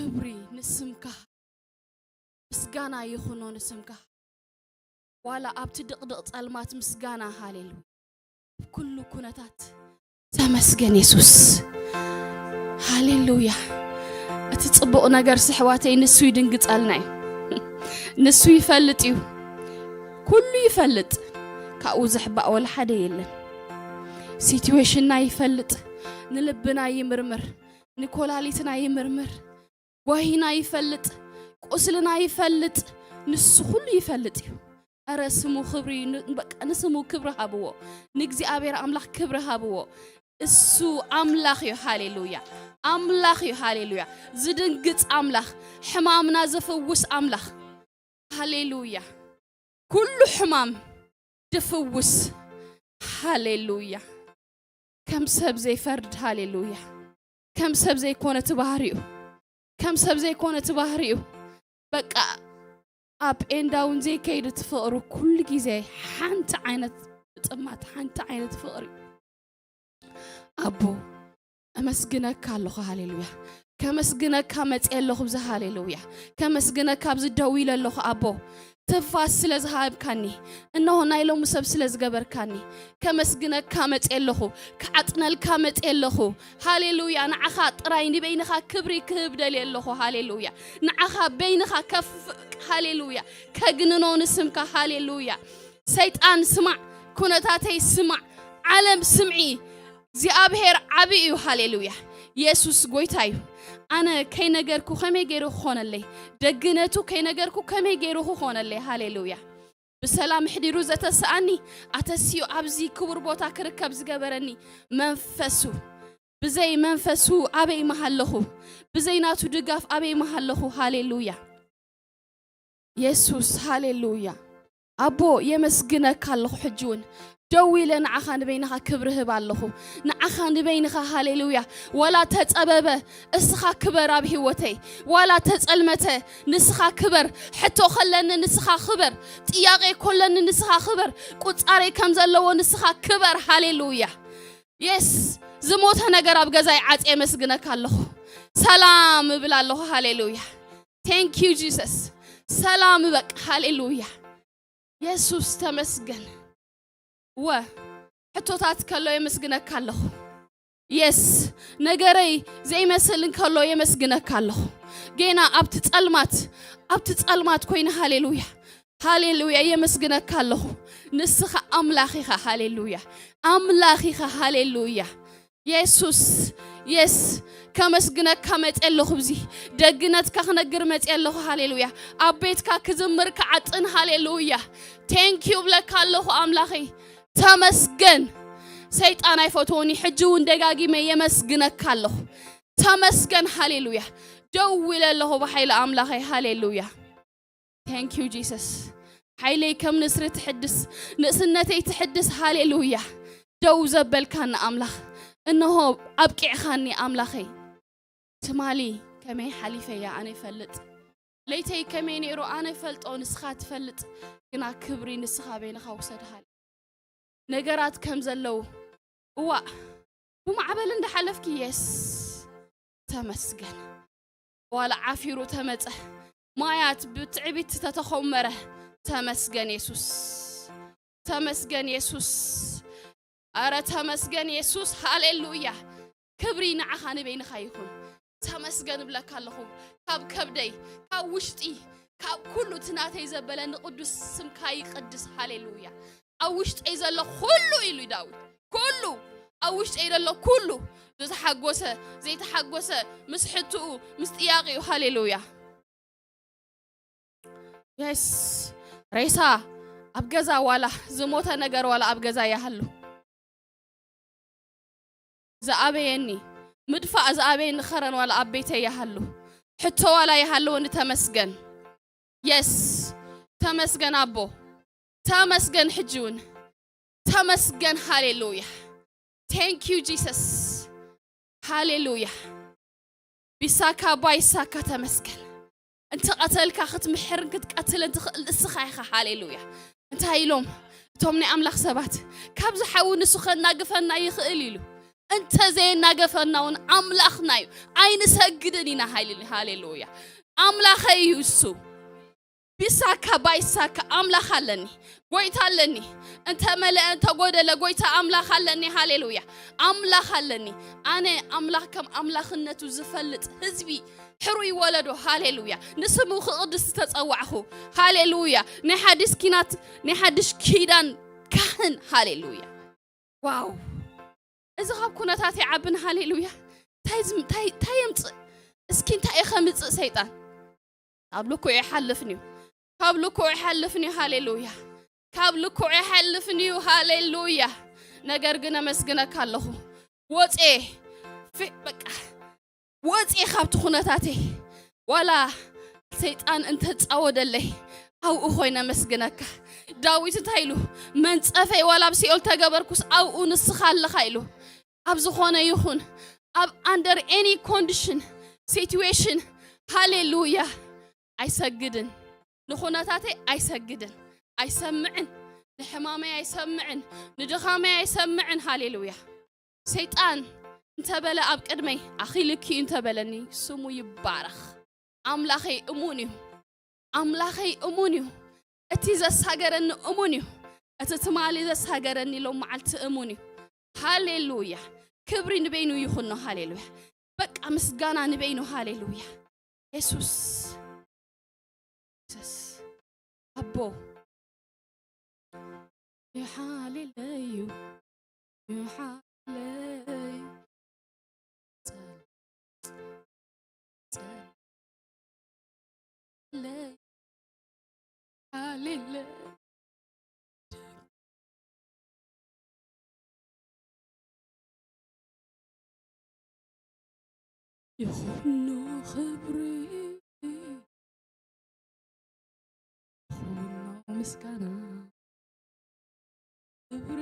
ክብሪ ንስምካ፣ ምስጋና ይኹኖ ንስምካ። ዋላ ኣብቲ ድቕድቕ ጸልማት ምስጋና፣ ሃሌሉያ። ኣብ ኩሉ ኩነታት ተመስገን የሱስ። ሃሌሉያ። እቲ ጽቡቕ ነገር ስሕዋተይ ንሱ ይድንግጸልና እዩ። ንሱ ይፈልጥ እዩ። ኩሉ ይፈልጥ። ካብኡ ዝሕባእ ወላ ሓደ የለን። ሲትዌሽንና ይፈልጥ። ንልብና ይምርምር። ንኮላሊትና ይምርምር። ጓሂና ይፈልጥ። ቁስልና ይፈልጥ። ንሱ ኩሉ ይፈልጥ እዩ። ኧረ ስሙ ክብሪ ን-፣ በቃ ንስሙ ክብሪ ሃብዎ። ንእግዚኣብሔር ኣምላኽ ክብሪ ሃብዎ። እሱ ኣምላኽ እዩ። ሃሌሉያ። ኣምላኽ እዩ። ሃሌሉያ። ዝድንግጽ ኣምላኽ፣ ሕማምና ዝፍውስ ኣምላኽ። ሃሌሉያ። ኩሉ ሕማም ድፍውስ። ሃሌሉያ። ከም ሰብ ዘይፈርድ። ሃሌሉያ። ከም ሰብ ዘይኮነ እቲ ባህሪኡ። ከም ሰብ ዘይኮነ እቲ ባህሪኡ። በቃ ኣፕ ኤንድ ዳውን ዘይከይድ እቲ ፍቕሩ፣ ኩሉ ግዜ ሓንቲ ዓይነት ምጥማት፣ ሓንቲ ዓይነት ፍቕሪ። ኣቦ፣ ኣመስግነካ ኣለኹ። ሃሌሉያ። ከመስግነካ መጽየ ኣለኹ ብዚ። ሃሌሉያ። ከመስግነካ ኣብዚ ደው ኢለ ኣለኹ ኣቦ። ትንፋስ ስለ ዝሃብካኒ፣ እነሆ ናይ ሎሚ ሰብ ስለ ዝገበርካኒ፣ ከመስግነካ መጽየ ኣለኹ። ክዓጥነልካ መጽየ ኣለኹ። ሃሌሉያ። ንዓኻ ጥራይ ንበይንኻ ክብሪ ክህብ ደልየ ኣለኹ። ሃሌሉያ። ንዓኻ በይንኻ ከፍ-፣ ሃሌሉያ። ከግንኖ ንስምካ። ሃሌሉያ። ሰይጣን ስማዕ፣ ኩነታተይ ስማዕ፣ ዓለም ስምዒ። እግዚኣብሔር ዓቢ እዩ። ሃሌሉያ። የሱስ ጎይታ እዩ። ኣነ ከይነገርኩ ከመይ ገይሩ ክኾነለይ? ደግነቱ ከይነገርኩ ከመይ ገይሩ ክኾነለይ? ሃሌሉያ። ብሰላም ኣሕዲሩ ዘተስኣኒ፣ ኣተሲኡ ኣብዚ ክቡር ቦታ ክርከብ ዝገበረኒ መንፈሱ። ብዘይ መንፈሱ ኣበይ ምሃለኹ? ብዘይ ናቱ ድጋፍ ኣበይ ምሃለኹ? ሃሌሉያ። የሱስ፣ ሃሌሉያ። ኣቦ፣ የመስግነካ ኣለኹ። ሕጂ እውን ደው ኢለ ንዓኻ ንበይንኻ ክብሪ ህብ ኣለኹ። ንዓኻ ንበይንኻ፣ ሃሌሉያ። ዋላ ተጸበበ፣ እስኻ ክበር ኣብ ህይወተይ። ዋላ ተጸልመተ፣ ንስኻ ክበር። ሕቶ ከለኒ፣ ንስኻ ክበር። ጥያቄ ኮለኒ፣ ንስኻ ክበር። ቁጻረይ ከም ዘለዎ፣ ንስኻ ክበር። ሃሌሉያ። የስ፣ ዝሞተ ነገር ኣብ ገዛይ ዓጽየ የመስግነካ ኣለኹ። ሰላም እብል ኣለኹ። ሃሌሉያ። Thank you Jesus። ሰላም በቃ። ሃሌሉያ። የሱስ ተመስገን። ወ፣ ሕቶታት ከሎ የመስግነካ ኣለኹ። የስ፣ ነገረይ ዘይመስል እንከሎ የመስግነካ ኣለኹ። ጌና ኣብቲ ጸልማት፣ ኣብቲ ጸልማት ኮይነ፣ ሃሌሉያ፣ ሃሌሉያ፣ የመስግነካ ኣለኹ። ንስኻ ኣምላኽ ኢኻ። ሃሌሉያ። ኣምላኽ ኢኻ። ሃሌሉያ። የሱስ፣ የስ፣ ከመስግነካ መጽየ ኣለኹ። ብዚ ደግነትካ ክነግር መጽየ ኣለኹ። ሃሌሉያ። ኣብ ቤትካ ክዝምር ክዓጥን። ሃሌሉያ። Thank you ብለካ ኣለኹ ኣምላኸይ። ተመስገን። ሰይጣን ኣይፈትወኒ። ሕጂ እውን ደጋጊመ የመስግነካ ኣለኹ። ተመስገን። ሃሌሉያ። ደው ኢለ ኣለኹ ብሓይሊ ኣምላኸይ። ሃሌሉያ። Thank you Jesus። ሓይለይ ከም ንስሪ ትሕድስ፣ ንእስነተይ ትሕድስ። ሃሌሉያ። ደው ዘበልካኒ ኣምላኽ፣ እንሆ ኣብቂዕኻኒ ኣምላኸይ። ትማሊ ከመይ ሓሊፈያ ኣነ ይፈልጥ፣ ለይተይ ከመይ ነይሩ ኣነ ፈልጦ፣ ንስኻ ትፈልጥ። ግና ክብሪ ንስኻ በይንኻ ውሰድ። ሃሌ ነገራት ከም ዘለዉ፣ እዋእ፣ ብማዕበል እንዳሓለፍኪ፣ የስ፣ ተመስገን። ዋላ ዓፊሩ ተመጸ፣ ማያት ብትዕቢት ተተኾመረ፣ ተመስገን የሱስ፣ ተመስገን የሱስ። ኣረ ተመስገን የሱስ፣ ሃሌሉያ። ክብሪ ንዓኻ ንበይንኻ ይኹን። ተመስገን እብለካ ኣለኹ። ካብ ከብደይ፣ ካብ ውሽጢ፣ ካብ ኩሉ እቲ ናተይ ዘበለ ንቅዱስ ስምካ ይቅድስ። ሃሌሉያ። ኣብ ውሽጠይ ዘሎ ኩሉ ኢሉ ዳዊት፣ ኩሉ ኣብ ውሽጠይ ዘሎ ኩሉ፣ ዝተሓጎሰ፣ ዘይተሓጎሰ፣ ምስ ሕትኡ፣ ምስ ጥያቄኡ። ሃሌሉያ። የስ፣ ሬሳ ኣብ ገዛ ዋላ ዝሞተ ነገር ዋላ ኣብ ገዛ ይሃሉ፣ ዝኣበየኒ ምድፋእ ዝኣበየኒ ኸረን ዋላ ኣብ ቤተይ ይሃሉ፣ ሕቶ ዋላ ይሃለወኒ። ተመስገን። የስ፣ ተመስገን ኣቦ፣ ተመስገን። ሕጂ እውን ተመስገን። ሃሌሉያ። Thank you Jesus። ሃሌሉያ። ቢሳካ ባይሳካ ተመስገን። እንተ ቀተልካ ክትምሕርን ክትቀትልን ትኽእል እስኻ ኢኻ። ሃሌሉያ። እንታይ ኢሎም እቶም ናይ ኣምላኽ ሰባት? ካብዚ ሓዊ ንሱ ከናግፈና ይኽእል ኢሉ። እንተ ዘየናገፈና እውን ኣምላኽና እዩ። ኣይንሰግድን ኢና። ሃሌ-፣ ሃሌሉያ። ኣምላኸይ እዩ እሱ። ቢሳካ ባይሳካ ኣምላኽ ኣለኒ። ጎይታ ኣለኒ። እንተ መለአ፣ እንተ ጎደለ፣ ጎይታ ኣምላኽ ኣለኒ። ሃሌሉያ። ኣምላኽ ኣለኒ። ኣነ ኣምላኽ ከም ኣምላኽነቱ ዝፈልጥ ህዝቢ፣ ሕሩይ ወለዶ። ሃሌሉያ። ንስሙ ክቕድስ ዝተጸዋዕኹ። ሃሌሉያ። ናይ ሓዲስ ኪናት፣ ናይ ሓድሽ ኪዳን ካህን። ሃሌሉያ። ዋው! እዚ ካብ ኩነታት ይዓብን። ሃሌሉያ። እንታይ ዝም-፣ እንታይ፣ እንታይ የምጽእ? እስኪ እንታይ እዩ ከምጽእ ሰይጣን? ካብ ልክዑ ይሓልፍን እዩ። ካብ ልክዑ ይሓልፍን እዩ። ሃሌሉያ። ካብ ልክዑ ይሓልፍን እዩ። ሃሌሉያ። ነገር ግን ኣመስግነካ ኣለኹ። ወጼ፣ ፊ-፣ በቃ፣ ወጼ ካብቲ ኩነታተይ። ዋላ ሰይጣን እንተጻወደለይ፣ ኣብኡ ኮይነ ኣመስግነካ። ዳዊት እንታይ ኢሉ? "መንጸፈይ ዋላ ኣብ ሲኦል ተገበርኩስ፣ ኣብኡ ንስኻ ኣለኻ" ኢሉ። ኣብ ዝኾነ ይኹን፣ ኣብ under any condition፣ situation፣ ሃሌሉያ፣ ኣይሰግድን። ንኹነታተይ ኣይሰግድን። ኣይሰምዕን። ንሕማመይ ኣይሰምዕን። ንድኻመይ ኣይሰምዕን። ሃሌሉያ። ሰይጣን እንተበለ ኣብ ቅድመይ፣ "ኣኺልኪ" እንተበለኒ፣ ስሙ ይባረኽ። ኣምላኸይ እሙን እዩ። ኣምላኸይ እሙን እዩ። እቲ ዘሳገረኒ እሙን እዩ። እቲ ትማሊ ዘሳገረኒ ሎም መዓልቲ እሙን እዩ። ሃሌሉያ። ክብሪ ንበይኑ ይኹኖ። ሃሌሉያ። በቃ ምስጋና ንበይኑ። ሃሌሉያ። የሱስ። የሱስ። ኣቦ። ይሓልለዩ። ይሓልለዩ። ጸል-፣ ጸል-፣ ለይ። ሃሌሉያ። ይኹኖ ክብሪ፣ ይኹኖ ምስጋና፣ ክብሪ፣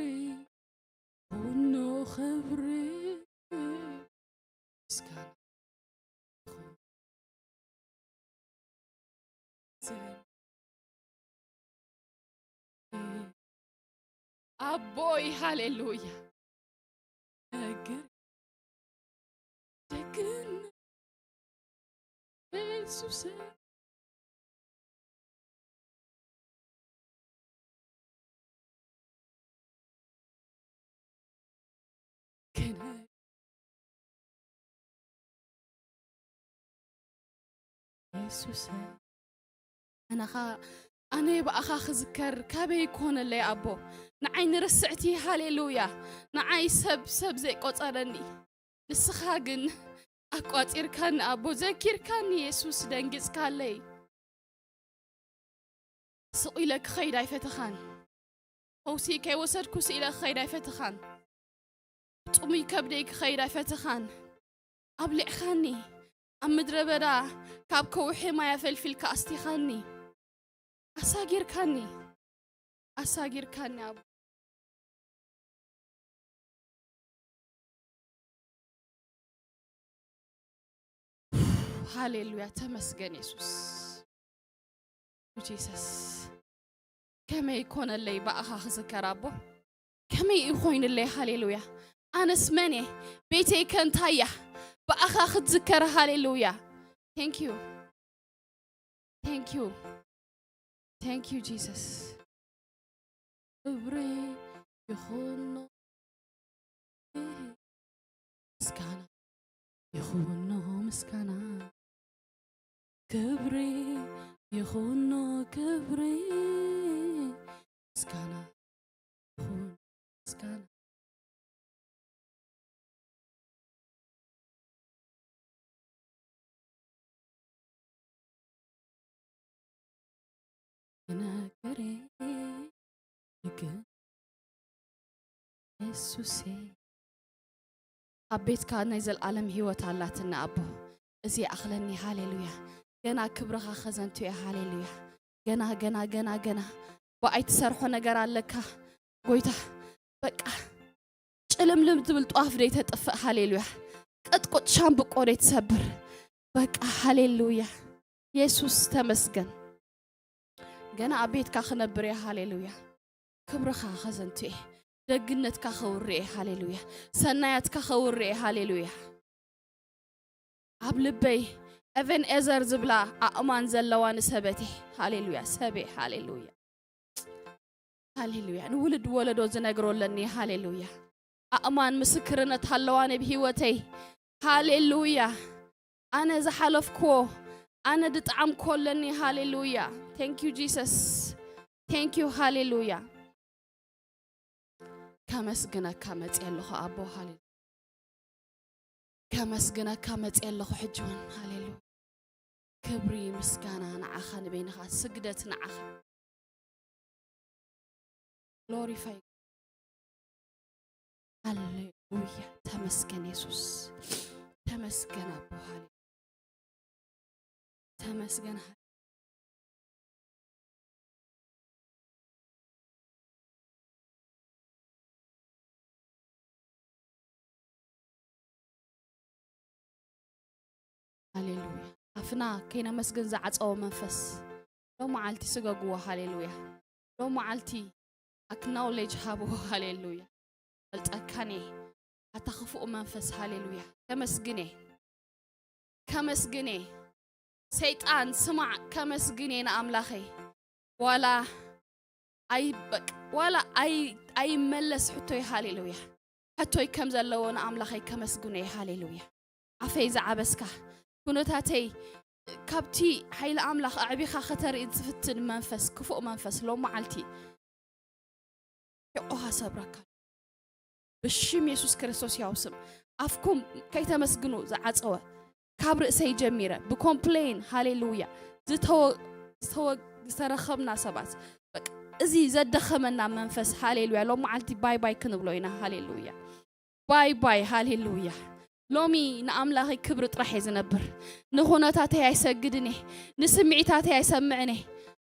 ይኹኖ ክብሪ፣ ምስጋና። ኣቦይ፣ ሃሌሉያ። እግር ደግን የሱስ ክነ-፣ የሱስ፣ ኣነኻ፣ ኣነ ብኣኻ ክዝከር ካበይ ይኮነለይ ኣቦ? ንዓይ ንርስዕቲ፣ ሃሌሉያ፣ ንዓይ ሰብ፣ ሰብ ዘይቆጸረኒ፣ ንስኻ ግን ኣቋጺርካኒ ኣቦ፣ ዘኪርካኒ የሱስ፣ ደንጊጽካለይ። ስቕ ኢለ ክኸይድ ኣይፈተኻን። ፈውሲ ከይወሰድኩ ስኢለ ክኸይድ ኣይፈተኻን። ጥሙይ ከብደይ ክኸይድ ኣይፈተኻን። ኣብሊዕኻኒ። ኣብ ምድረ በዳ ካብ ከውሒ ማይ ኣፈልፊልካ ኣስቲኻኒ። ኣሳጊርካኒ። ኣሳጊርካኒ ኣቦ። ሃሌሉያ፣ ተመስገን የሱስ። ጂሰስ፣ ከመይ ይኮነለይ ብኣኻ ክዝከር ኣቦ? ከመይ ይኮይንለይ? ሃሌሉያ። ኣነስ መን እየ? ቤተይ ከ እንታይ እያ? ብኣኻ ክትዝከር። ሃሌሉያ። Thank you. Thank you. Thank you, Jesus. ክብሪ ይኹኖ ምስጋና፣ ይኹኖ ምስጋና፣ ክብሪ ይኹኖ ክብሪ፣ ምስጋና ይኹኖ ምስጋና። ነገሬ ግን የሱሴ፣ ኣብ ቤትካ ናይ ዘልኣለም ህይወት ኣላትና ኣቦ። እዚ ይኣኽለኒ። ሃሌሉያ። ገና ክብርኻ ከዘንቱ እየ። ሃሌሉያ። ገና፣ ገና፣ ገና፣ ገና። ብኣይ ትሰርሖ ነገር ኣለካ ጎይታ። በቃ ጭልምልም ትብል ጧፍ ደይ ተጥፍእ። ሃሌሉያ። ቅጥቁጥ ሻምብቆ ደይ ትሰብር። በቃ ሃሌሉያ። የሱስ ተመስገን። ገና ኣብ ቤትካ ክነብር እየ። ሃሌሉያ። ክብርኻ ከዘንቱ እየ። ደግነትካ ከውርኤ፣ ሃሌሉያ። ሰናያትካ ከውርኤ፣ ሃሌሉያ። ኣብ ልበይ ኤቨን ኤዘር ዝብላ ኣእማን ዘለዋ ንሰበቴ፣ ሃሌሉያ። ሰቤ፣ ሃሌሉያ። ሃሌሉያ። ንውልድ ወለዶ ዝነግሮ ኣለኒ፣ ሃሌሉያ። ኣእማን ምስክርነት ኣለዋ ነብ ህይወተይ፣ ሃሌሉያ። ኣነ ዝሓለፍክዎ፣ ኣነ ድጣዕምኮ ኣለኒ፣ ሃሌሉያ። Thank you Jesus። Thank you፣ ሃሌሉያ። ከመስግነካ መጽየ ኣለኹ ኣቦ፣ ሃሌሉያ። ከመስግነካ መጽየ ኣለኹ ሕጂ እውን፣ ሃሌሉያ። ክብሪ ምስጋና ንዓኻ ንበይንኻ፣ ስግደት ንዓኻ። ግሎሪፋይ፣ ሃሌሉያ። ተመስገን የሱስ፣ ተመስገን ኣቦ፣ ሃሌሉያ። ተመስገን፣ ሃሌሉያ። ሃሌሉያ። ኣፍና ከይነመስግን ዝዓጸወ መንፈስ ሎም መዓልቲ ስገግዎ፣ ሃሌሉያ። ሎም መዓልቲ ኣክናውሌጅ ሃብዎ፣ ሃሌሉያ። ፈልጠካን እየ ኣታ ክፉእ መንፈስ፣ ሃሌሉያ። ከመስግን እየ፣ ከመስግን እየ። ሰይጣን ስማዕ፣ ከመስግን እየ ንኣምላኸይ። ዋላ ኣይ-፣ በቃ፣ ዋላ ኣይ-፣ ኣይመለስ ሕቶይ፣ ሃሌሉያ። ሕቶይ ከም ዘለዎ ንኣምላኸይ ከመስግኖ እየ፣ ሃሌሉያ። ኣፈይ ዝዓበስካ፣ ኩነታተይ ካብቲ ሓይሊ ኣምላኽ ኣዕቢኻ ከተርኢ ዝፍትን መንፈስ፣ ክፉእ መንፈስ፣ ሎም መዓልቲ ሕቆኻ ሰብረካ። ብሽም የሱስ ክርስቶስ ያው ስም፣ ኣፍኩም ከይተመስግኑ ዝዓጸወ፣ ካብ ርእሰይ ጀሚረ ብኮምፕሌን፣ ሃሌሉያ፣ ዝተወ-፣ ዝተወ-፣ ዝተረኸብና ሰባት፣ በቃ፣ እዚ ዘደኸመና መንፈስ፣ ሃሌሉያ፣ ሎም መዓልቲ ባይ ባይ ክንብሎ ኢና። ሃሌሉያ፣ ባይ ባይ፣ ሃሌሉያ። ሎሚ ንኣምላኸይ ክብሪ ጥራሕ እየ ዝነብር። ንኹነታተይ ኣይሰግድን እየ፣ ንስምዒታተይ ኣይሰምዕን እየ።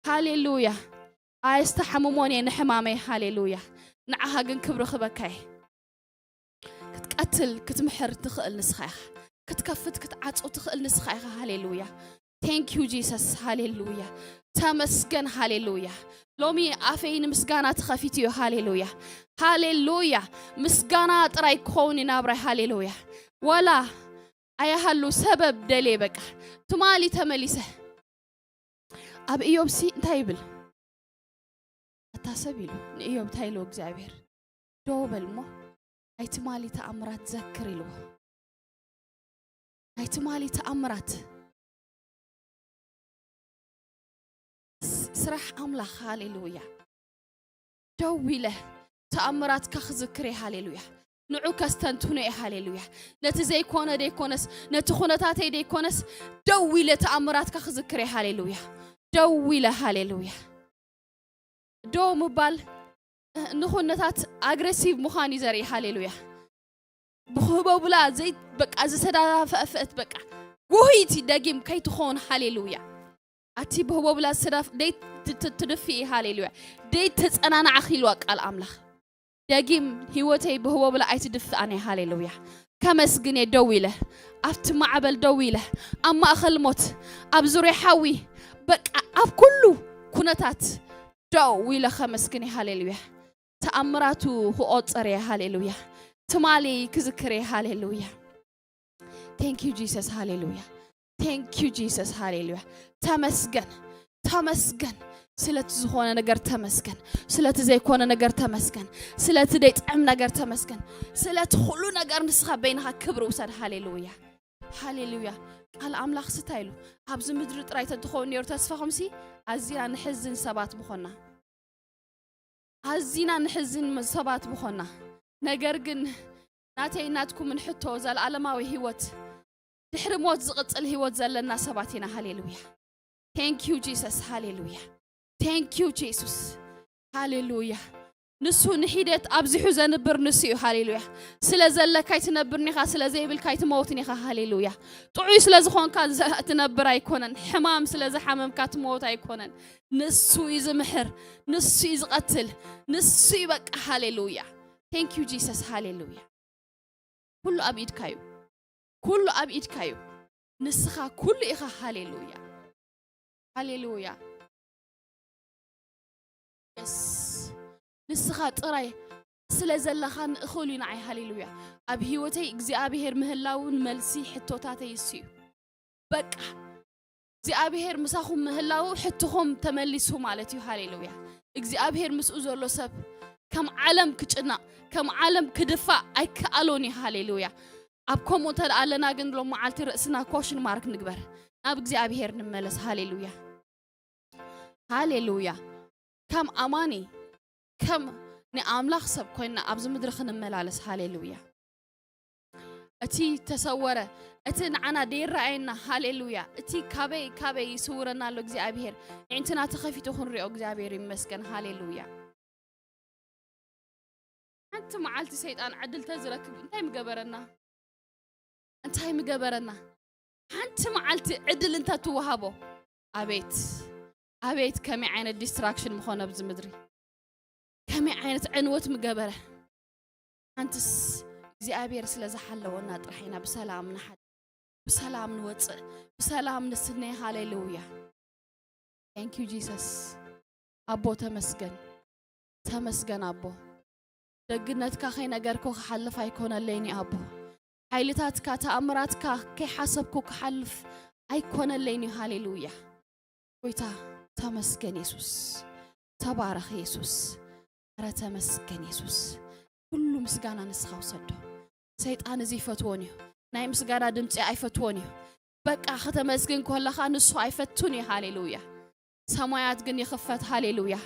ሃሌሉያ። ኣየስተሓምሞን እየ ንሕማመይ። ሃሌሉያ። ንዓኻ ግን ክብሪ ክበካ እየ። ክትቀትል፣ ክትምሕር ትኽእል ንስኻ ኢኻ። ክትከፍት፣ ክትዓጹ ትኽእል ንስኻ ኢኻ። ሃሌሉያ። Thank you Jesus። ሃሌሉያ። ተመስገን። ሃሌሉያ። ሎሚ ኣፈይ ንምስጋና ተኸፊቱ እዩ። ሃሌሉያ። ሃሌሉያ። ምስጋና ጥራይ ክኸውን እዩ ናብራይ። ሃሌሉያ። ዋላ ኣይሃሉ ሰበብ ደልየ፣ በቃ፣ ትማሊ ተመሊሰ። ኣብ እዮብሲ እንታይ ይብል? ኣታ ሰብ ኢሉ ንእዮብ እንታይ ኢልዎ እግዚኣብሔር? ደው በል እሞ ናይ ትማሊ ተኣምራት ዘክር ኢልዎ። ናይ ትማሊ ተኣምራት ስ-፣ ስራሕ ኣምላኽ፣ ሃሌሉያ። ደው ኢለ ተኣምራትካ ክዝክር እየ፣ ሃሌሉያ። ንዑ ከስተንትኖ እየ፣ ሃሌሉያ። ነቲ ዘይኮነ ደይኮነስ፣ ነቲ ኩነታተይ ደይኮነስ፣ ደው ኢለ ተኣምራትካ ክዝክር እየ፣ ሃሌሉያ። ደው ኢለ፣ ሃሌሉያ። ደው ምባል፣ እ፣ ንኹነታት ኣግሬሲቭ ምዃን እዩ ዘርኢ፣ ሃሌሉያ። ብህቦብላ ዘይ-፣ በቃ፣ ዝተዳፈአፈአት፣ በቃ፣ ጉሂት ደጊም ከይትኾን፣ ሃሌሉያ። ኣቲ ብህቦብላ ዝተዳፍ-፣ ደይ ት-፣ ት-፣ ትድፍኢ፣ ሃሌሉያ። ደይ ተጸናናዕኺ ኢልዋ ቃል ኣምላኽ። ደጊም ህይወተይ ብህቦብላ ኣይትድፍኣን እየ፣ ሃሌሉያ። ከመስግን እየ ደው ኢለ፣ ኣብቲ ማዕበል ደው ኢለ፣ ኣብ ማእኸል ሞት፣ ኣብ ዙርያ ሓዊ፣ በቃ፣ ኣብ ኩሉ ኩነታት ደው ኢለ ከመስግን እየ፣ ሃሌሉያ። ተኣምራቱ ክቆጽር እየ፣ ሃሌሉያ። ትማሊ ክዝክር እየ፣ ሃሌሉያ። Thank you Jesus፣ ሃሌሉያ። Thank you Jesus፣ ሃሌሉያ። ተመስገን፣ ተመስገን። ስለቲ ዝኾነ ነገር ተመስገን። ስለቲ ዘይኮነ ነገር ተመስገን። ስለቲ ዘይጥዕም ነገር ተመስገን። ስለቲ ኩሉ ነገር ንስኻ በይንኻ ክብሪ ውሰድ፣ ሃሌሉያ። ሃሌሉያ። ቃል ኣምላኽ ስታይ ኢሉ፣ ኣብዚ ምድሪ ጥራይ ተትኸውን ነይሩ ተስፋኹምሲ፣ ኣዚና ንሕዝን ሰባት ምኾና። ኣዚና ንሕዝን ሰባት ምኾና። ነገር ግን ናተይ ናትኩምን ሕቶ፣ ዘለኣለማዊ ህይወት፣ ድሕሪ ሞት ዝቕጽል ህይወት ዘለና ሰባት ኢና። ሃሌሉያ። Thank you Jesus። ሃሌሉያ። Thank you Jesus። ሃሌሉያ። ንሱ ንሒደት ኣብዚሑ ዘንብር ንሱ እዩ። ሃሌሉያ። ስለ ዘለካ ኣይትነብርን ኢኻ፣ ስለ ዘይብልካ ኣይትመውትን ኢኻ። ሃሌሉያ። ጥዑይ ስለ ዝኾንካ ዘ-፣ ትነብር ኣይኮነን። ሕማም ስለ ዝሓመምካ ትመውት ኣይኮነን። ንሱ እዩ ዝምሕር፣ ንሱ እዩ ዝቐትል፣ ንሱ እዩ በቃ። ሃሌሉያ። Thank you Jesus። ሃሌሉያ። ኩሉ ኣብ ኢድካ እዩ። ኩሉ ኣብ ኢድካ እዩ። ንስኻ ኩሉ ኢኻ። ሃሌሉያ። ሃሌሉያ። የስ። ንስኻ ጥራይ ስለ ዘለኻኒ እኹል እዩ ንዓይ። ሃሌሉያ። ኣብ ህይወተይ እግዚኣብሔር ምህላውን መልሲ ሕቶታተይ እሱ እዩ። በቃ እግዚኣብሔር ምሳኹም ምህላው ሕትኹም ተመሊሱ ማለት እዩ። ሃሌሉያ። እግዚኣብሔር ምስኡ ዘሎ ሰብ ከም ዓለም ክጭናቕ ከም ዓለም ክድፋእ ኣይከኣሎን እዩ። ሃሌሉያ። ኣብ ከምኡ እንተ ደኣ ኣለና ግን ሎም መዓልቲ ርእስና ኮሽን ማርክ ንግበር፣ ናብ እግዚኣብሔር ንመለስ። ሃሌሉያ። ሃሌሉያ። ከም ኣማኒ ከም ናይ ኣምላኽ ሰብ ኮይንና ኣብዚ ምድሪ ክንመላለስ። ሃሌሉያ። እቲ ተሰወረ እቲ ንዓና ደይረኣየና። ሃሌሉያ። እቲ ካበይ ካበይ ይስውረና ኣሎ እግዚኣብሔር። ኣዒንትና ተኸፊቱ ክንሪኦ እግዚኣብሔር ይመስገን። ሃሌሉያ። ሓንቲ መዓልቲ ሰይጣን ዕድል ተዝረክብ እንታይ ምገበረና? እንታይ ምገበረና? ሓንቲ መዓልቲ ዕድል እንተትወሃቦ፣ ኣቤት ኣቤት፣ ከመይ ዓይነት ዲስትራክሽን ምኾነ ኣብዚ ምድሪ፣ ከመይ ዓይነት ዕንወት ምገበረ። ሓንትስ እግዚኣብሔር ስለ ዝሓለወና ጥራሕ ኢና ብሰላም ንሓድር፣ ብሰላም ንወፅእ፣ ብሰላም ንስነይ። ሃሌሉያ። Thank you Jesus። ኣቦ ተመስገን፣ ተመስገን ኣቦ። ደግነትካ ከይነገርኩ ክሓልፍ ኣይኮነለይን እዩ ኣቦ። ሓይልታትካ ተኣምራትካ ከይሓሰብኩ ክሓልፍ ኣይኮነለይን እዩ። ሃሌሉያ። ጎይታ ተመስገን የሱስ። ተባረኽ የሱስ። ኧረ ተመስገን የሱስ። ኩሉ ምስጋና ንስኻ ውሰዶ። ሰይጣን እዚ ይፈትዎን እዩ። ናይ ምስጋና ድምፂ ኣይፈትዎን እዩ። በቃ ከተመስግን ከለኻ ንሱ ኣይፈቱን እዩ። ሃሌሉያ። ሰማያት ግን ይኽፈት። ሃሌሉያ።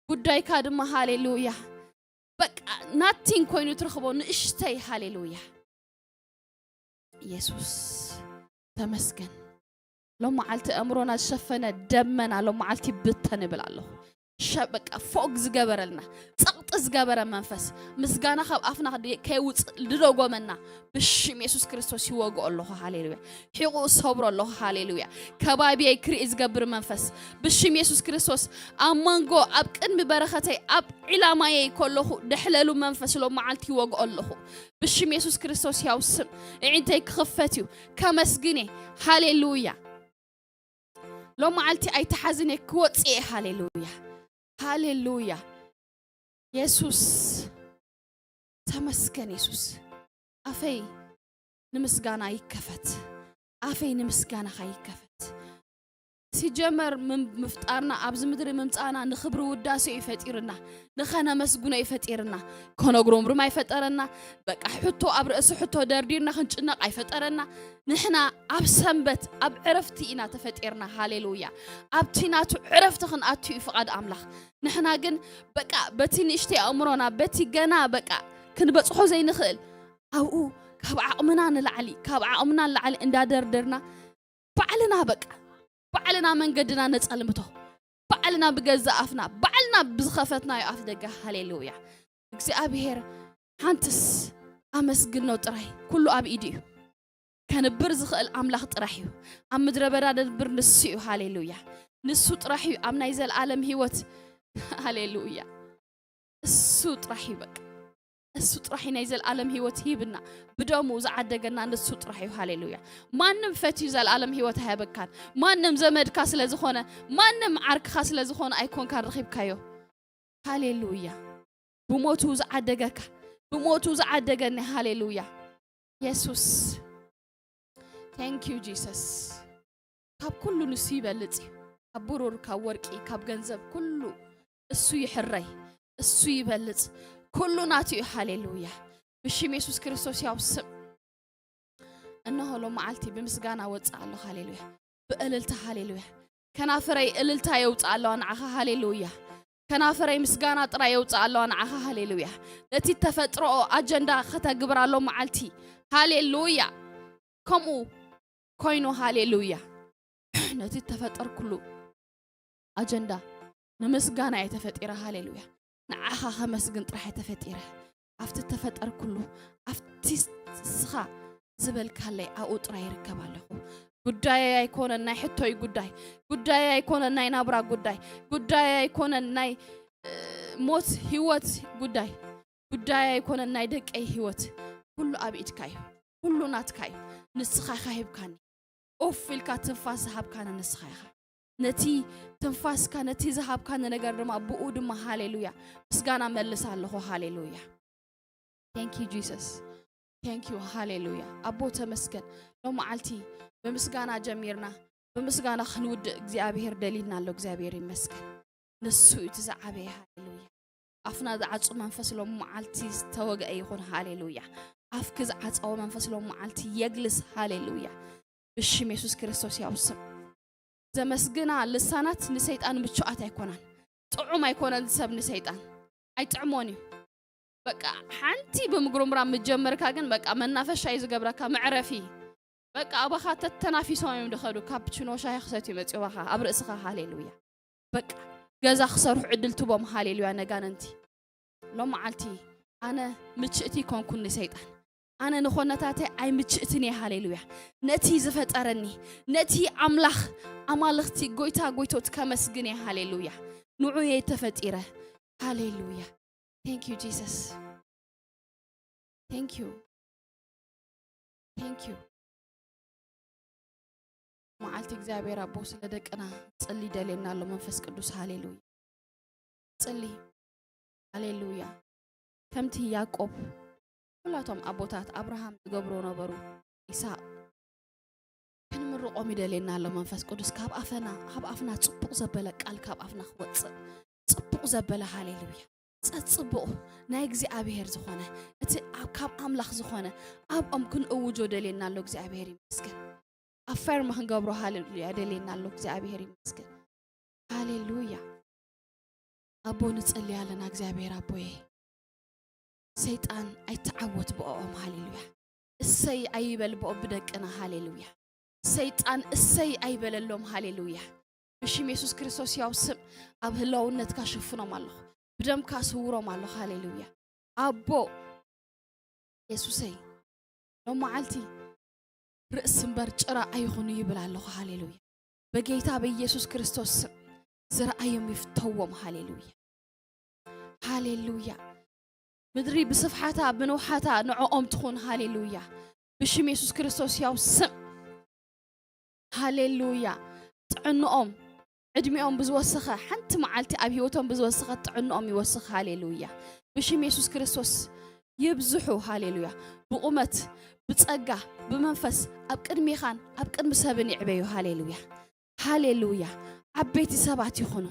ጉዳይካ ድማ ሃሌሉያ በቃ ናቲንግ ኮይኑ ትረኽቦ ንእሽተይ። ሃሌሉያ። የሱስ ተመስገን። ሎም መዓልቲ ኣእምሮና ዝሸፈነ ደመና ሎም መዓልቲ ብተን ይብል ኣለኹ። ሸ በቃ ፎግ ዝገበረልና ጸቕጢ ዝገበረ መንፈስ ምስጋና ካብ ኣፍና ከይውፅእ ዝደጎመና ብሽም የሱስ ክርስቶስ ይወግኦ ኣለኹ። ሃሌሉያ። ሒቑ ሰብሮ ኣለኹ። ሃሌሉያ። ከባቢየይ ክርኢ ዝገብር መንፈስ ብሽም የሱስ ክርስቶስ ኣብ መንጎ ኣብ ቅድሚ በረኸተይ ኣብ ዒላማየይ ከለኹ ደሕለሉ መንፈስ ሎም መዓልቲ ይወግኦ ኣለኹ። ብሽም የሱስ ክርስቶስ ያው ስም እዒንተይ ክኽፈት እዩ። ከመስግን እየ። ሃሌሉያ። ሎም መዓልቲ ኣይተሓዝን እየ ክወፅእ እየ። ሃሌሉያ። ሃሌሉያ። የሱስ ተመስገን። የሱስ ኣፈይ ንምስጋና ይከፈት። ኣፈይ ንምስጋናኻ ይከፈት። ሲጀመር ምፍጣርና ኣብዚ ምድሪ ምምፃእና ንኽብሪ ውዳሴ እዩ ፈጢርና። ንኸነመስግኖ እዩ ፈጢርና። ከነጉረምርም ኣይፈጠረና። በቃ ሕቶ ኣብ ርእሲ ሕቶ ደርዲርና ክንጭነቕ ኣይፈጠረና። ንሕና ኣብ ሰንበት ኣብ ዕረፍቲ ኢና ተፈጢርና። ሃሌሉያ። ኣብቲ ናቱ ዕረፍቲ ክንኣቱ እዩ ፍቓድ ኣምላኽ። ንሕና ግን በቃ በቲ ንእሽተይ ኣእምሮና በቲ ገና በቃ ክንበፅሖ ዘይንኽእል ኣብኡ ካብ ዓቕምና ንላዕሊ ካብ ዓቕምና ንላዕሊ እንዳደርደርና ባዕልና በቃ ባዕልና መንገድና ነጸልምቶ ባዕልና ብገዛ ኣፍና ባዕልና ብዝኸፈትናዮ ኣፍ ደገ። ሃሌሉያ። እግዚኣብሔር ሓንትስ ኣመስግኖ ጥራይ። ኩሉ ኣብ ኢዱ እዩ። ከንብር ዝኽእል ኣምላኽ ጥራሕ እዩ። ኣብ ምድረ በዳ ደንብር ንሱ እዩ። ሃሌሉያ። ንሱ ጥራሕ እዩ ኣብ ናይ ዘለኣለም ህይወት። ሃሌሉያ። እሱ ጥራሕ እዩ በቃ። እሱ ጥራሕ እዩ ናይ ዘለኣለም ህይወት ሂብና። ብደሙ ዝዓደገና ንሱ ጥራሕ እዩ። ሃሌሉያ። ማንም ፈትዩ ዘለኣለም ህይወት ኣይሃበካን። ማንም ዘመድካ ስለ ዝኾነ፣ ማንም ዓርክኻ ስለ ዝኾነ ኣይኮንካን ረኺብካዮ። ሃሌሉያ። ብሞቱ ዝዓደገካ፣ ብሞቱ ዝዓደገኒ። ሃሌሉያ። የሱስ። Thank you Jesus። ካብ ኩሉ ንሱ ይበልጽ እዩ። ካብ ብሩር፣ ካብ ወርቂ፣ ካብ ገንዘብ ኩሉ እሱ ይሕረይ፣ እሱ ይበልጽ። ኩሉ ናቱ እዩ። ሃሌሉያ። ብሽም የሱስ ክርስቶስ ያው ስም። እነሆ ሎም መዓልቲ ብምስጋና ወጽእ ኣለኹ። ሃሌሉያ። ብእልልታ። ሃሌሉያ። ከናፍረይ እልልታ የውጽእ ኣለዋ ንዓኻ። ሃሌሉያ። ከናፍረይ ምስጋና ጥራይ የውጽእ ኣለዋ ንዓኻ። ሃሌሉያ። ነቲ ተፈጥሮኦ ኣጀንዳ ከተግብር ኣሎ መዓልቲ። ሃሌሉያ። ከምኡ ኮይኑ። ሃሌሉያ። ነቲ ተፈጠርኩሉ ኣጀንዳ ንምስጋና እየ ተፈጢረ። ሃሌሉያ። ንዓኻ ከመስግን ጥራሕ እየ ተፈጢረ። ኣብቲ ተፈጠርኩሉ ኣብቲ ንስኻ ዝበልካለይ ኣብኡ ጥራይ ይርከብ ኣለኹ። ጉዳየይ ኣይኮነን ናይ ሕቶይ ጉዳይ፣ ጉዳየይ ኣይኮነን ናይ ናብራ ጉዳይ፣ ጉዳየይ ኣይኮነን ናይ እ፣ ሞት ህይወት ጉዳይ፣ ጉዳይ ኣይኮነን ናይ ደቀይ ህይወት። ኩሉ ኣብ ኢድካ እዩ። ኩሉ ናትካ እዩ። ንስኻ ኢኻ ሂብካኒ። ኦፍ ኢልካ ትንፋስ ዝሃብካኒ ንስኻ ኢኻ። ነቲ ትንፋስካ ነቲ ዝሃብካኒ ነገር ድማ ብኡ ድማ ሃሌሉያ ምስጋና መልስ ኣለኹ። ሃሌሉያ። Thank you Jesus. Thank you. ሃሌሉያ። ኣቦ ተመስገን። ሎም መዓልቲ ብምስጋና ጀሚርና፣ ብምስጋና ክንውድእ እግዚኣብሔር ደሊና ኣሎ። እግዚኣብሔር ይመስገን። ንሱ እዩ እቲ ዝዓበየ። ሃሌሉያ። ኣፍና ዝዓጹ መንፈስ ሎም መዓልቲ ዝተወግአ ይኹን። ሃሌሉያ። ኣፍኪ ዝዓጸወ መንፈስ ሎም መዓልቲ የግልስ። ሃሌሉያ። ብሽም የሱስ ክርስቶስ ያው ስም። ዘመስግና ልሳናት ንሰይጣን ምቹኣት ኣይኮናን። ጥዑም ኣይኮነን ሰብ ንሰይጣን። ኣይጥዕሞን እዩ። በቃ ሓንቲ ብምጉርምራም ምጀመርካ ግን በቃ መናፈሻ እዩ ዝገብረካ፣ መዕረፊ። በቃ ኣባኻ ተተናፊሶም እዮም ድኸዱ። ካፕቹኖ ሻሂ ክሰትዩ መጽኡ ባኻ ኣብ ርእስኻ። ሃሌሉያ። በቃ ገዛ ክሰርሑ ዕድል ትቦም። ሃሌሉያ። ነጋነንቲ ሎም መዓልቲ ኣነ ምችእቲ ኮንኩን ንሰይጣን። ኣነ ንኾነታተይ ኣይምችእትን እየ። ሃሌሉያ። ነቲ ዝፈጠረኒ፣ ነቲ ኣምላኽ ኣማልኽቲ፣ ጎይታ ጎይቶት ከመስግን እየ። ሃሌሉያ። ንዑ እየ ተፈጢረ። ሃሌሉያ። Thank you Jesus. Thank you. Thank you. መዓልቲ እግዚኣብሔር ኣቦ ስለ ደቅና ጽሊ ደልየና ኣሎ መንፈስ ቅዱስ። ሃሌሉያ። ጽሊ። ሃሌሉያ። ከምቲ ያዕቆብ ኩላቶም ኣቦታት ኣብርሃም ዝገብሮ ነበሩ። ይስሐቅ ክንምርቆም ይደልየና ኣሎ መንፈስ ቅዱስ። ካብ ኣፈና፣ ካብ ኣፍና ጽቡቕ ዘበለ ቃል ካብ ኣፍና ክወጽእ፣ ጽቡቕ ዘበለ። ሃሌሉያ። ጸጽቡቕ ናይ እግዚኣብሔር ዝኾነ እቲ ኣብ፣ ካብ ኣምላኽ ዝኾነ ኣብኦም ክንእውጆ ደልየና ኣሎ። እግዚኣብሔር ይመስገን። ኣፈርም ክንገብሮ። ሃሌሉያ። ደልየና ኣሎ። እግዚኣብሔር ይመስገን። ሃሌሉያ። ኣቦ ንጸሊ ኣለና። እግዚኣብሔር ኣቦየ ሰይጣን ኣይተዓወት ብኦም። ሃሌሉያ። እሰይ ኣይበል ብኦም ብደቅና። ሃሌሉያ። ሰይጣን እሰይ ኣይበለሎም። ሃሌሉያ። ብሽም የሱስ ክርስቶስ ያው ስም ኣብ ህላውነትካ ሽፍኖም ኣለኹ። ብደምካ ስውሮም ኣለኹ። ሃሌሉያ። ኣቦ የሱሰይ ሎም መዓልቲ ርእሲ እምበር ጭራ ኣይኹኑ ይብል ኣለኹ። ሃሌሉያ። በጌታ በኢየሱስ ክርስቶስ ስም ዝረኣዮም ይፍተዎም። ሃሌሉያ። ሃሌሉያ። ምድሪ ብስፍሓታ ብንውሓታ ንዕኦም ትኹን። ሃሌሉያ። ብሽም የሱስ ክርስቶስ ያው ስም። ሃሌሉያ። ጥዕንኦም ዕድሚኦም ብዝወሰኸ ሓንቲ መዓልቲ ኣብ ህይወቶም ብዝወሰኸ ጥዕንኦም ይወስኽ። ሃሌሉያ። ብሽም የሱስ ክርስቶስ ይብዝሑ። ሃሌሉያ። ብቑመት፣ ብጸጋ፣ ብመንፈስ ኣብ ቅድሚኻን ኣብ ቅድሚ ሰብን ይዕበዩ። ሃሌሉያ። ሃሌሉያ። ዓበይቲ ሰባት ይኹኑ።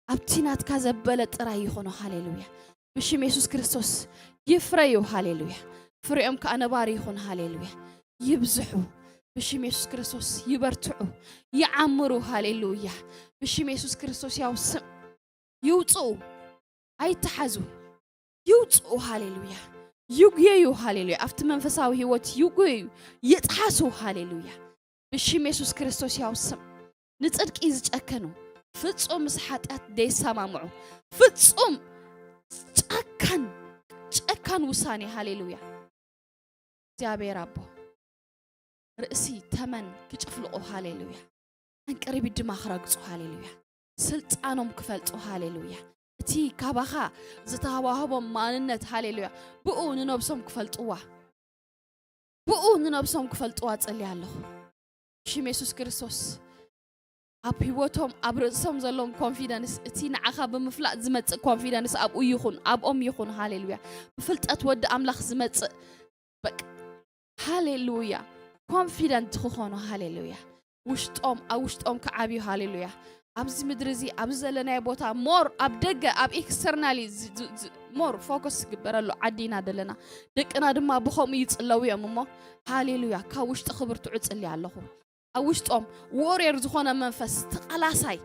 ኣብቲ ናትካ ዘበለ ጥራይ ይኹኑ። ሃሌሉያ። ብሽም የሱስ ክርስቶስ ይፍረዩ። ሃሌሉያ። ፍሬኦም ከኣ ነባሪ ይኹን። ሃሌሉያ። ይብዝሑ። ብሽም የሱስ ክርስቶስ ይበርትዑ። ይዓምሩ። ሃሌሉያ። ብሽም የሱስ ክርስቶስ ያው ስም ይውፅኡ። ኣይተሓዙ። ይውፅኡ። ሃሌሉያ። ይጉየዩ። ሃሌሉያ። ኣብቲ መንፈሳዊ ህይወት ይጉየዩ። ይጥሓሱ። ሃሌሉያ። ብሽም የሱስ ክርስቶስ ያው ስም ንጽድቂ ዝጨከኑ፣ ፍጹም ምስ ሓጢኣት ደይሰማምዑ፣ ፍጹም ጨካን፣ ጨካን ውሳኔ። ሃሌሉያ። እግዚኣብሔር ኣቦ ርእሲ ተመን ክጭፍልቑ። ሃሌሉያ። ዕንቅርቢት ድማ ክረግጹ። ሃሌሉያ። ስልጣኖም ክፈልጡ። ሃሌሉያ። እቲ ካባኻ ዝተዋህቦም ማንነት። ሃሌሉያ። ብኡ ንነብሶም ክፈልጥዋ። ብኡ ንነብሶም ክፈልጥዋ ጸልየ ኣለኹ። ሽም የሱስ ክርስቶስ ኣብ ህይወቶም፣ ኣብ ርእሶም ዘለዎም ኮንፊደንስ፣ እቲ ንዓኻ ብምፍላጥ ዝመጽእ ኮንፊደንስ ኣብኡ ይኹን፣ ኣብኦም ይኹን። ሃሌሉያ። ብፍልጠት ወዲ ኣምላኽ ዝመጽእ በቃ፣ ሃሌሉያ፣ ኮንፊደንት ክኾኑ። ሃሌሉያ። ውሽጦም፣ ኣብ ውሽጦም ክዓብዩ። ሃሌሉያ። ኣብዚ ምድሪ እዚ፣ ኣብዚ ዘለናዮ ቦታ፣ ሞር ኣብ ደገ፣ ኣብ ኤክስተርናሊ ሞር ፎከስ ዝግበረሉ ዓዲ ኢና ዘለና። ደቅና ድማ ብኸምኡ ይጽለዉ እዮም እሞ፣ ሃሌሉያ፣ ካብ ውሽጢ ክብርትዑ ጽሊ ኣለኹ። ኣብ ውሽጦም ዎሪየር ዝኾነ መንፈስ፣ ተቓላሳይ፣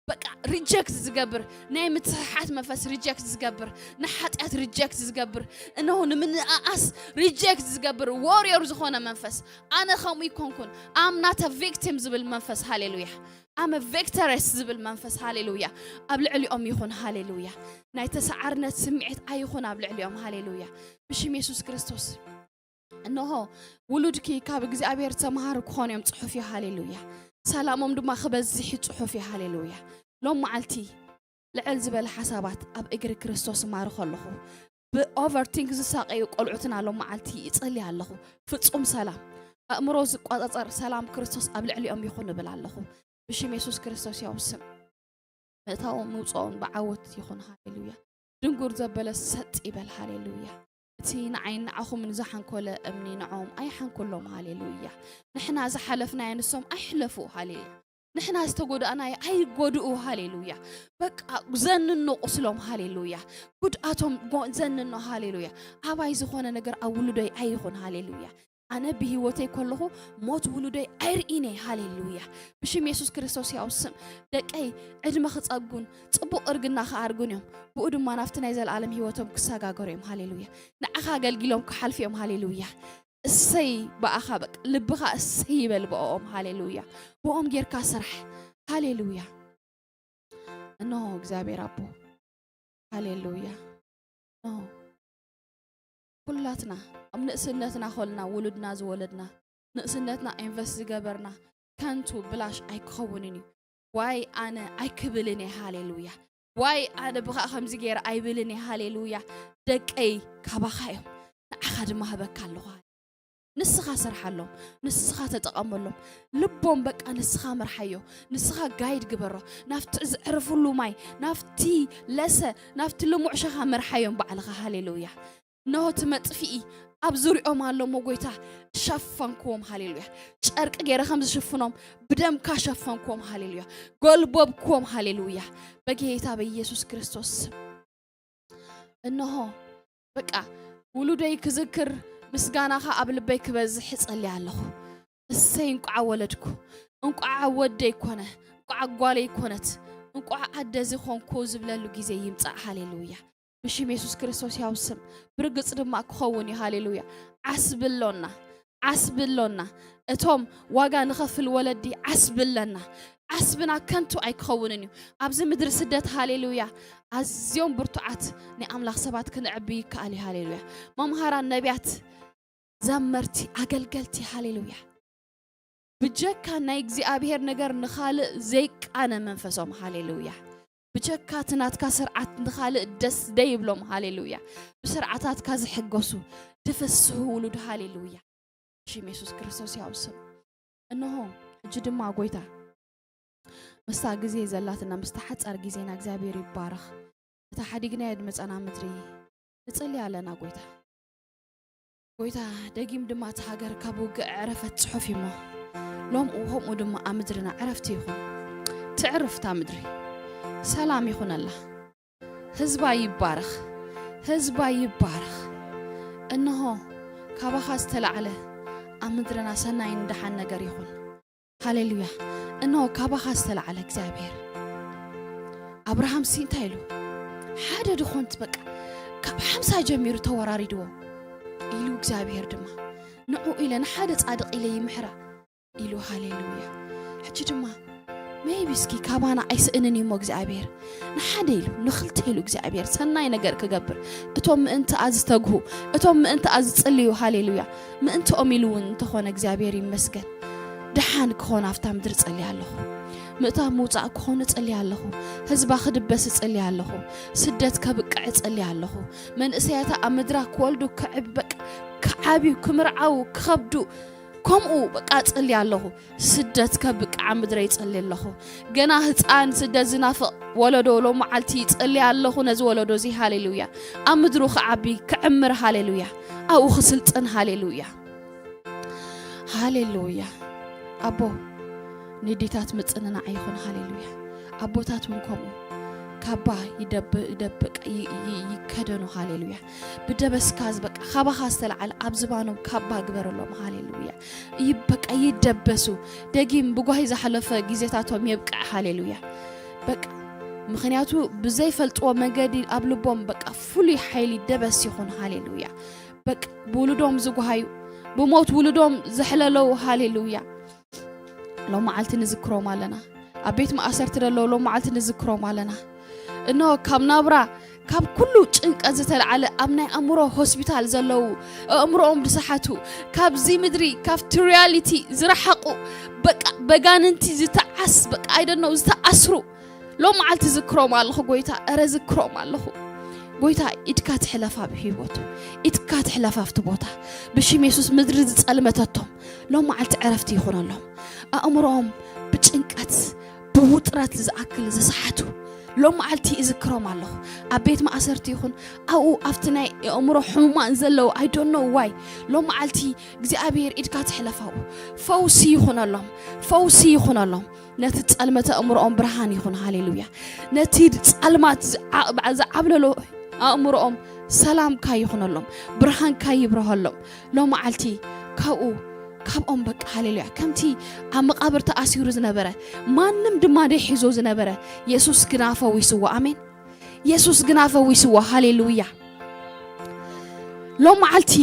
በቃ ሪጀክት ዝገብር፣ ናይ ምትሕሓት መንፈስ ሪጀክት ዝገብር፣ ንሓጢኣት ሪጀክት ዝገብር፣ እነሆ ንምንኣኣስ ሪጀክት ዝገብር ዎሪየር ዝኾነ መንፈስ። ኣነ ከምኡ ይኮንኩን። I'm not a victim ዝብል መንፈስ። ሃሌሉያ። I'm a victoress ዝብል መንፈስ። ሃሌሉያ። ኣብ ልዕሊኦም ይኹን። ሃሌሉያ። ናይ ተሰዓርነት ስምዒት ኣይኹን ኣብ ልዕሊኦም። ሃሌሉያ። ብሽም የሱስ ክርስቶስ። እንሆ ውሉድኪ ካብ እግዚኣብሔር ተምሃሩ ክኾኑ እዮም ጽሑፍ እዩ። ሃሌሉያ። ሰላሞም ድማ ክበዝሕ እዩ ጽሑፍ እዩ። ሃሌሉያ። ሎም መዓልቲ ልዕል ዝበለ ሓሳባት ኣብ እግሪ ክርስቶስ እማርኾ ኣለኹ። ብኦቨርቲንክ ዝሳቀዩ ቆልዑትና ሎም መዓልቲ ይጸሊ ኣለኹ። ፍጹም ሰላም፣ ኣእምሮ ዝቋጻጸር ሰላም ክርስቶስ ኣብ ልዕሊኦም ይኹን እብል ኣለኹ። ብሽም የሱስ ክርስቶስ ያው ስም ምእታዎም ምውፅኦም ብዓወት ይኹን። ሃሌሉያ። ድንጉር ዘበለ ሰጥ ይበል። ሃሌሉያ። እቲ ንዓይን ንዓኹምን ዝሓንኮለ እምኒ ንዖም ኣይሓንኮሎም። ሃሌሉያ። ንሕና ዝሓለፍናዮ ንሶም ኣይሕለፉ። ሃሌሉያ። ንሕና ዝተጎዳእናዮ ኣይጎድኡ። ሃሌሉያ። በቃ ዘንኖ ቁስሎም። ሃሌሉያ። ጉድኣቶም ጎ-፣ ዘንኖ። ሃሌሉያ። ኣባይ ዝኾነ ነገር ኣብ ውሉደይ ኣይኹን። ሃሌሉያ። ኣነ ብህይወተይ ከለኹ ሞት ውሉደይ ኣይርኢን እየ። ሃሌሉያ። ብሽም የሱስ ክርስቶስ ያው ስም ደቀይ ዕድመ ክጸጉን ጽቡቕ እርግና ክኣርጉን እዮም። ብኡ ድማ ናብቲ ናይ ዘለኣለም ህይወቶም ክሰጋገሩ እዮም። ሃሌሉያ። ንዓኻ ኣገልጊሎም ክሓልፉ እዮም። ሃሌሉያ። እሰይ ብኣኻ በቃ ልብኻ እሰይ ይበል ብኦም። ሃሌሉያ። ብኦም ጌርካ ስራሕ። ሃሌሉያ። እነሆ እግዚኣብሔር ኣቦ። ሃሌሉያ። እነሆ ኩላትና ኣብ ንእስነትና ኮልና ውሉድና ዝወለድና፣ ንእስነትና ኢንቨስት ዝገበርና ከንቱ ብላሽ ኣይክኸውንን እዩ። ዋይ ኣነ ኣይክብልን እየ። ሃሌሉያ። ዋይ ኣነ ብኻ ከምዚ ገይረ ኣይብልን እየ። ሃሌሉያ። ደቀይ ካባኻ እዮም። ንዓኻ ድማ ህበካ ኣለኹ። ንስኻ ስርሓሎም፣ ንስኻ ተጠቐመሎም። ልቦም በቃ ንስኻ መርሓዮ፣ ንስኻ ጋይድ ግበሮ። ናብቲ ዝዕርፍሉ ማይ፣ ናብቲ ለሰ፣ ናብቲ ልሙዕ ሸኻ መርሓዮም ባዕልኻ። ሃሌሉያ። እነሆ እቲ መጥፍኢ ኣብ ዙሪኦም ኣሎ እሞ ጎይታ ሸፈንክዎም። ሃሌሉያ። ጨርቂ ገይረ ከም ዝሽፍኖም ብደምካ ሸፈንክዎም። ሃሌሉያ። ጎልቦብክዎም። ሃሌሉያ። በጌታ በኢየሱስ ክርስቶስ ስም። እነሆ በቃ ውሉደይ ክዝክር ምስጋናኻ ኣብ ልበይ ክበዝሕ እጸሊ ኣለኹ። እሰይ እንቋዕ ወለድኩ፣ እንቋዕ ወደይ ኮነ፣ እንቋዕ ጓለይ ኮነት፣ እንቋዕ ኣደ ዝኾንኩ ዝብለሉ ግዜ ይምጻእ። ሃሌሉያ። ብሽም የሱስ ክርስቶስ ያው ስም ብርግጽ ድማ ክኸውን እዩ። ሃሌሉያ። ዓስቢ ኣሎና፣ ዓስቢ ኣሎና። እቶም ዋጋ ንኸፍል ወለዲ ዓስቢ ኣለና። ዓስብና ከንቱ ኣይክኸውንን እዩ። ኣብዚ ምድሪ ስደት፣ ሃሌሉያ፣ ኣዝዮም ብርቱዓት ናይ ኣምላኽ ሰባት ክንዕቢ ይከኣል እዩ። ሃሌሉያ። መምሃራን፣ ነቢያት፣ ዘመርቲ፣ ኣገልገልቲ፣ ሃሌሉያ። ብጀካ ናይ እግዚኣብሔር ነገር ንኻልእ ዘይቃነ መንፈሶም፣ ሃሌሉያ። ብጀካ እቲ ናትካ ስርዓት ንኻልእ ደስ ደይብሎም፣ ሃሌሉያ። ብስርዓታትካ ዝሕገሱ፣ ድፍስሁ ውሉድ፣ ሃሌሉያ። ሽም የሱስ ክርስቶስ ያው ስም። እንሆ፣ ሕጂ ድማ ጎይታ፣ ምስታ ግዜ ዘላትና፣ ምስታ ሓጻር ግዜና እግዚኣብሔር ይባረኽ። እታ ሓዲግናዮ ድመጻና ምድሪ ንጸሊ ኣለና ጎይታ። ጎይታ፣ ደጊም ድማ እታ ሃገር ካብ ውግእ ዕረፈት ጽሑፍ እሞ፣ ሎምኡ ከምኡ ድማ ኣብ ምድርና ዕረፍቲ ይኹን። ትዕርፍ እታ ምድሪ፣ ሰላም ይኹነላ። ህዝባ ይባረኽ፣ ህዝባ ይባረኽ። እንሆ፣ ካባኻ ዝተላዕለ ኣብ ምድርና ሰናይን ደሓን ነገር ይኹን። ሃሌሉያ። እንሆ፣ ካባኻ ዝተላዕለ እግዚኣብሔር። ኣብርሃምሲ እንታይ ኢሉ? ሓደ ድኾንት በቃ ካብ ሓምሳ ጀሚሩ ተወራሪድዎ ኢሉ፣ እግዚኣብሔር ድማ ንዑ ኢለ ንሓደ ጻድቕ ኢለ ይምሕራ ኢሉ። ሃሌሉያ። ሕጂ ድማ ሜይቢ እስኪ ካባና ኣይስእንን እዩ እሞ እግዚኣብሔር ንሓደ ኢሉ ንኽልተ ኢሉ እግዚኣብሔር ሰናይ ነገር ክገብር፣ እቶም ምእንትኣ ዝተግሁ፣ እቶም ምእንትኣ ዝጽልዩ፣ ሃሌሉያ፣ ምእንትኦም ኢሉ እውን እንተኾነ እግዚኣብሔር ይመስገን። ደሓን ክኾን ኣብታ ምድሪ ጸልየ ኣለኹ። ምእታው ምውጻእ ክኾኑ ጸልየ ኣለኹ። ህዝባ ክድበስ እጸልየ ኣለኹ። ስደት ከብቅዕ እጸልየ ኣለኹ። መንእሰያታ ኣብ ምድራ ክወልዱ ክዕብ-፣ በቃ ክዓብዩ፣ ክምርዓዉ፣ ክኸብዱ፣ ከምኡ በቃ እጸልየ ኣለኹ። ስደት ከብቅዕ ኣብ ምድረይ እጸልየ ኣለኹ። ገና ህጻን ስደት ዝናፍቕ ወለዶ ሎም መዓልቲ ይጸልየ ኣለኹ ነዚ ወለዶ እዚ። ሃሌሉያ። ኣብ ምድሩ ክዓቢ፣ ክዕምር፣ ሃሌሉያ። ኣብኡ ክስልጥን፣ ሃሌሉያ። ሃሌሉያ። ኣቦ፣ ንዴታት ምጽንናዕ ይኹን። ሃሌሉያ። ኣቦታት እውን ከምኡ ካባ ይደብ-፣ ይደብቅ፣ ይ-፣ ይ-፣ ይከደኑ። ሃሌሉያ። ብደበስካ ዝበቃ፣ ካባኻ ዝተለዓለ ኣብ ዝባኖም ካባ ግበረሎም። ሃሌሉያ። ይበቃ፣ ይደበሱ። ደጊም ብጓሂ ዝሓለፈ ግዜታቶም የብቅዕ። ሃሌሉያ። በቃ፣ ምኽንያቱ ብዘይፈልጥዎ መንገዲ ኣብ ልቦም በቃ ፍሉይ ሓይሊ ደበስ ይኹን። ሃሌሉያ። በቃ፣ ብውሉዶም ዝጓሃዩ፣ ብሞት ውሉዶም ዘሕለለው። ሃሌሉያ። ሎም መዓልቲ ንዝክሮም ኣለና። ኣብ ቤት ማእሰርቲ ዘለዉ ሎም መዓልቲ ንዝክሮም ኣለና። እነሆ ካብ ናብራ፣ ካብ ኩሉ ጭንቀት ዝተለዓለ ኣብ ናይ ኣእምሮ ሆስፒታል ዘለዉ፣ ኣእምሮኦም ዝሰሓቱ፣ ካብዚ ምድሪ፣ ካብቲ ሪያሊቲ ዝረሓቑ፣ በቃ በጋንንቲ ዝተዓስ-፣ በቃ፣ I don't know፣ ዝተኣስሩ፣ ሎም መዓልቲ ዝክሮም ኣለኹ ጎይታ፣ እረ ዝክሮም ኣለኹ ጎይታ። ኢድካ ትሕለፍ ኣብ ህይወቱ፣ ኢድካ ትሕለፍ ኣብቲ ቦታ። ብሽም የሱስ ምድሪ ዝጸልመተቶም ሎም መዓልቲ ዕረፍቲ ይኹነሎም። ኣእምሮኦም ብጭንቀት ብውጥረት ዝኣክል ዝሰሓቱ ሎም መዓልቲ እዝክሮም ኣለኹ። ኣብ ቤት ማእሰርቲ ይኹን ኣብኡ ኣብቲ ናይ ኣእምሮ ሕሙማን ዘለዉ፣ I don't know why፣ ሎም መዓልቲ እግዚኣብሔር ኢድካ ትሕለፍ ኣብኡ። ፈውሲ ይኹነሎም፣ ፈውሲ ይኹነሎም። ነቲ ጸልመተ ኣእምሮኦም ብርሃን ይኹን። ሃሌሉያ። ነቲ ጸልማት ዝዓ-፣ ዝዓብለሎ ኣእምሮኦም ሰላምካ ይኹነሎም፣ ብርሃንካ ይብርሃሎም። ሎም መዓልቲ ካብኡ፣ ካብኦም በቃ፣ ሃሌሉያ። ከምቲ ኣብ መቓብር ተኣሲሩ ዝነበረ፣ ማንም ድማ ደይሒዞ ዝነበረ፣ የሱስ ግና ፈዊስዎ። ኣሜን። የሱስ ግና ፈዊስዎ። ሃሌሉያ። ሎም መዓልቲ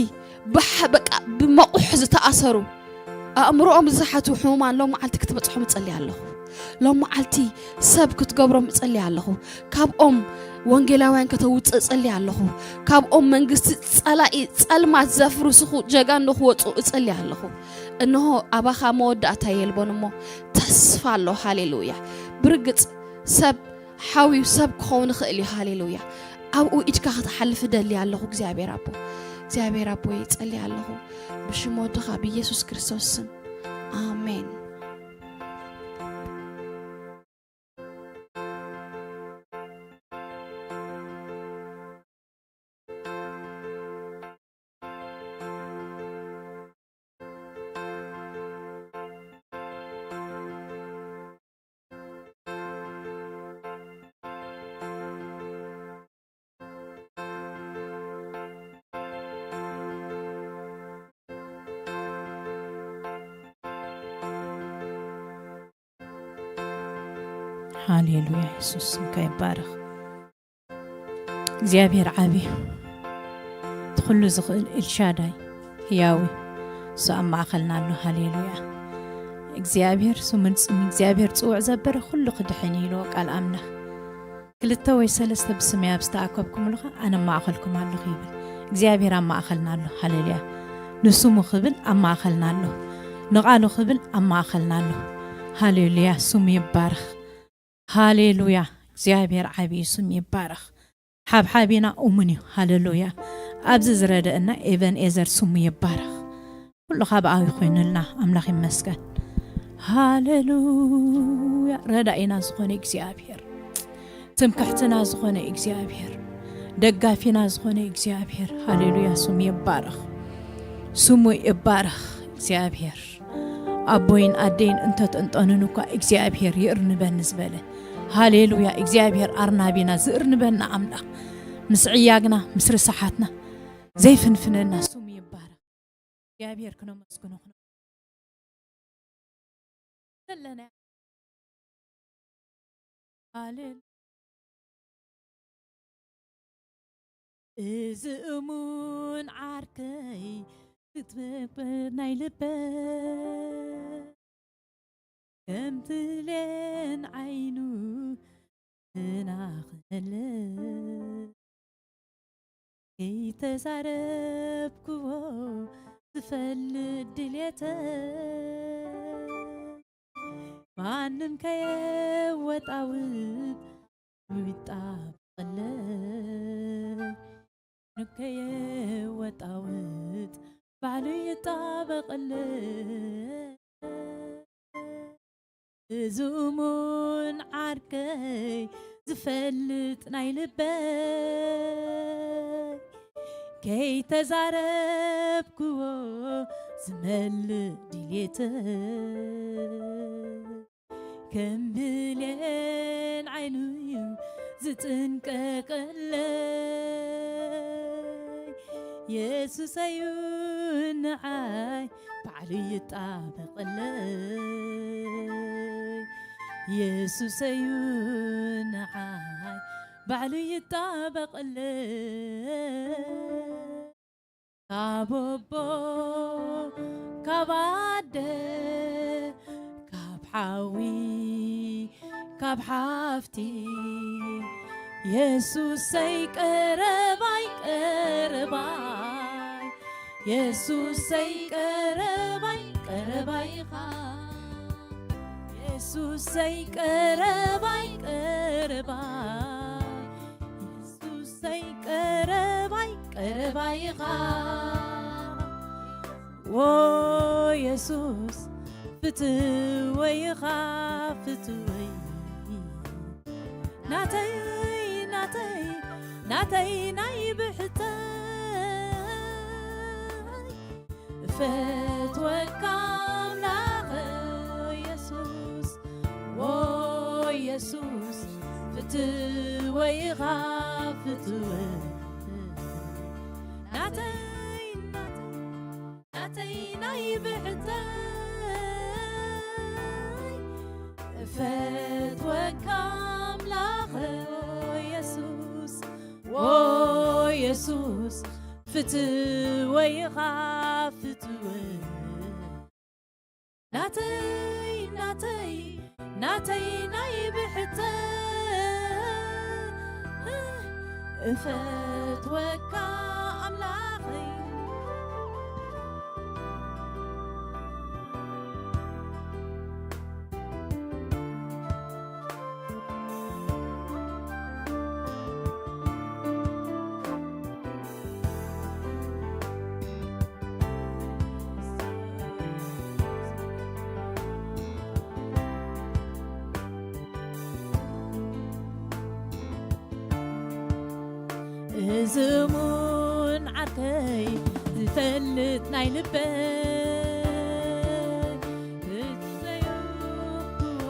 ብሓ-፣ በቃ ብመቑሕ ዝተኣሰሩ፣ ኣእምሮኦም ዝሰሓቱ ሕሙማን ሎም መዓልቲ ክትበጽሖም እጸሊ ኣለኹ። ሎም መዓልቲ ሰብ ክትገብሮም እጸሊ ኣለኹ። ካብኦም ወንጌላውያን ከተውጽእ እጸሊ ኣለኹ። ካብኦም መንግስቲ ጸላኢ ጸልማት ዘፍርስኹ ጀጋኑ ክወጹ እጸሊ ኣለኹ። እንሆ ኣባኻ መወዳእታ የልቦን እሞ ተስፋ ኣሎ። ሃሌሉያ። ብርግጽ ሰብ ሓውዩ ሰብ ክኸውን ይኽእል እዩ። ሃሌሉያ። ኣብኡ ኢድካ ክትሓልፍ እደሊ ኣለኹ እግዚኣብሔር ኣቦ። እግዚኣብሔር ኣቦ ይጸሊ ኣለኹ ብሽም ወድኻ ብኢየሱስ ክርስቶስ ስም። ኣሜን። ሃሌሉያ፣ የሱስ ስምካ ይባረኽ። እግዚኣብሔር ዓቢ፣ እቲ ኩሉ ዝኽእል ኤልሻዳይ፣ ህያዊ፣ እሱ ኣብ ማእኸልና ኣሎ። ሃሌሉያ። እግዚኣብሔር ስሙ ንጽም-፣ እግዚኣብሔር ጽውዕ ዘበለ ኩሉ ክድሕን እዩ ኢልዎ ቃል ኣምላኽ። ክልተ ወይ ሰለስተ ብስመይ ኣብ ዝተኣከብኩምሉ ኸኣ ኣነ ኣብ ማእኸልኩም ኣለኹ ይብል። እግዚኣብሔር ኣብ ማእኸልና ኣሎ። ሃሌሉያ። ንስሙ ክብል ኣብ ማእኸልና ኣሎ። ንቓሉ ክብል ኣብ ማእኸልና ኣሎ። ሃሌሉያ፣ ስሙ ይባረኽ። ሃሌሉያ፣ እግዚኣብሔር ዓቢ እዩ፣ ስሙ ይባረኽ። ሓብሓቢና እሙን እዩ። ሃሌሉያ። ኣብዚ ዝረደአና ኤቨንኤዘር ስሙ ይባረኽ። ኩሉ ካብ ኣብኡ ኮይኑልና ኣምላኽ ይመስገን። ሃሌሉያ። ረዳኢና ዝኾነ እግዚኣብሔር፣ ትምክሕትና ዝኾነ እግዚኣብሔር፣ ደጋፊና ዝኾነ እግዚኣብሔር፣ ሃሌሉያ፣ ስሙ ይባረኽ። ስሙ ይባረኽ እግዚኣብሔር። ኣቦይን ኣደይን እንተትንጠኑን እኳ እግዚኣብሔር ይእርንበኒ ዝበለ። ሃሌሉያ። እግዚኣብሔር ኣርናቢና ዝእርንበና ኣምላኽ፣ ምስ ዕያግና፣ ምስ ርሳሓትና ዘይፍንፍነና ስሙ ይባረኽ። እግዚኣብሔር ክነመስግኖ ክነ-፣ ዘለና። ሃሌሉ-፣ እዚ እሙን ዓርከይ ክትመቅር ናይ ልበ ከም ብሌን ዓይኑ ትናኽለ ከይተዛረብክዎ ዝፈልጥ ድሌተ ማንም ከየወጣውጥ ይጣበቐለይ። ንከየወጣውጥ ባዕሉ ይጣበቐለይ። እዚ እሙን ዓርከይ ዝፈልጥ ናይ ልበይ ከይተዛረብክዎ ዝመልእ ድሌተይ ከም ብሌን ዓይኑ እዩ ዝጥንቀቐለይ። የሱሰዩ ንዓይ ባዕሉ ይጣበቐለይ። የሱሰዩ ንዓይ ባዕሉ ይጣበቐለይ። ካብ ኣቦ፣ ካብ ኣደ፣ ካብ ሓዊ፣ ካብ ሓፍቲ፣ የሱሰይ ቀረባይ፣ ቀረባይ፣ የሱሰይ ቀረባይ፣ ቀረባይ ኢኻ። የሱሰይ ቀረባይ፣ ቀረባይ፣ የሱሰይ ቀረባይ፣ ቀረባይ ኢኻ። ዎ የሱስ ፍትወይ ኢኻ፣ ፍትወይ። ናተይ ናተይ ናተይ ናይ ብሕተይ እፈትወካ ኣምላኽ የሱስ፣ ዎ የሱስ፣ ፍትወይኻ ፍትወ ናተይ ናተይ ናተይ ናይ ብሕተይ እፈትወካ ኣምላኽ የሱስ፣ ዎ የሱስ፣ ፍትወይኻ ፍትወ ናተይ ናተይ ናተይ ናይ ብሕተይ እፈትወካ ኣምላኸይ። እዚ እሙን ዓርከይ ዝፈልጥ ናይ ልበይ፣ እቲ ዘየብኩዎ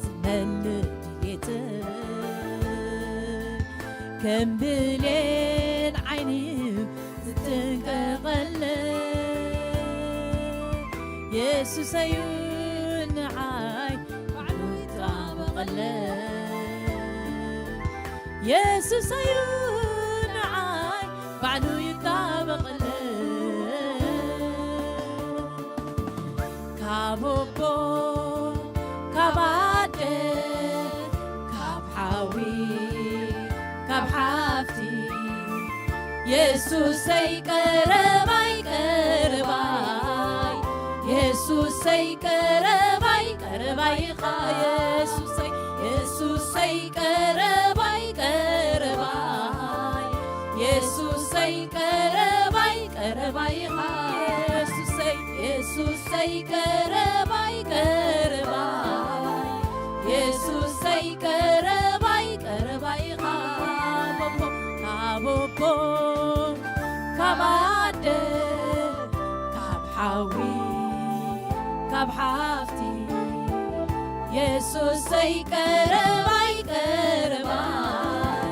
ዝመልእ ድሌት፣ ከም ብሌን ዓይኒ ዝጥንቀቐለይ የሱሰዩ ንዓይ ባዕሉ ይጣበቐለይ። የሱሰዩ ንዓይ ባዕሉ ይጣበቐለይ። ካብ ኣቦ ካብ ኣደ ካብ ሓዊ ካብ ሓፍቲ የሱሰይ ቀረባይ ቀረባይ የሱሰይ ቀረባይ ቀረባይ ኢኻ የሱሰይ የሱሰይ ቀረባይ ቀረባይ የሱሰይ ቀረባይ ቀረባይ ኢኻ የሱሰይ የሱሰይ ቀረባይ ቀረባይ የሱሰይ ቀረባይ ቀረባይ ኢኻ ካብ ኣቦ ካብ ኣቦ ካብ ኣደ ካብ ሓዊ ካብ ሓፍቲ የሱሰይ ቀረባይ ቀረባይ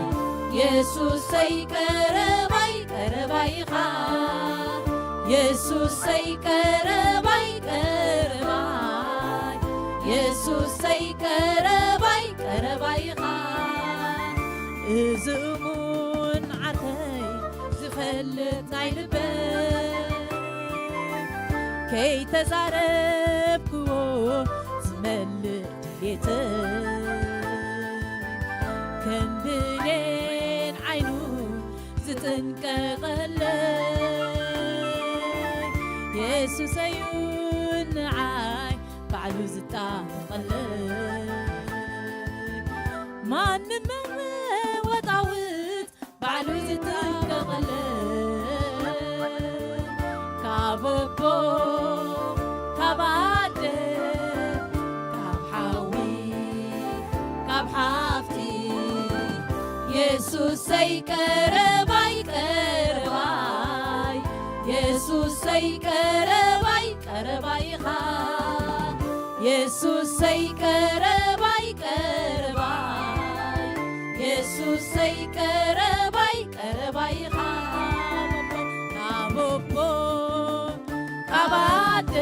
የሱሰይ ቀረባይ ቀረባይ ኢኻ የሱሰይ ቀረባይ ቀረባይ የሱሰይ ቀረባይ ቀረባይ ኢኻ እዚ እሙን ዓርከይ ዝፈልጥ ናይ ልበይ ከይተዛረብክዎ ዝመልእ ድሌተይ ከም ብሌን ዓይኑ ዝጥንቀቐለይ የሱሰዩ ንዓይ ባዕሉ ዝጣበቐለይ ማንም መወጣውጥ ባዕሉ ዝጥንቀቐለይ ካብ ኣቦ ካብ ኣደ ካብ ሓዊ ካብ ሓፍቲ የሱሰይ ቀረባይ ቀረባይ የሱሰይ ቀረባይ ቀረባይ ኢኻ የሱሰይ ቀረባይ ቀረባይ የሱሰይ ቀረባይ ቀረባይ ኢኻ ካብ ኣቦ ካብ ኣደ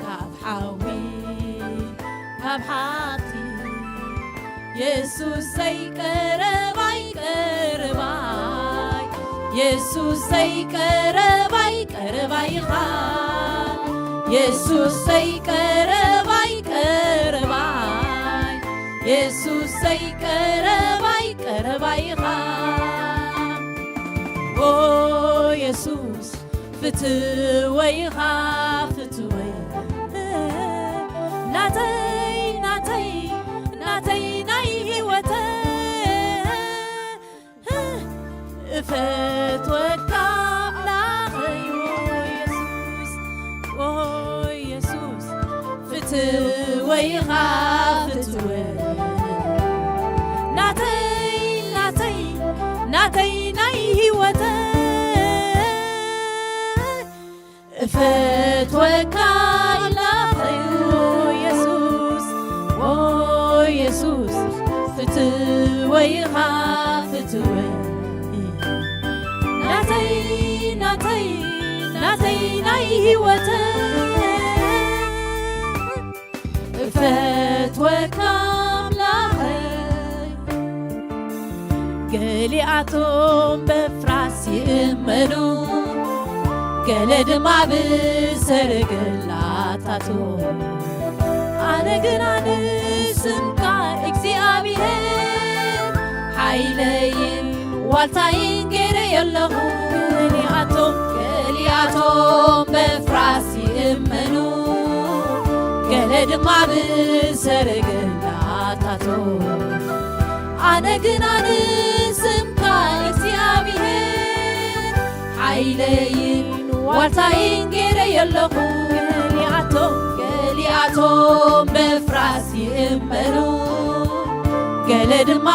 ካብ ሓዊ ካብ ሓፍቲ የሱሰይ ቀረባይ ቀረባይ የሱሰይ ቀረባይ ቀረባይ ኢኻ የሱሰይ ቀረባይ ቀረባይ የሱሰይ ቀረባይ ቀረባይ ኢኻ ዎ የሱስ ፍትወይ ኢኻ ፍትወይ ናተይ ናተይ ናተይ ናይ ህይወተይ እፈትወካ ኣምላኸይ ዎ የሱስ ዎ የሱስ ፍትወይ ኢኻ ፍትወይ ፈትወካ ኣምላኸይ ኦ የሱስ፣ ኦ የሱስ፣ ፍትወይ ኢኻ ፍትወይ። ናተይ፣ ናተይ፣ ናተይ ናይ ህይወተይ። እፈትወካ ኣምላኸይ። ገሊኣቶም በፍራስ ይእመኑ፣ ገለ ድማ ብሰረገላታቱ። ኣነ ግና ንስምካ እግዚኣብሔር ሓይለይን ዋልታይን ገይረ ኣለኹ። ገሊኣቶም፣ ገሊኣቶም በፍራስ ይእመኑ፣ ገለ ድማ ብሰረገላታቱ። ኣነ ግና ንስምካ እግዚኣብሔር ሓይለይን ዋልታይን ገይረ ኣለኹ። ገሊኣቶም፣ ገሊኣቶም በፍራስ ይእመኑ፣ ገለ ድማ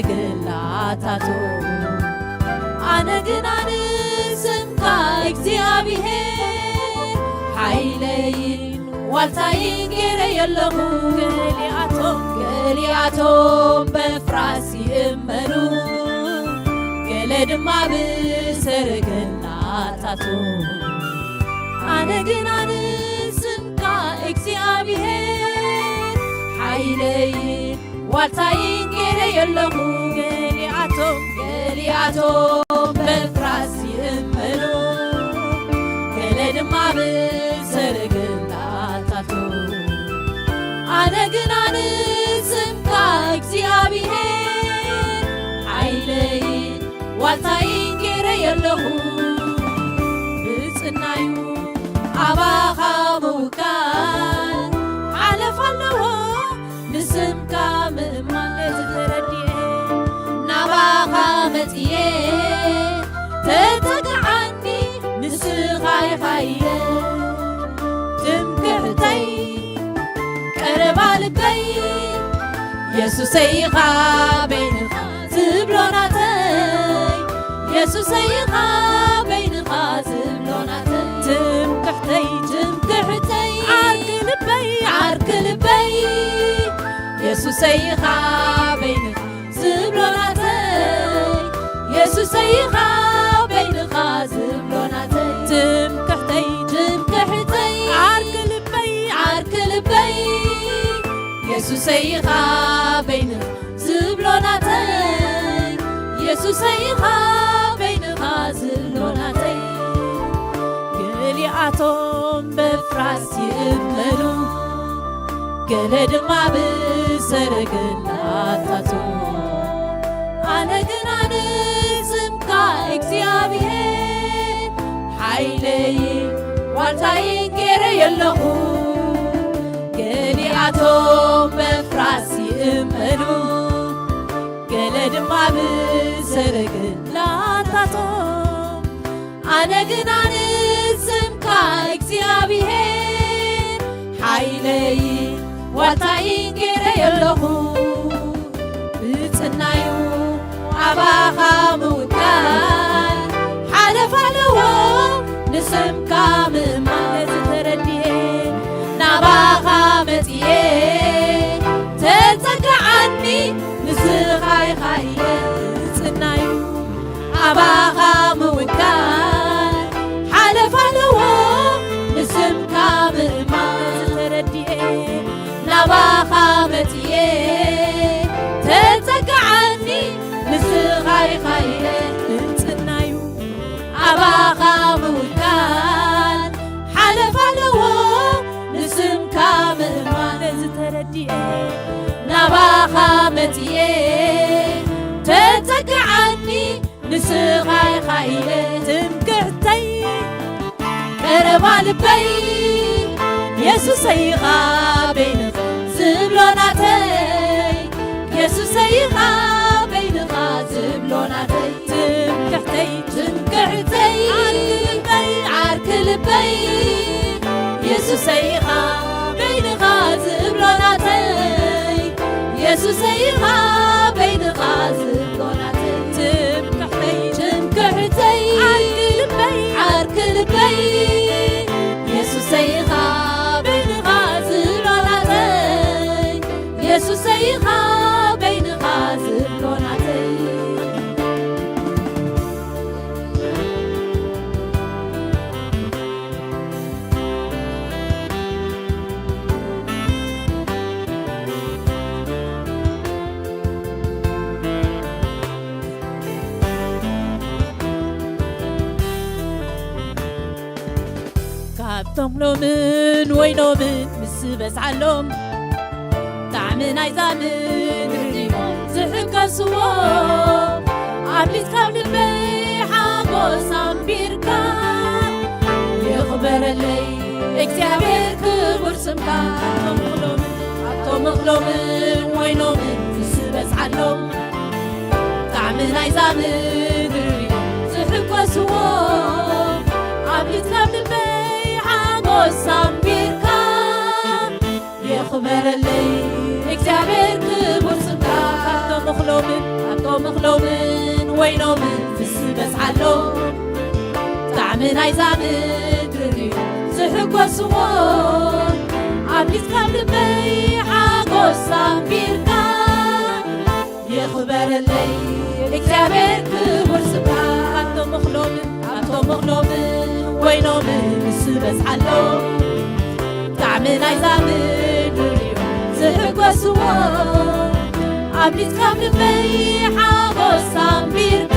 ብሰረገላታቱ። ኣነ ግና ንስምካ እግዚኣብሔር ሓይለይን ዋልታይን ገይረ ኣለኹ። ገሊኣቶም፣ ገሊኣቶም በፍራስ ይእመኑ፣ ገለ ድማ ብሰረገላታቱ። ኣነ ግና ንስምካ እግዚኣብሔር ሓይለይን ዋልታይን ገይረ ኣለኹ። ገሊኣቶም፣ ገሊኣቶም በፍራስ ይእመኑ፣ ገለ ድማ ብሰረገላታቱ። ኣነ ግና ንስምካ እግዚኣብሔር ሓይለይን ዋልታይን ገይረ ኣለኹ። ብጽናዩ ኣባኻ ምውካል ሓለፍ ኣለዎ፣ ንስምካ ምእማን ነዚ ተረዲኤ። ናባኻ መጽየ ተጸግዓኒ ንስኻ ኢኻ እየ ትምክሕተይ ቀረባ ልበይ። የሱሰይ ኢኻ በይንኻ ዝብሎ ናተይ፣ የሱሰይ ኢኻ በይንኻ ዝብሎ ናተይ። ትምክሕተይ፣ ትምክሕተይ፣ ዓርኪ ልበይ፣ ዓርኪ ልበይ። የሱሰይ ኢኻ በይንኻ ዝብሎ ናተይ፣ የሱሰይ ኢኻ በይንኻ ዝብሎ ናተይ። ትምክሕተይ፣ ትምክሕተይ፣ ዓርኪ ልበይ፣ ዓርኪ ልበይ። የሱሰይ ኢኻ በይንኻ ዝብሎ ናተይ፣ የሱሰይ ኢኻ በይንኻ ዝብሎ ናተይ። ገሊኣቶም በፍራስ ይእመኑ፣ ገለ ድማ ብሰረገላታቱ። ኣነ ግና ንስምካ እግዚኣብሔር ሓይለይን ዋልታይን ገይረ ኣለኹ። ገሊኣቶም በፍራስ ይእመኑ፣ ገለ ድማ ብሰረገላታቶም። ኣነ ግና ንስምካ እግዚኣብሔር ሓይለይን ዋልታይን ገይረ ኣለኹ። ብጽናዩ ኣባኻ ምውካል ሓለፍ ኣለዎ፣ ንስምካ ምእማን ነዚ ተረዲኤ። ናባኻ መጽየ ተጸግዓኒ ንስኻ ኢኻ እየ። ብጽናዩ ኣባኻ ምውካል ሓለፍ ኣለዎ፣ ንስምካ ምእማን ተረዲኤ። ናባኻ መጽየ ተጸግዓኒ ንስኻ ኢኻ እየ። ብጽናዩ ኣባኻ ምውካል ሓለፍ ኣለዎ፣ ንስምካ ምእማን ነዚ ተረዲኤ። ናባኻ መጽየ ተጸግዓኒ ንስኻ ኢኻ ኢለ ትምክሕተይ ቀረባ ልበይ። የሱሰይ ኢኻ በይንኻ ዝብሎ ናተይ፣ የሱሰይ ኢኻ በይንኻ ዝብሎ ናተይ። ትምክሕተይ፣ ትምክሕተይ፣ ዓርኪ ልበይ፣ ዓርኪ ልበይ። የሱሰይ ኢኻ በይንኻ ዝብሎ ናተይ፣ የሱሰይ ኢኻ በይንኻ ዝብሎ ናተይ። ትምክሕተይ፣ ትምክሕተይ፣ ዓርኪ ልበይ፣ ዓርኪ ልበይ። ኣብቶም ሎምን ወይኖምን ምስ በዝሓሎም፣ ጣዕሚ ናይዛ ምድሪ ዝሕከስዎ፣ ኣብሊት ካብ ልበይ ሓጎስ ኣንቢርካ፣ ይኽበረለይ እግዚኣብሔር ክቡር ስምካ። ኣብቶም እኽሎምን፣ ኣብቶም እኽሎምን ወይኖምን ምስ በዝሓሎም፣ ጣዕሚ ናይዛ ምድሪ ዝሕጎስዎ፣ ኣብሊት ካብ ልበይ ሓጎስ ኣንቢርካ፣ ይኽበረለይ እግዚኣብሔር ክቡር ስምካ። ኣብቶም እኽሎምን፣ ኣብቶም እኽሎምን ወይኖምን ምስ በዝሓሎም፣ ጣዕሚ ናይዛ ምድሪ ዝሕጎስዎ፣ ኣብሊት ካብ ልበይ ሓጎስ ኣንቢርካ፣ ይኽበረለይ እግዚኣብሔር ክቡር ስምካ። ኣብቶም እኽሎምን፣ ኣብቶም እኽሎምን ወይኖምን ምስ በዝሓሎም፣ ጣዕሚ ናይዛ ምድሪ ዝሕጎስዎ፣ ኣብሊት ካብ ልበይ ሓጎስ ኣንቢርካ፣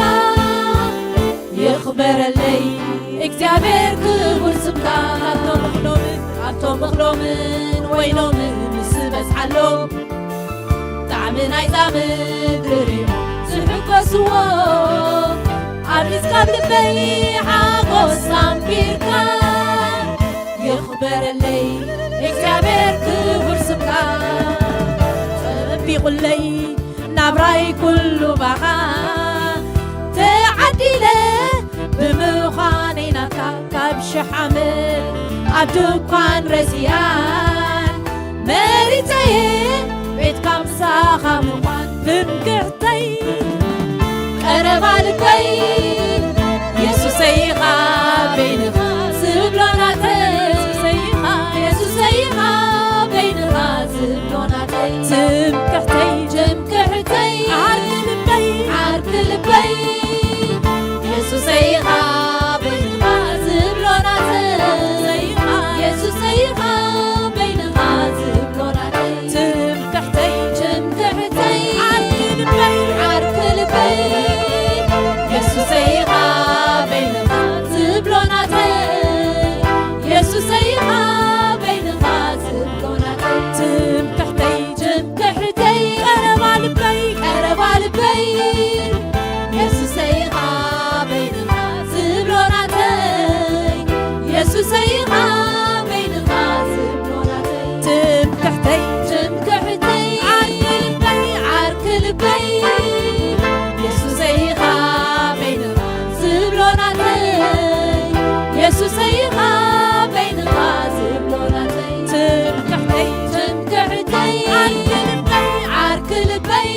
ይኽበረለይ እግዚኣብሔር ክቡር ስምካ። ኣብቶም እኽሎምን፣ ኣብቶም እኽሎምን ወይኖምን ምስ በዝሓሎም፣ ጣዕሚ ናይዛ ምድሪ ዝሕጎስዎ፣ ኣብሊት ካብ ልበይ ሓጎስ ኣንቢርካ፣ ይኽበረለይ እግዚኣብሔር ክቡር ስምካ። ጸቢቑለይ ናብራይ ኩሉ ባኻ ተዓዲለ ብምዃነይ ናትካ፣ ካብ ሽሕ ዓመት ኣብ ድኳን ረሲኣን መሪጸየ ቤትካ ምሳኻ ምዃን። ትምክሕተይ ቀረባ ልበይ የሱሰይ ኢኻ በይንኻ ዝብሎ ናተይ። የሱሰይ ኢኻ፣ የሱሰይ ኢኻ በይንኻ ዝብሎ ናተይ። ትምክሕተይ፣ ትምክሕተይ ዓርኪ ልበይ፣ ዓርኪ ልበይ የሱሰይ ኢኻ በይንኻ ዝብሎ ናተይ። የሱሰይ ኢኻ በይንኻ ዝብሎ ናተይ። ትምክሕተይ፣ ትምክሕተይ ዓርኪ ልበይ፣ ዓርኪ ልበይ የሱሰይ ኢኻ በይንኻ ዝብሎ ናተይ። የሱሰይ ኢኻ በይንኻ ዝብሎ ናተይ። ትምክሕተይ፣ ትምክሕተይ ቀረባ ልበይ፣ ቀረባ ልበይ የሱሰይ ኢኻ በይንኻ ዝብሎ ናተይ። የሱሰይ ኢኻ በይንኻ ዝብሎ ናተይ። ትምክሕተይ፣ ትምክሕተይ ዓርኪ ልበይ፣ ዓርኪ ልበይ የሱሰይ ኢኻ በይንኻ ዝብሎ ናተይ። የሱሰይ ኢኻ በይንኻ ዝብሎ ናተይ። ትምክሕተይ፣ ትምክሕተይ ዓርኪ ልበይ፣ ዓርኪ ልበይ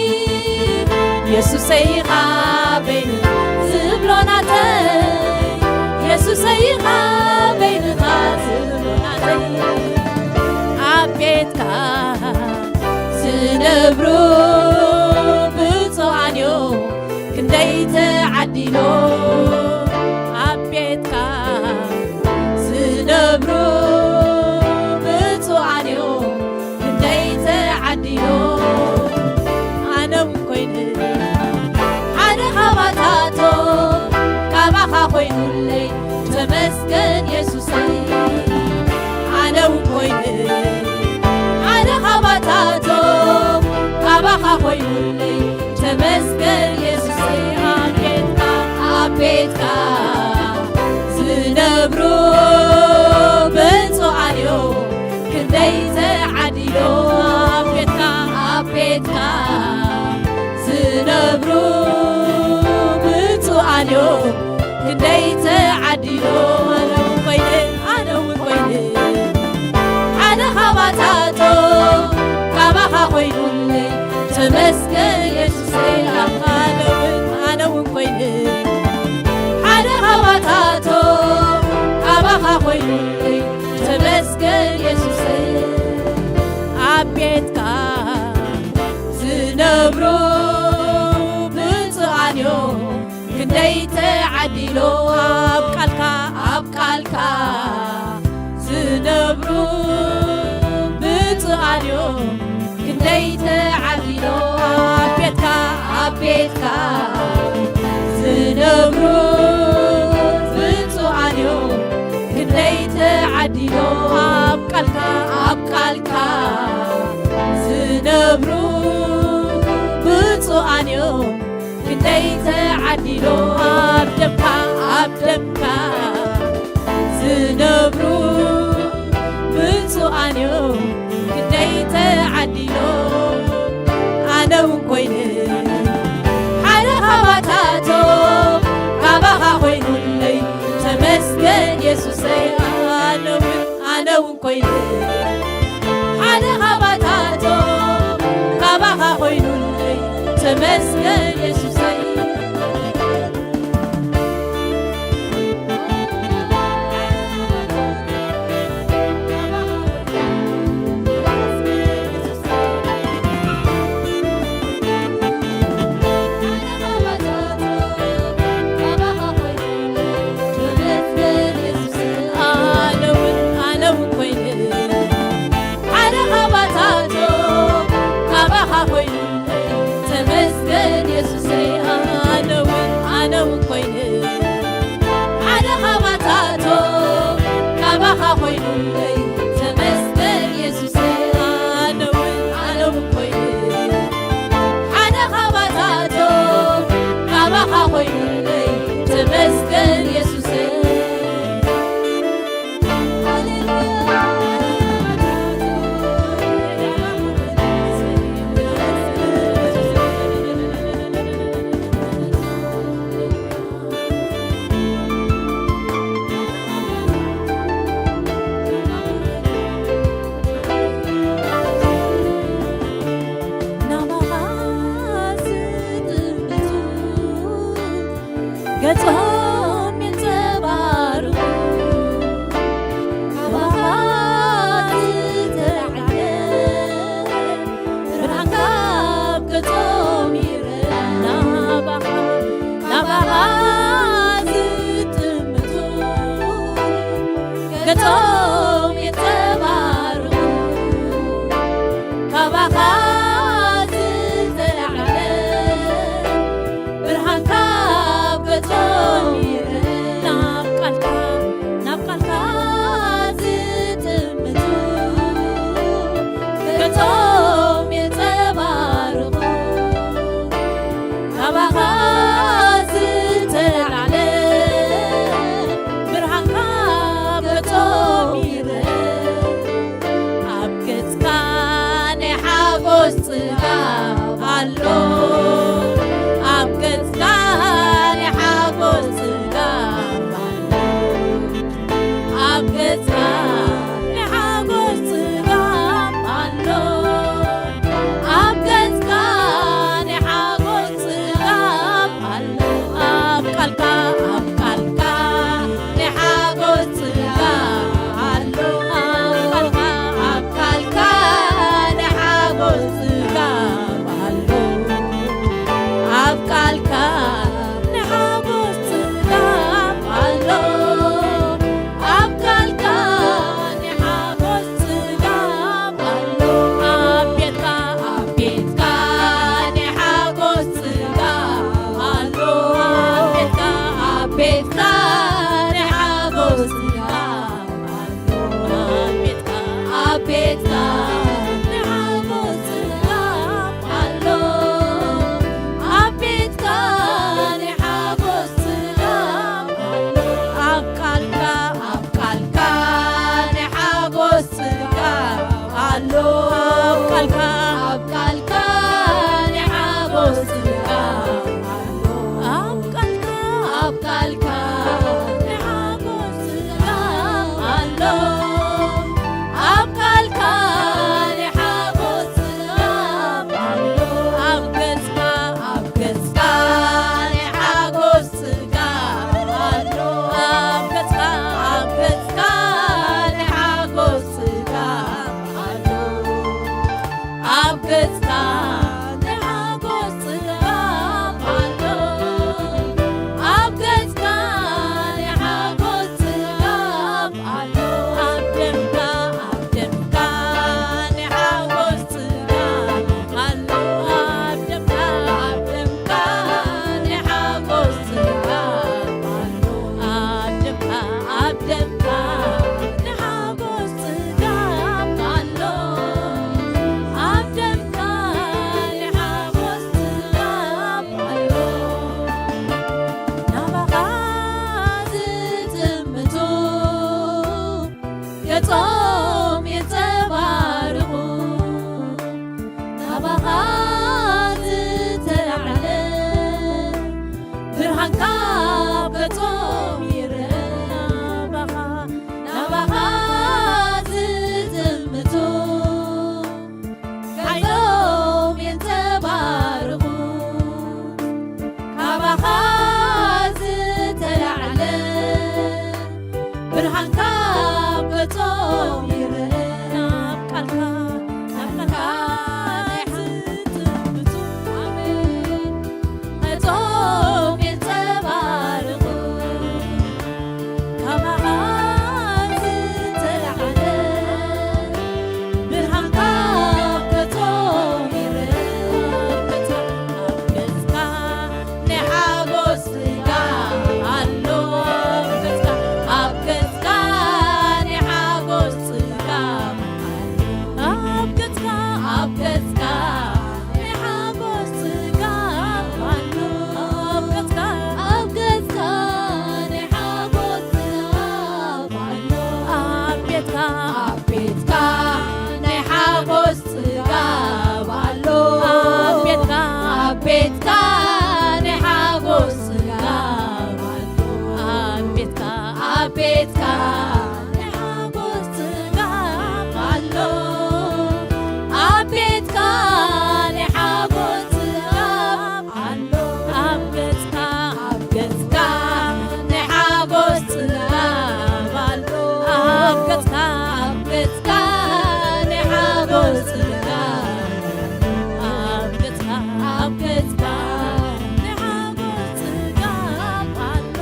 የሱሰይ ኢኻ በይንኻ ዝብሎ ናተይ። የሱሰይ ኢኻ በይንኻ ዝብሎ ናተይ። ኣብ ቤትካ ዝነብሩ ብፁዓን እዮም ክንደይ ተዓዲሎም። ኣብ ቤትካ ዝነብሩ ብፁዓን እዮም ክንደይ ተዓዲሎም። ኣነ እውን ኮይነ ሓደ ካባታቶም፣ ካባኻ ኮይኑለይ ተመስገን የሱሰይ። ኣነ እውን ኮይነ ሓደ ካባታቶም፣ ካባኻ ኮይኑለይ ተመስገን የሱሰይ። ኣብ ቤትካ፣ ኣብ ቤትካ ዝነብሩ ብፁዓን እዮም ክንደይ ተዓዲሎም። ኣብ ቤትካ፣ ኣብ ቤትካ ዝነብሩ ብፁዓን እዮም ክንደይ ተዓዲሎም። ኣነ እውን ኮይነ፣ ኣነ እውን ኮይነ ሓደ ካባታቶም፣ ካባኻ ኮይኑለይ ተመስገን የሱሰይ። ኣነ እውን፣ ኣነ እውን ኮይነ ሓደ ካባታቶም፣ ካባኻ ኮይኑለይ ተመስገን የሱሰይ። ኣብ ቤትካ ዝነብሩ ብፁዓን እዮም ክንደይ ተዓዲሎም። ኣብ ቃልካ፣ ኣብ ዓዲሎ ኣብ ቃልካ ኣብ ቃልካ ዝነብሩ ብፁዓን እዮም። ክንደይ ተዓዲሎ ኣብ ደምካ ኣብ ደምካ ዝነብሩ ብፁዓን እዮም። ክንደይ ተዓዲሎ ኣነ እውን ኮይነ ሓደ ካባታቶም ካባኻ ኮይኑለይ ተመስገን የሱሰይ ኣነ እውን ኣነ እውን ኮይነ ሓደ ካባታቶም ካባኻ ኮይኑለይ ተመስገን የሱሰይ ኣነ እውን ኣነ እውን ኮይነ ሓደ ካባታቶ ካባኻ ኮይኑ ተመስገን የሱሰይ ኣነ እውን ኣነ እውን ኮይነ ሓደ ካባታቶ ካባኻ ኮይኑለይ ተመስገን የሱሰይ ኣነ እውን ኣነ እውን ኮይነ ሓደ ካባታቶ ካባኻ ኮይኑለይ ተመስገን የሱሰይ ናባኻ ዝጥምቱ ገጾም የንጸባርቑ ካባኻ ዝተላዕለ ብርሃን ካብ ገጾም ይረአ ናባኻ ናባኻ ዝጥምቱ ገጾም የንጸባርቑ ካባኻ ዝተላዕለ ብርሃን ካብ ገጾም ይረአ ናብ ቃልካ ናብ ቃልካ ዝጥምቱ ገጾም የንጸባርቑ ካባኻ ዝተላዕለ ብርሃን ካብ ገጾም ይረአ ኣብ ገጽካ ናይ ሓጎስ ጽጋብ ኣሎ ኣብ ገጽካ ናይ ሓጎስ ጽጋብ ኣሎ ኣብ ገጽካ ናይ ሓጎስ ጽጋብ ኣሎ ኣብ ገጽካ ናይ ሓጎስ ጽጋብ ኣሎ ኣብ ቃልካ ኣብ ቃልካ ናይ ሓጎስ ጽጋብ ኣሎ ኣብ ቃልካ ኣብ ቃልካ ናይ ሓጎስ ጽጋብ ኣሎ ኣብ ቃልካ ናይ ሓጎስ ጽጋብ ኣሎ ኣብ ቃልካ ኣብ ቤትካ ናይ ሓጎስ ጽጋብ ኣሎ። ኣብ ቤትካ ናይ ሓጎስ ጽጋብ ኣሎ። ኣብ ገጽካ፣ ኣብ ገጽካ ናይ ሓጎስ ጽጋብ ኣሎ። ኣብ ገጽካ፣ ኣብ ገጽካ ናይ ሓጎስ ጽጋብ፣ ኣብ ገጽካ፣ ኣብ ገጽካ ናይ ሓጎስ ጽጋብ ኣሎ።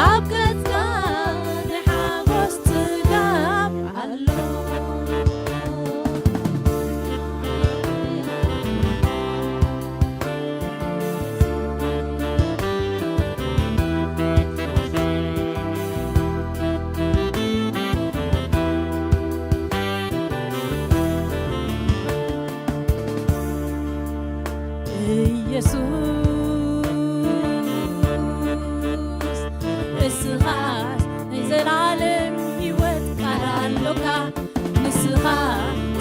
ኣብ ገጽካ ናይ ሓጎስ ጽጋብ ኣሎ። ኢየሱስ፣ እስኻስ ናይ ዘላለም ህይወት ቃል ኣሎካ። ንስኻ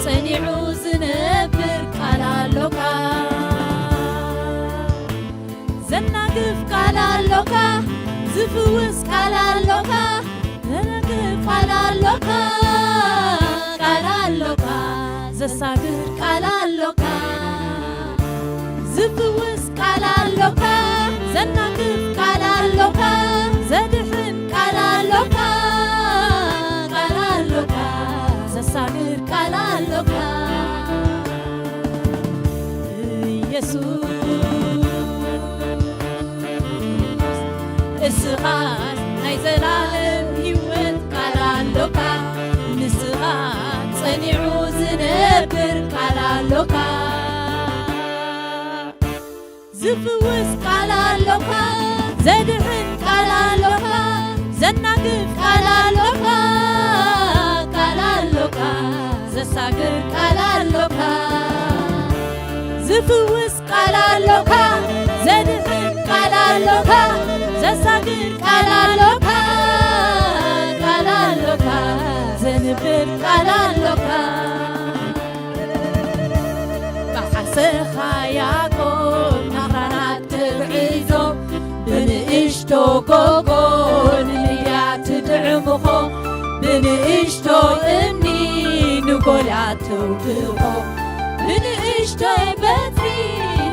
ጸኒዑ ዝነብር ቃል ኣሎካ። ዘናግፍ ቃል ኣሎካ፣ ዝፍውስ ቃል ኣሎካ፣ ዘናግፍ ቃል ኣሎካ፣ ቃል ኣሎካ፣ ዘሳግር ቃል ኣሎካ፣ ዝፍውስ ቃል ኣሎካ፣ ዘናግፍ ቃል ኣሎካ፣ ዘድሕን ቃል ኣሎካ፣ ቃል ኣሎካ፣ ዘሳግር ቃል ኣሎካ። ኢየሱስ፣ እስኻስ ናይ ዘላለም ህይወት ቃል ኣሎካ። ንስኻ ጸኒዑ ዝነብር ቃል ኣሎካ። ዝፍውስ ቃል ኣሎካ፣ ዘድሕን ቃል ኣሎካ፣ ዘናግፍ ቃል ኣሎካ፣ ቃል ኣሎካ፣ ዘሳግር ቃል ኣሎካ። ዝፍውስ ቃል ኣሎካ፣ ዘድሕን ቃል ኣሎካ፣ ዘሳግር ቃል ኣሎካ፣ ቃል ኣሎካ፣ ዘንብር ቃል ኣሎካ። ብዓሰኻ ያዕቆብ ንኣኽራናት ተግዕዞ፣ ብንእሽቶ ጎጎ ንልያ ትድዕምኾ፣ ብንእሽቶ እምኒ ንጎልያት ተውድቖ፣ ብንእሽቶይ በትሪ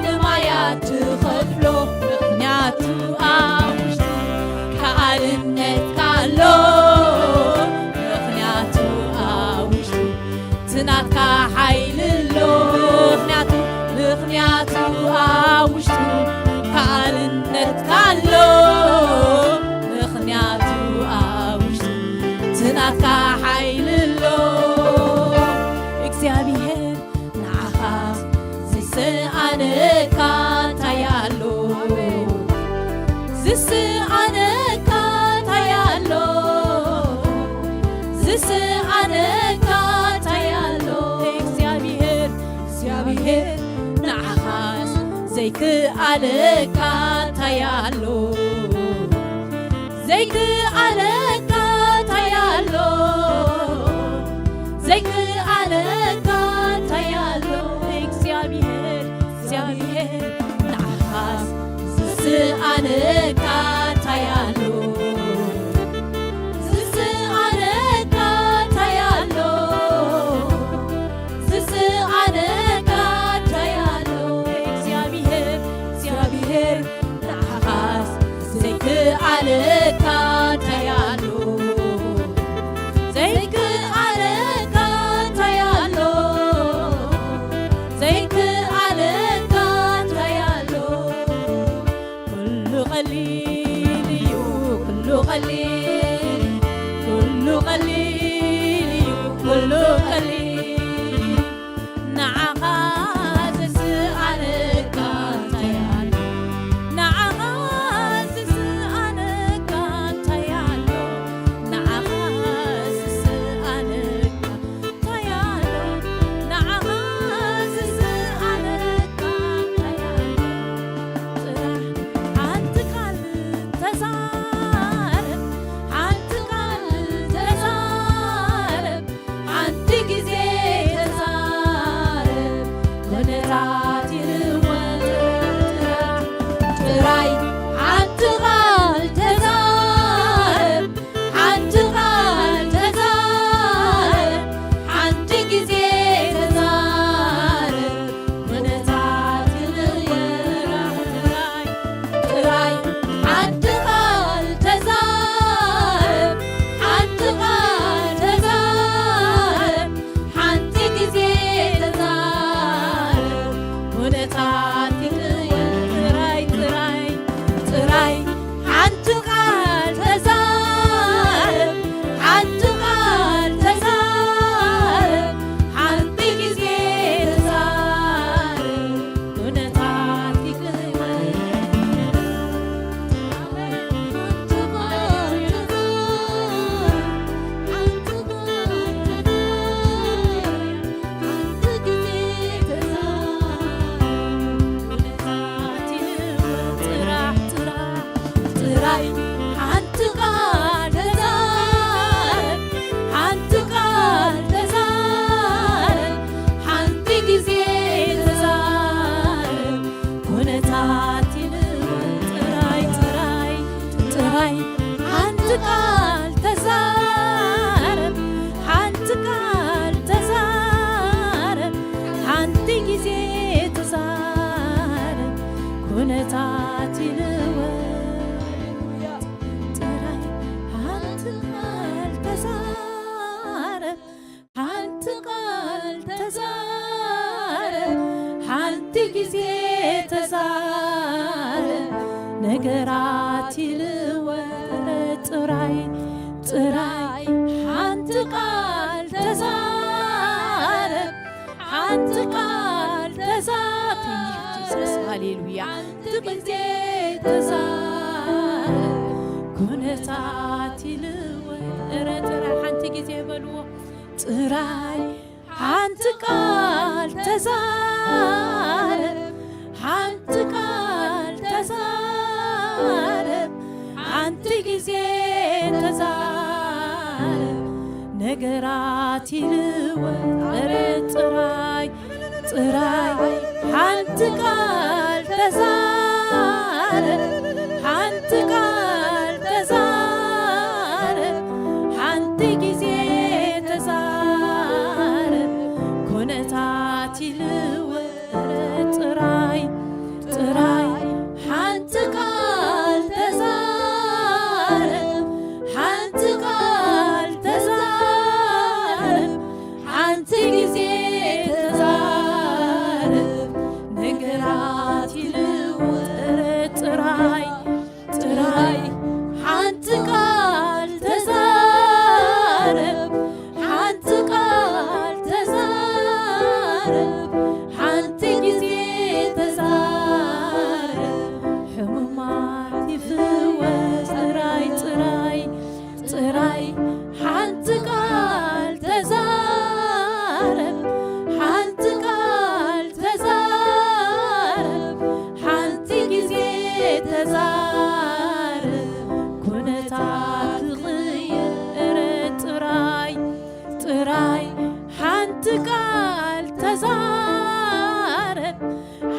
ንማያት ትኸፍሎ። ምኽንያቱ ኣብ ውሽጡ ከኣልነትካ ኣሎ፣ ምኽንያቱ ኣብ ውሽጡ ትናትካ ሓይሊ ኣሎ። ምኽንያቱ፣ ምኽንያቱ ኣብ ውሽጡ ከኣልነትካ ኣሎ። ምኽንያቱ ኣብ ውሽጡ ትናትካ ሓይሊ ኣሎ። እግዚኣብሔር ንዓኻ ዝስኣነካ እንታይ ኣሎ? ዝስኣነካ እንታይ ኣሎ? ዝስኣነካ እንታይ ኣሎ? እግዚኣብሔር፣ እግዚኣብሔር ንዓኻስ ዘይክኣለካ እንታይ ኣሎ? ዘይክኣለካ እንታይ ኣሎ? ዘይክኣለካ እንታይ ኣሎ? እግዚኣብሔር፣ እግዚኣብሔር ንዓኻስ ዝስኣነካ እንታይ ኣሎ? ዝስኣነካ እንታይ ኣሎ? ዝስኣነካ እንታይ ኣሎ? እግዚኣብሔር፣ እግዚኣብሔር ንዓኻስ ዘይክኣለካ እንታይ ኣሎ? ዘይክኣለካ እንታይ ኣሎ? ዘይክኣለካ እንታይ ኣሎ? ኩሉ ቀሊል እዩ፣ ኩሉ ቀሊል፣ ኩሉ ቀሊል እዩ፣ ኩሉ ቀሊል። ንዓኻ ዝስኣነካ እንታይ ኣሎ? ንዓኻ ዝስኣነካ እንታይ ኣሎ? ንዓኻ ዝስኣነካ እንታይ ኣሎ? ንዓኻ ዝስኣነካ እንታይ ኣሎ? ጥራሕ ሓንቲ ቃል ተዛረብ፣ ሓንቲ ቃል ተዛረብ፣ ሓንቲ ግዜ ሓንቲ ቃል ተዛረብ፣ ሓንቲ ግዜ ተዛረብ፣ ነገራት ይልወጥ ጥራይ፣ ጥራይ ሓንቲ ቃል ተዛረብ፣ ሓንቲ ቃል ተዛረብ። Jesus፣ ሃሌሉያ። ሓንቲ ግዜ ተዛረብ፣ ኩነታት ይልወጥ። እረ ጥራይ ሓንቲ ግዜ በልዎ። ጥራይ ሓንቲ ቃል ተዛረብ፣ ሓንቲ ቃል ተዛረብ፣ ሓንቲ ግዜ ተዛረብ፣ ነገራት ይልወጥ። እረ ጥራይ፣ ጥራይ ሓንቲ ቃል ተዛረብ፣ ሓንቲ ቃል ተዛረብ፣ ሓንቲ ግዜ ተዛረብ፣ ኩነታት ይልወጥ። ጥራይ፣ ጥራይ ሓንቲ ቃል ተዛረብ፣ ሓንቲ ቃል ተዛረብ፣ ሓንቲ ግዜ ተዛረብ፣ ነገራት ይልወጥ። ጥራይ፣ ጥራይ ሓንቲ ቃል ተዛረብ፣ ሓንቲ ቃል ተዛረብ፣ ሓንቲ ግዜ ተዛረብ፣ ሕሙማት ይፍወስ። ጥራይ፣ ጥራይ፣ ጥራይ ሓንቲ ቃል ተዛረብ፣ ሓንቲ ቃል ተዛረብ፣ ሓንቲ ግዜ ተዛረብ፣ ኩነታት ክቕየር። ጥራይ፣ ጥራይ ሓንቲ ቃል ተዛረብ፣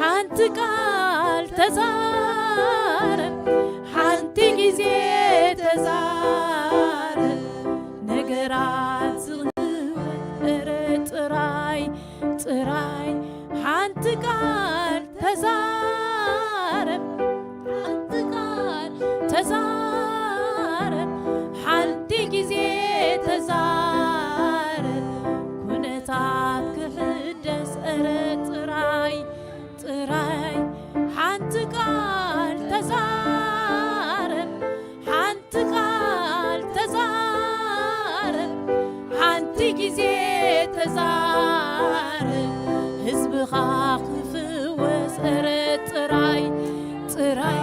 ሓንቲ ቃል ተዛረብ፣ ሓንቲ ግዜ ተዛረብ፣ ነገራት ዝቕየር። ጥራይ፣ ጥራይ ሓንቲ ቃል ተዛረብ፣ ሓንቲ ቃል ተዛረብ፣ ሓንቲ ግዜ ተዛረብ፣ ኩነታት ክሕደስ። እረ ጥራይ፣ ጥራይ ሓንቲ ቃል ተዛረብ፣ ሓንቲ ቃል ተዛረብ፣ ሓንቲ ግዜ ተዛረብ፣ ህዝብኻ ክፍወስ። እረ ጥራይ፣ ጥራይ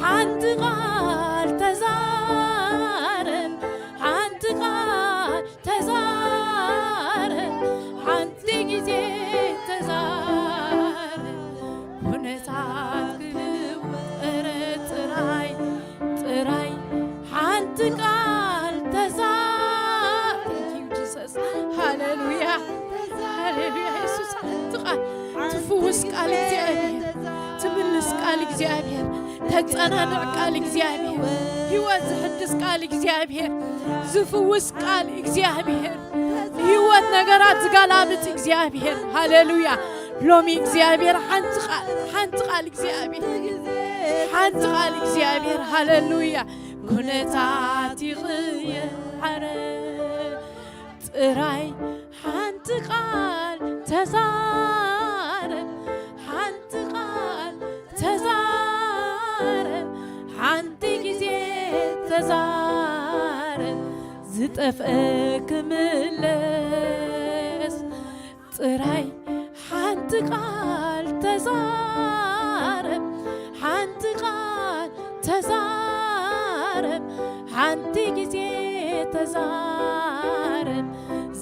ሓንቲ ቃል ተዛረብ፣ ሓንቲ ቃል ተዛረብ፣ ሓንቲ ግዜ ተዛረብ፣ ኩነታት ክልውጥ። እረ ጥራይ፣ ጥራይ ሓንቲ ቃል ተዛረብ። Thank you, Jesus። ሃሌሉያ፣ ሃሌሉያ። የሱስ ሓንቲ ቃል፣ ትፍውስ ቃል እግዚኣብሔር፣ ትምልስ ቃል እግዚኣብሔር፣ ተጸናንዕ ቃል እግዚኣብሔር፣ ህይወት ዝሕድስ ቃል እግዚኣብሔር፣ ዝፍውስ ቃል እግዚኣብሔር፣ ህይወት ነገራት ዝገላብጥ እግዚኣብሔር። ሃሌሉያ። ሎሚ እግዚኣብሔር ሓንቲ ቃል፣ ሓንቲ ቃል እግዚኣብሔር፣ ሓንቲ ቃል እግዚኣብሔር። ሃሌሉያ። ኩነታት ይቕየር። ጥራይ ሓንቲ ቃል ተዛረብ፣ ሓንቲ ቃል ተዛረብ፣ ሓንቲ ግዜ ተዛረብ፣ ዝጠፍአ ክምለስ። ጥራይ ሓንቲ ቃል ተዛረብ፣ ሓንቲ ቃል ተዛረብ፣ ሓንቲ ግዜ ተዛረብ፣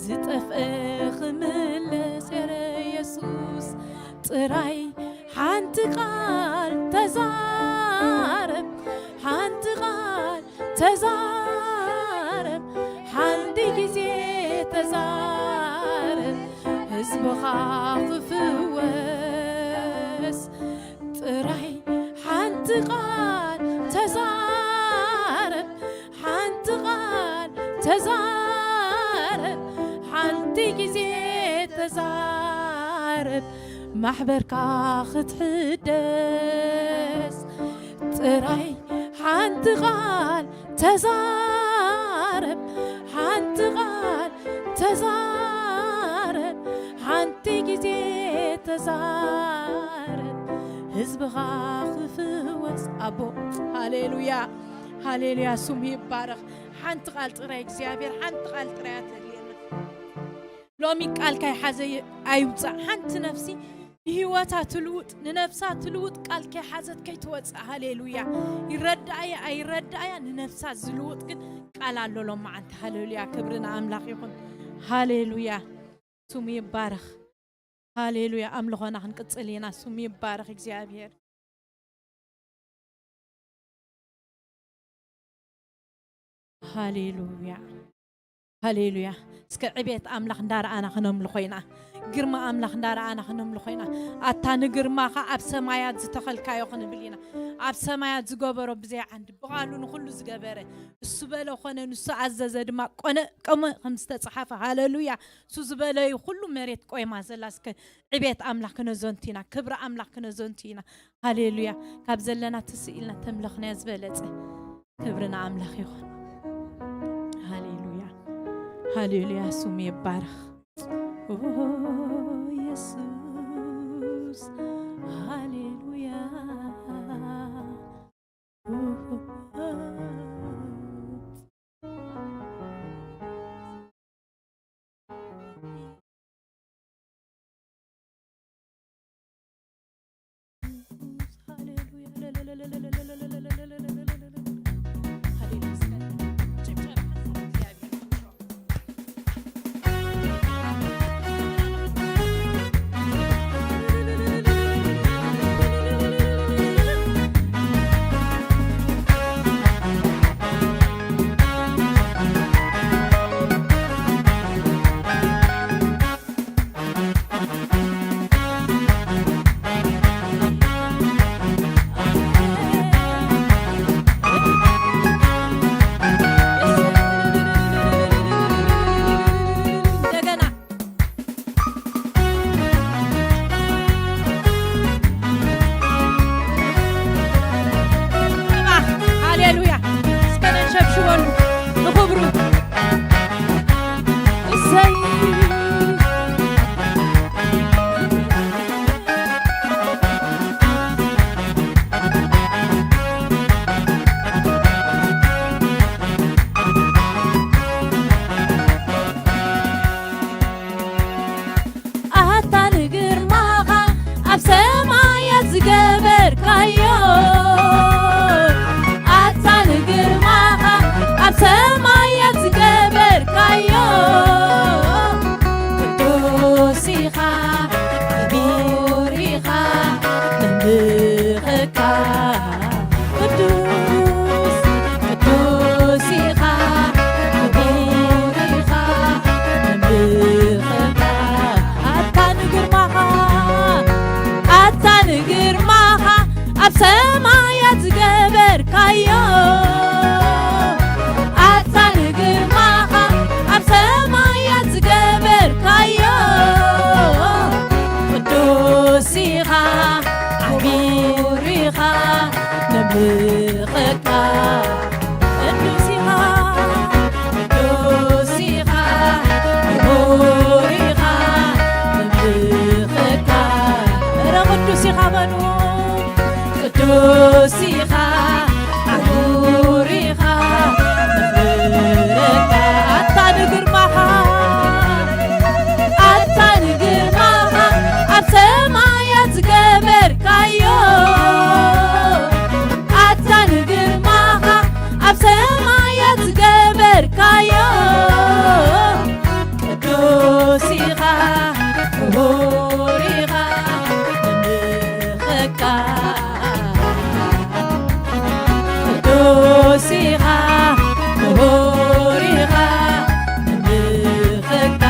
ዝጠፍአ ክምለስ። እረ የሱስ፣ ጥራይ ሓንቲ ቃል ተዛረብ፣ ሓንቲ ቃል ተዛረብ፣ ሓንቲ ግዜ ተዛረብ፣ ህዝብኻ ክፍወስ። ጥራይ ሓንቲ ቃል ተዛረብ፣ ሓንቲ ቃል ተዛረብ፣ ሓንቲ ግዜ ተዛረብ፣ ማሕበርካ ክትሕደስ። ጥራይ ሓንቲ ቃል ተዛረብ፣ ሓንቲ ቃል ተዛረብ፣ ተዛረብ፣ ህዝብኻ ክፍወስ ኣቦ። ሃሌሉያ፣ ሃሌሉያ፣ ስሙ ይባረኽ። ሓንቲ ቃል ጥራይ እግዚኣብሔር፣ ሓንቲ ቃል ጥራይ እያ ተድልየና። ሎሚ ቃል ካይሓዘ ኣይውፃእ። ሓንቲ ነፍሲ ንህይወታ ትልውጥ፣ ንነፍሳ ትልውጥ ቃል ከይሓዘት ከይትወፅእ። ሃሌሉያ። ይረዳእያ ኣይረዳእያ፣ ንነፍሳ ዝልውጥ ግን ቃል ኣሎ ሎመዓንቲ። ሃሌሉያ፣ ክብሪ ንኣምላኽ ይኹን። ሃሌሉያ፣ ስሙ ይባረኽ። ሃሌሉያ፣ ኣምልኾና ክንቅፅል ኢና። ስሙ ይባረኽ እግዚኣብሔር። ሃሌሉያ፣ ሃሌሉያ። እስከ ዕቤት ኣምላኽ እንዳረኣና ክነምልኾ ኢና። ግርማ ኣምላኽ እንዳረኣና ክነምልኾ ኢና። ኣታ ንግርማኻ ኣብ ሰማያት ዝተኸልካዮ ክንብል ኢና። ኣብ ሰማያት ዝገበሮ ብዘይ ዓንዲ ብቓሉ ንኹሉ ዝገበረ፣ እሱ በለ ኾነ፣ ንሱ ኣዘዘ ድማ ቆነ፣ ቆመ ከም ዝተጻሓፈ። ሃሌሉያ። እሱ ዝበለዩ ኩሉ መሬት ቆይማ ዘላ። እስከ ዕቤት ኣምላኽ ክነዘንቱ ኢና፣ ክብሪ ኣምላኽ ክነዘንቱ ኢና። ሃሌሉያ። ካብ ዘለና ትስእ ኢልና ተምለኽናዮ ዝበለጸ። ክብሪ ንኣምላኽ ይኹን። ሃሌሉያ፣ ሃሌሉያ፣ ስሙ ይባረኽ። ኦ የሱስ፣ ሃሌሉያ። እንደገና። ሃሌሉያ። እስከ ነሸብሽበሉ ንኽብሩ። እሰይ። ኣታ ንግርማኻ ኣብ ሰማያት ዝገበርካዮ፣ ኣታ ንግርማኻ ኣብ ሰማያት ዝገበርካዮ፣ ቅዱስ ኢኻ፣ ክቡር ኢኻ፣ ነምልኸካ። ቅዱስ፣ ቅዱስ ኢኻ፣ ክቡር ኢኻ፣ ነምልኸካ። ኣታ ንግርማኻ፣ ኣታ ንግርማኻ ኣብ ሰማያት ዝገበርካዮ፣ ኣታ ንግርማኻ ኣብ ሰማያት ዝገበርካዮ፣ ቅዱስ ኢኻ፣ ክቡር ኢኻ፣ ነምልኸካ። ቅዱስ ኢኻ፣ ቅዱስ ኢኻ፣ ክቡር ኢኻ፣ ነምልኸካ። እረ ቅዱስ ኢኻ በሉ። ቅዱስ ኢኻ፣ ክቡር ኢኻ፣ ነኽብረካ። ኣታ ንግርማኻ፣ ኣታ ንግርማኻ ኣብ ሰማያት ዝገበርካዮ፣ ኣታ ንግርማኻ ኣብ ሰማያት ዝገበርካዮ፣ ቅዱስ ኢኻ፣ ክቡር ኢኻ፣ ነምልኸካ። ቅዱስ ኢኻ፣ ክቡር ኢኻ፣ ነምልኸካ።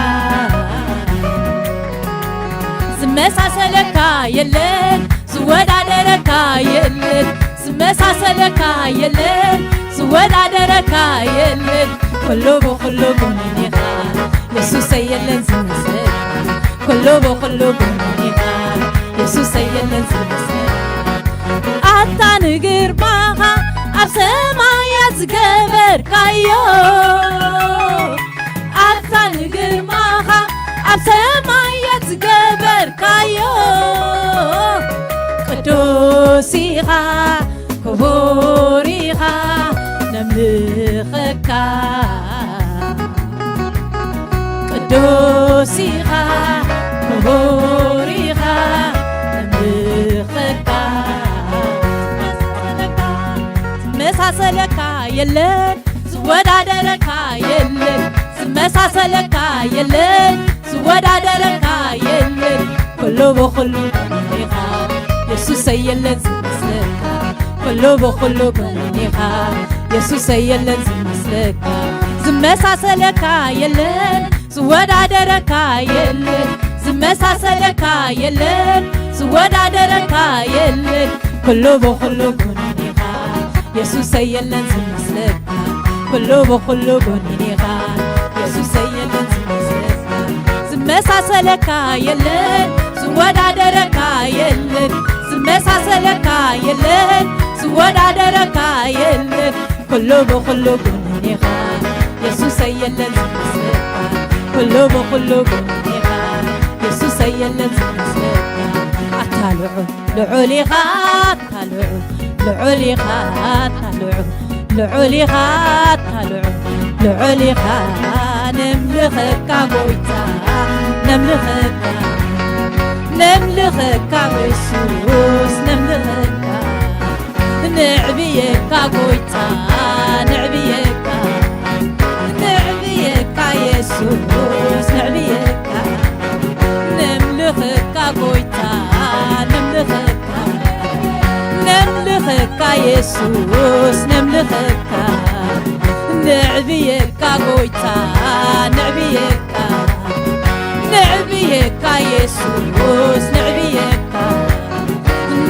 ዝመሳሰለካ የለን፣ ዝወዳደረካ የለን፣ ዝመሳሰለካ የለን፣ ዝወዳደረካ የለን። ኩሉ ብኹሉ ጎኒ ኢኻ የሱሰይ፣ የለን ዝመስለካ። ኩሉ ብኹሉ ጎኒ ኢኻ የሱሰይ፣ የለን ዝመስለካ። ኣታ ንግርማኻ ኣብ ሰማያት ዝገበርካዮ፣ ኣታ ንግርማኻ ኣብ ሰማያት ዝገበርካዮ፣ ቅዱስ ኢኻ፣ ክቡር ኢኻ፣ ነምልኸካ። ዝመሳሰለካ የለን፣ ዝወዳደረካ የለን፣ ዝመሳሰለካ የለን፣ ዝወዳደረካ የለን። ኩሉ ብኹሉ ኢኻ የሱሰይ፣ የለን ዝመስለካ። ኩሉ ብኹሉ ኢኻ የሱሰይ፣ የለን ዝመስለካ። ዝመሳሰለካ የለን፣ ዝወዳደረካ የለን፣ ዝመሳሰለካ የለን፣ ዝወዳደረካ የለን። ኩሉ ብኹሉ ኢኻ የሱሰይ፣ የለን ዝመስለካ። ኩሉ ብኹሉ ኢኻ የሱሰይ፣ የለን ዝመስለካ። ዝመሳሰለካ የለን፣ ዝወዳደረካ የለን፣ ዝመሳሰለካ የለን፣ ዝወዳደረካ የለን። ኩሉ ብኹሉ ኢኻ የሱሰይ፣ የለን ዝመስለካ። ኩሉ ብኹሉ ኢኻ የሱሰይ፣ የለን ዝመስለካ። ኣታ ልዑል ልዑል ኢኻ፣ ኣታ ልዑል ልዑል ኢኻ፣ ኣታ ልዑል ልዑል ኢኻ፣ ኣታ ልዑል ልዑል ኢኻ። ነምልኸካ ጎይታ፣ ነምልኸካ፣ ነምልኸካ የሱስ፣ ነምልኸካ። ንዕብየካ ጎይታ፣ ንዕብየካ፣ ንዕብየካ የሱስ፣ ንዕብየካ። ነምልኸካ ጎይታ፣ ነምልኸካ፣ ነምልኸካ የሱስ፣ ነምልኸካ። ንዕብየካ ጎይታ፣ ንዕብየካ፣ ንዕብየካ የሱስ፣ ንዕብየካ።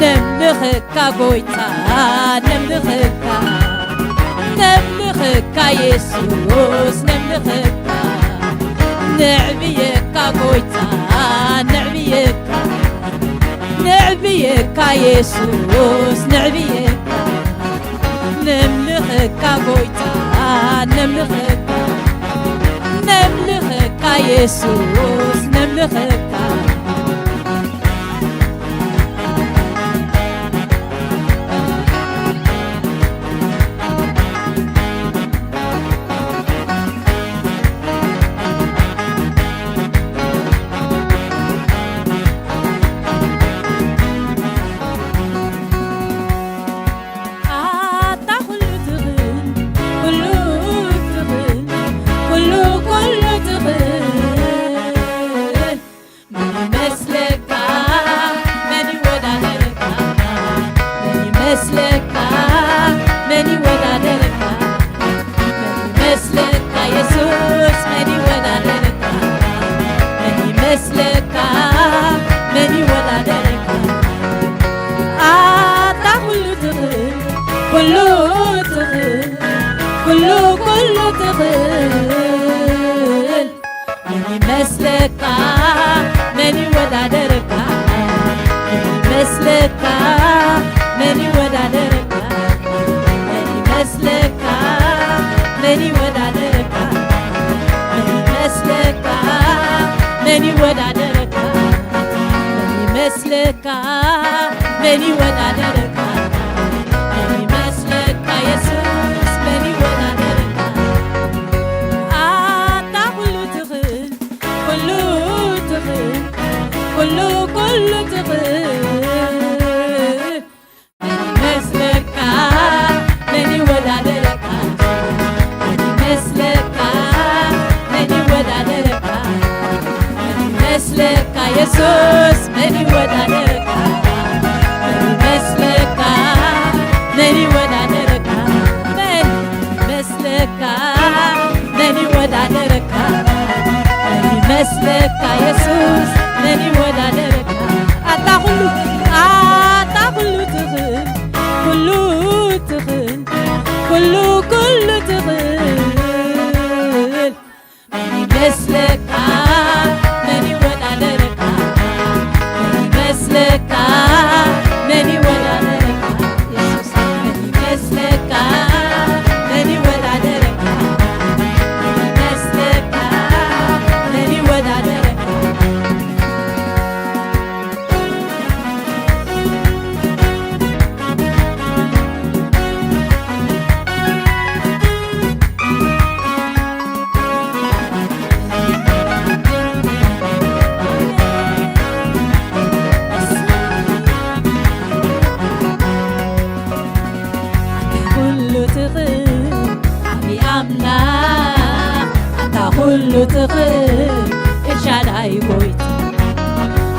ነምልኸካ ጎይታ፣ ነምልኸካ፣ ነምልኸካ የሱስ፣ ነምልኸካ። ነዕብየካ ጎይታ፣ ነዕብየካ፣ ነዕብየካ የሱስ፣ ነዕብየካ። ነምልኸካ ጎይታ፣ ነምልኸካ፣ ነምልኸካ የሱስ፣ ነምልኸካ። ኣታ ኩሉ ትኽእል፣ ኩሉ ትኽእል፣ ኩሉ፣ ኩሉ ትኽእል። መን ይመስለካ? መን ይወዳደረካ? መን ይመስለካ? መን ይወዳደረካ? መን ይመስለካ? የሱስ መን ይወዳደረካ? መን ይመስለካ? መን ይወዳደረካ? ኣታ ኩሉ ትኽእል፣ ኩሉ ትኽእል፣ ኩሉ፣ ኩሉ ትኽእል። መን ይመስለካ? መን ይወዳደረካ? መን ይመስለካ? መን ይወዳደረካ? መን ይመስለካ? መን ይወዳደረካ? መን ይመስለካ? መን ይወዳደረካ? መን ይመስለካ? መን ይወዳደረካ? መን ይመስለካ? የሱስ መን ይወዳደረካ? ኣታ ኩሉ ትኽእል፣ ኩሉ ትኽእል፣ ኩሉ፣ ኩሉ ትኽእል። መን ይመስለካ? መን ይወዳደረካ? መን ይመስለካ? መን ይወዳደረካ? መን ይመስለካ? የሱስ መን ይወዳደረካ? መን ይመስለካ? መን ይወዳደረካ? መን ይመስለካ? መን ይወዳደረካ? መን ይመስለካ? የሱስ መን ይወዳደረካ? ኣታ ኩሉ፣ ኣታ ኩሉ ትኽእል፣ ኩሉ ትኽእል፣ ኩሉ፣ ኩሉ ትኽእል። መን ይመስለካ? መን ይወዳደረካ? መን ይመስለካ? መን ይወዳደረካ? የሱስ መን ይመስለካ? መን ይወዳደረካ? መን ይመስለካ? መን ይወዳደረካ? ኩሉ ትኽእል ኤልሻዳይ ጎይታ፣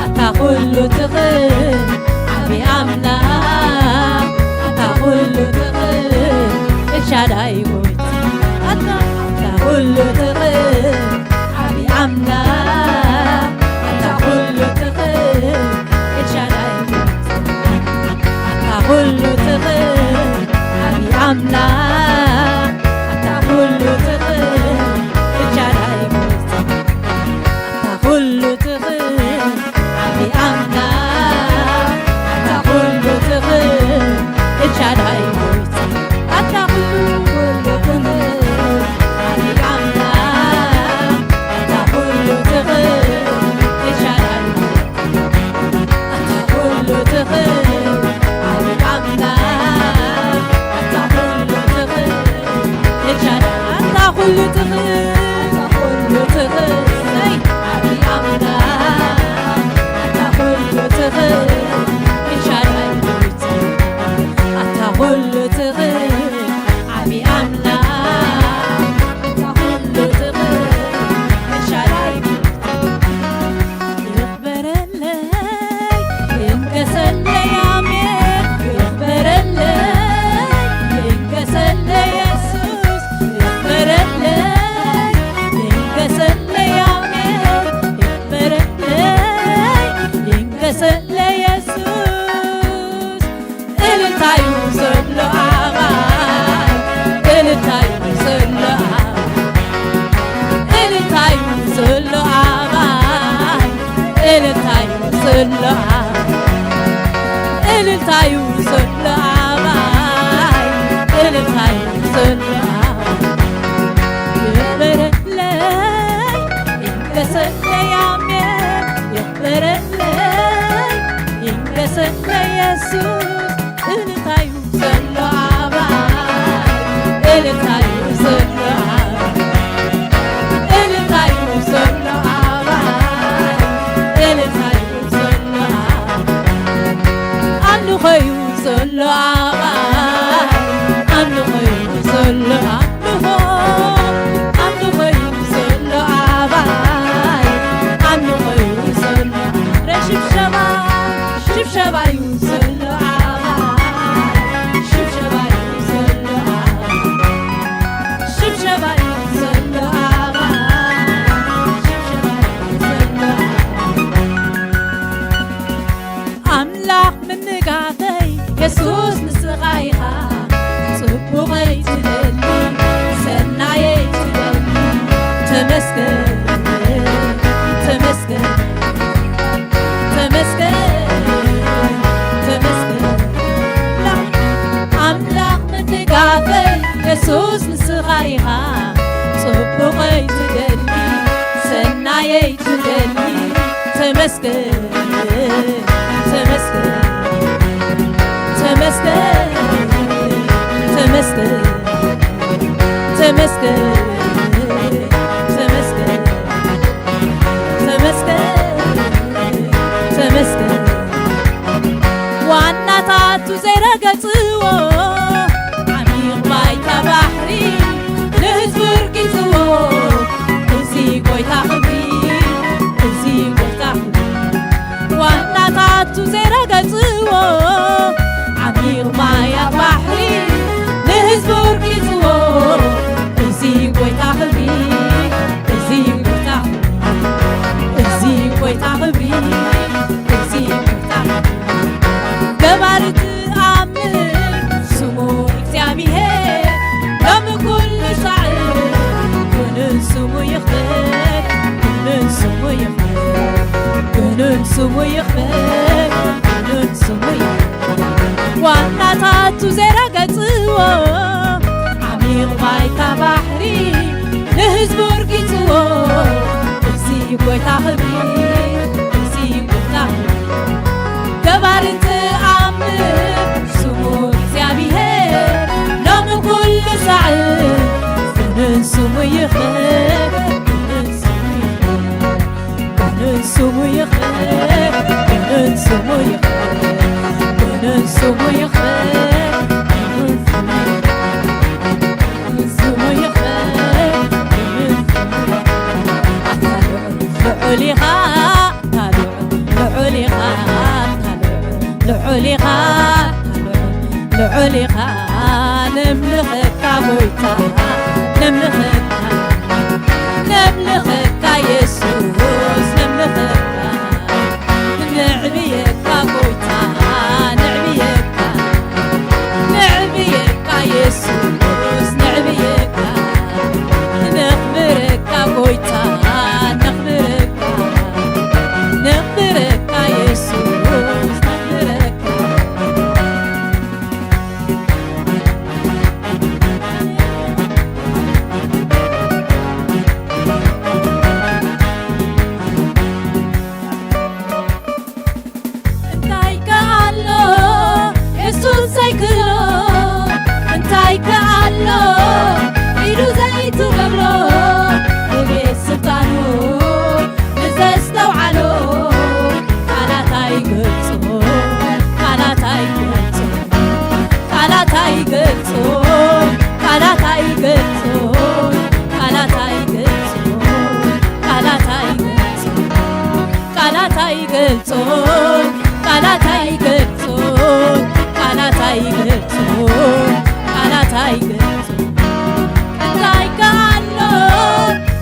ኣታ ኩሉ ትኽእል ዓቢ ኣምላኽ፣ ኣታ ኩሉ ትኽእል ኤልሻዳይ ጎይታ፣ ኣታ፣ ኣታ ኩሉ ትኽእል ዓቢ ኣምላኽ፣ ኣታ ኩሉ ትኽእል ኤልሻዳይ ጎይታ፣ ኣታ ኩሉ ትኽእል ዓቢ ኣምላኽ፣ ኣታ ኩሉ ትኽእል ኤልሻዳይ ጎይታ፣ ኣታ ኩሉ ትኽእል ዓቢ ኣምላኽ፣ ኣታ ኩሉ ትኽእል ኤልሻዳይ ጎይታ፣ ኣታ ኩሉ፣ ኩሉ ትኽእል ዓቢ ኣምላኽ፣ ኣታ ኩሉ ትኽእል ኤልሻዳይ ጎይታ፣ ኣታ ኩሉ ትኽእል ዓቢ ኣምላኽ፣ ኣታ ኩሉ ትኽእል ኤልሻዳይ፣ ኣታ ኩሉ ትኽእል፣ ኣታ ኩሉ ትኽእል፣ ሰይ፣ ዓቢ ኣምላኽ፣ ኣታ ኩሉ ትኽእል ኤልሻዳይ ጎይታ፣ ኣታ ኩሉ ትኽእል ዓቢ ኣምላኽ፣ ኣታ ኩሉ ትኽእል ኤልሻዳይ ጎይታ። ይኽበረለይ፣ ይንገሰለይ፣ ኣሜን። ይኽበረለይ፣ ይንገሰለይ፣ የሱስ። ይኽበረለይ፣ ይንገሰለይ፣ ኣሜን። ይኽበረለይ፣ ይንገሰለይ፣ የሱስ። እልልታዩ ዘሎ ኣባይ፣ እልልታዩ ዘሎ ኣባይ፣ እልልታዩ ዘሎ ኣባይ፣ እልልታዩ ዘሎ ኣባይ፣ እልልታዩ ዘሎ ኣባይ፣ እልልታዩ ዘሎ ኣባይ። ይኽበረለይ፣ ይንገሰለይ፣ ኣሜን። ይኽበረለይ፣ ይንገሰለይ፣ የሱስ። እልልታዩ ዘሎ ኣባይ፣ እልልታዩ ዘሎ ኣባይ፣ እልልታዩ ዘሎ ኣባይ፣ እልልታዩ ዘሎ ኣባይ፣ ኣምልኾዩ ዘሎ ኣባይ፣ ኣምልኾዩ ዘሎ ኣምልኾ፣ ኣምልኾዩ ዘሎ ኣባይ፣ ኣምልኾዩ ዘሎ፣ ረ ሽብሸባ፣ ሽብሸባዩ ዘሎ ኣባይ፣ ሽብሸባዩ ዘሎ ኣባይ፣ ሽብሸባዩ ዘሎ ኣባይ፣ ሽብሸባዩ ዘሎ ኣባይ። ኣምላኽ ምንጋፈይ የሱስ ንስኻ ኢኻ፣ ጽቡቐይ ትደሊ፣ ሰናየይ ትደሊ፣ ተመስገን፣ ተመስገን፣ ተመስገን፣ ተመስገን። ኣምላኽ ምንጋፈይ የሱስ ንስኻ ኢኻ፣ ጽቡቐይ ትደሊ፣ ሰናየይ ትደሊ፣ ተመስገን፣ ተመስገን፣ ተመስገን፣ ተመስገን፣ ተመስገን፣ ተመስገን፣ ተመስገን፣ ተመስገን። ዋናታቱ ዘይረገጽዎ ዓሚቕ ባይታ ባሕሪ ንህዝቡ እርጊጽዎ። እዚ ጎይታ ክብሪ፣ እዚ ጎይታ ክብሪ። ዋናታቱ ዘይረገጽዎ ዓሚቕ ማያት ባሕሪ ንህዝቡ እርጊጽዎ። እዚ ጎይታ ክብሪ፣ እዚ ጎይታ ክብሪ፣ እዚ ጎይታ ክብሪ፣ እዚ ጎይታ ክብሪ። ገባሪ ተኣምር ስሙ እግዚኣብሔር ሎሚ ኩሉ ሳዕ። ግኑን ስሙ ይኽበር፣ ግኑን ስሙ ይኽበር፣ ግኑን ስሙ ይኽበር፣ ግኑን ስሙ ይኽበር። ዋናታቱ ዘይረገጽዎ ዓሚቕ ባይታ ባሕሪ ንህዝቡ እርጊጽዎ። እዚ ጎይታ ክብሪ፣ እዚ ጎይታ ክብሪ። ገባሪ ተኣምር ስሙ እግዚኣብሔር ሎሚ ኩሉ ሳዕ። ግኑን ስሙ ይኽበር፣ ግኑን ስሙ ይኽበር፣ ግኑን ስሙ ይኽበር፣ ግኑን ስሙ ይኽበር፣ ግኑን ስሙ ይኽበር፣ ግኑን ስሙ ይኽበር፣ ግኑን ስሙ ይኽበር፣ ግኑን ስሙ ይኽበር። ልዑል ኢኻ ኣታ ልዑል፣ ልዑል ኢኻ ኣታ ልዑል፣ ልዑል ኢኻ ኣታ ልዑል፣ ልዑል ኢኻ። ነምልኸካ ጎይታ፣ ነምልኸካ፣ ነምልኸካ የሱስ፣ ነምልኸካ፣ ነዕብየካ ጎይታ፣ ነዕብየካ፣ ነዕብየካ የሱስ፣ ነዕብየካ፣ ነኽብረካ ጎይታ፣ ነኽብረካ፣ ነኽብረካ የሱስ፣ ነኽብረካ። እንታይ ከ ኣሎ የሱስ ዘይክሎ? እንታይ ከ ኣሎ ኢዱ ዘይትገብሮ? ብቤት ስልጣኑ ንዘስተውዓሎ ቃላት ኣይገልጾ፣ ቃላት ኣይገልጾ፣ ቃላት ኣይገልጾ፣ ቃላት ኣይገልጾ፣ ቃላት ኣይገልጾ፣ ቃላት ኣይገልጾ። ቃላት ኣይገልጾ፣ ቃላት ኣይገልጾ፣ ቃላት ኣይገልጾ፣ ቃላት ኣይገልጾ። እንታይ ከ ኣሎ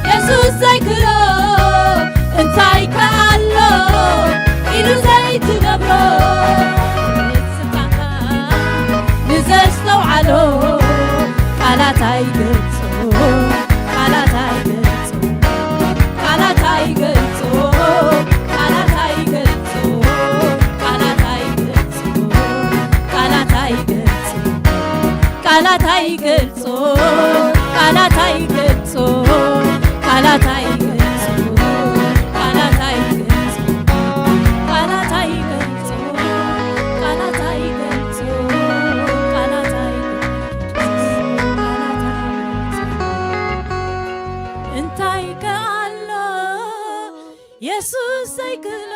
የሱስ ዘይክሎ? እንታይ ከ ኣሎ ኢዱ ዘይትገብሮ? ንዘስተውዓሎ ቃላት ኣይገልጾ፣ ቃላት ኣይገልጾ። ቃላት ኣይገልጾ፣ ቃላት ኣይገልጾ፣ ቃላት ኣይገልጾ፣ ቃላት ኣይገልጾ፣ ቃላት ኣይገልጾ፣ ቃላት ኣይገልጾ፣ ቃላት ኣይገልጾ፣ ቃላት ኣይገልጾ፣ ቃላት ኣይገልጾ፣ ቃላት ኣይገልጾ፣ ቃላት ኣይገልጾ፣ ቃላት ኣይገልጾ። እንታይ ከ ኣሎ የሱስ ዘይክሎ?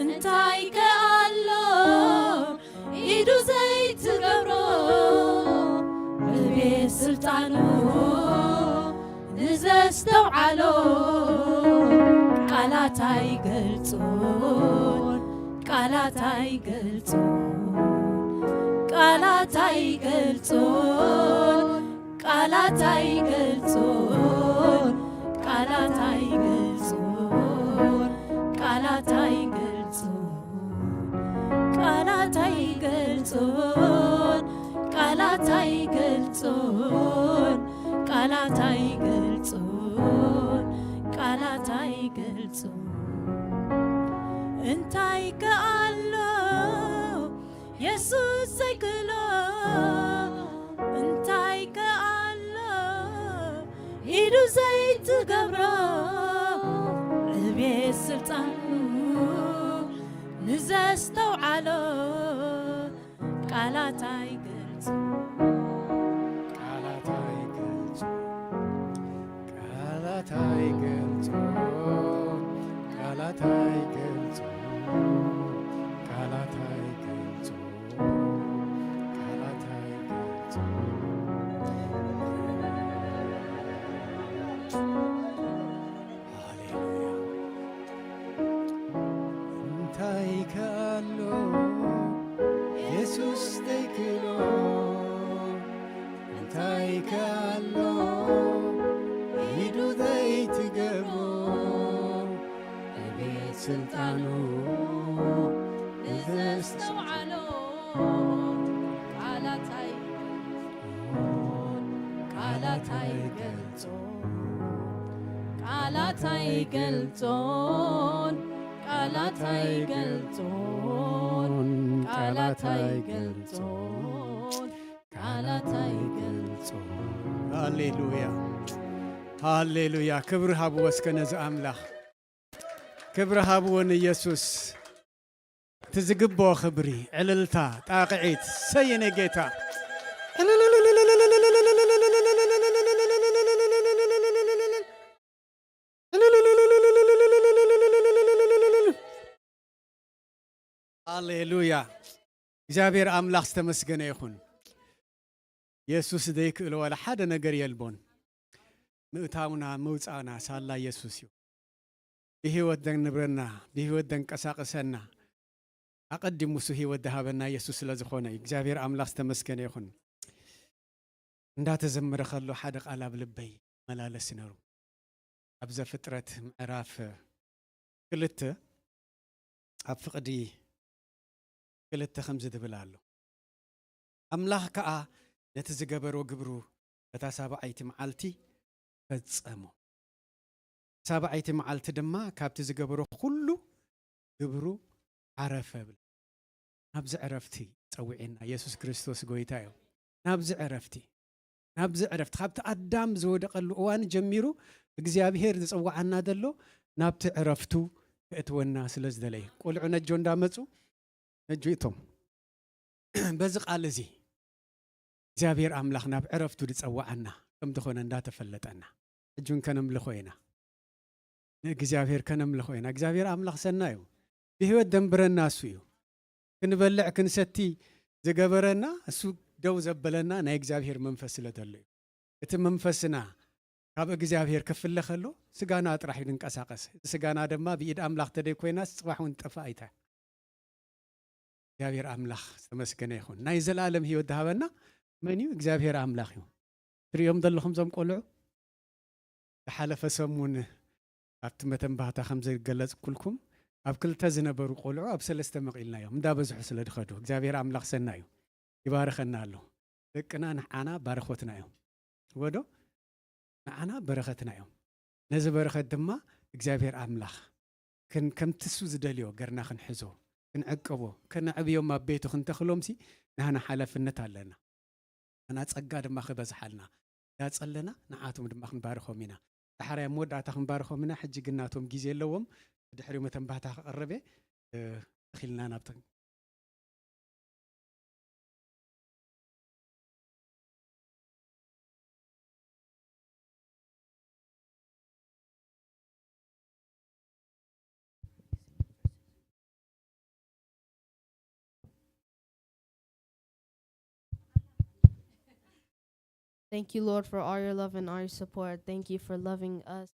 እንታይ ከ ኣሎ ኢዱ ዘይትገብሮ? ብቤት ስልጣኑ ንዘስተውዓሎ ቃላት ኣይገልጾን፣ ቃላት ኣይገልጾን፣ ቃላት ኣይገልጾን። ቃላት ኣይገልጾን፣ ቃላት ኣይገልጾን፣ ቃላት ኣይገልጾን፣ ቃላት ኣይገልጾን፣ ቃላት ኣይገልጾን፣ ቃላት ኣይገልጾን፣ ቃላት ኣይገልጾን። እንታይ ከ ኣሎ የሱስ ዘይክሎ? እንታይ ከ ኣሎ ኢዱ ዘይትገብሮ? ዕቤት ስልጣኑ ንዘስተውዓሎ ቃላት ኣይገልጾ፣ ቃላት ኣይገልጾ፣ ቃላት ኣይገልጾ፣ ቃላት ኣይገልጾ፣ ቃላት ኣይገልጾ፣ ቃላት ኣይገልጾ። ሃሌሉያ። እንታይ ከ ኣሎ የሱስ ዘይክሎ? እንታይ ከ ኣሎ ኢዱ ዘይትገብሮ? ዕቤት ስልጣኑ ንዘስተውዓሎ ቃላት ኣይገልጾን፣ ቃላት ኣይገልጾን፣ ቃላት ኣይገልጾን፣ ቃላት ኣይገልጾን፣ ቃላት ኣይገልጾን፣ ቃላት ኣይገልጾን። ሃሌሉያ፣ ሃሌሉያ። ክብሪ ሃብዎ እስከ ነዚ ኣምላኽ። ክብሪ ሃብዎ ንየሱስ። እቲ ዝግብኦ ክብሪ፣ ዕልልታ፣ ጣቕዒት፣ ሰይ የኔ ጌታ። ሃሌሉያ። እግዚኣብሔር ኣምላኽ ዝተመስገነ ይኹን። የሱስ ዘይክእሎ ዋላ ሓደ ነገር የልቦን። ምእታውና ምውፃእና ሳላ የሱስ እዩ። ብህይወት ዘንብረና፣ ብህይወት ዘንቀሳቕሰና፣ ኣቐዲሙ እሱ ህይወት ዝሃበና የሱስ ስለ ዝኾነ እዩ። እግዚኣብሔር ኣምላኽ ዝተመስገነ ይኹን። እንዳተዘመረ ከሎ ሓደ ቃል ኣብ ልበይ መላለስ ነሩ። ኣብ ዘፍጥረት ምዕራፍ ክልተ ኣብ ፍቕዲ ክልተ ከምዚ ዝብል ኣሎ። ኣምላኽ ከኣ ነቲ ዝገበሮ ግብሩ በታ ሳብዓይቲ መዓልቲ ፈጸሞ። ሳብዓይቲ መዓልቲ ድማ ካብቲ ዝገበሮ ኩሉ ግብሩ ዓረፈ ብለ። ናብዚ ዕረፍቲ ጸዊዕና የሱስ ክርስቶስ ጎይታ እዩ። ናብዚ ዕረፍቲ፣ ናብዚ ዕረፍቲ፣ ካብቲ ኣዳም ዝወደቐሉ እዋን ጀሚሩ እግዚኣብሔር ዝጸውዓና ዘሎ ናብቲ ዕረፍቱ ክእትወና ስለ ዝደለየ። ቆልዑ ነጆ እንዳመጹ፣ ነጆ እቶም በዚ ቃል እዚ እግዚኣብሔር ኣምላኽ ናብ ዕረፍቱ ዝጸውዓና ከም ዝኾነ እንዳተፈለጠና፣ ሕጂ እውን ከነምልኾ ኢና። ንእግዚኣብሔር ከነምልኾ ኢና። እግዚኣብሔር ኣምላኽ ሰናይ እዩ። ብህይወት ደንብረና እሱ እዩ። ክንበልዕ ክንሰቲ ዝገበረና፣ እሱ ደው ዘበለና ናይ እግዚኣብሔር መንፈስ ስለ ዘሎ እዩ። እቲ መንፈስና ካብ እግዚኣብሔር ክፍለ ከሎ፣ ስጋና ጥራሕ እዩ ዝንቀሳቐስ። እቲ ስጋና ድማ ብኢድ ኣምላኽ ተደይ ኮይናስ፣ ጽባሕ እውን ትጠፍእ ኣይታ። እግዚኣብሔር ኣምላኽ ዝተመስገነ ይኹን። ናይ ዘላለም ህይወት ዝሃበና መን እዩ? እግዚኣብሔር ኣምላኽ እዩ። ትርእዮም ዘለኹም እዞም ቆልዑ፣ ዝሓለፈ ሰሙን ኣብቲ መተንባህታ ከም ዝገለጽኩልኩም፣ ኣብ ክልተ ዝነበሩ ቆልዑ ኣብ ሰለስተ መቒልናዮም፣ እንዳበዝሑ ስለ ዝኸዱ። እግዚኣብሔር ኣምላኽ ሰናይ እዩ፣ ይባርኸና ኣሎ። ደቅና ንዓና ባርኾትና እዮም። ወዶ ንዓና በረኸትና እዮም። ነዚ በረኸት ድማ እግዚኣብሔር ኣምላኽ ክን-፣ ከምቲ እሱ ዝደልዮ ገርና ክንሕዞ፣ ክንዕቅቦ፣ ከነዕብዮም ኣብ ቤቱ ክንተኽሎምሲ ናህና ሓላፍነት ኣለና። ኣና ጸጋ ድማ ክበዝሓልና። ዳጸለና ንዓቶም ድማ ክንባርኾም ኢና። ዳሕራይ ኣብ መወዳእታ ክንባርኾም ኢና። ሕጂ ግን ናቶም ግዜ ኣለዎም። ድሕሪኡ መተንባህታ ክቐርብ እየ። እ፣ ተኺልና ናብተን Thank you, Lord, for all your love and all your support. Thank you for loving us.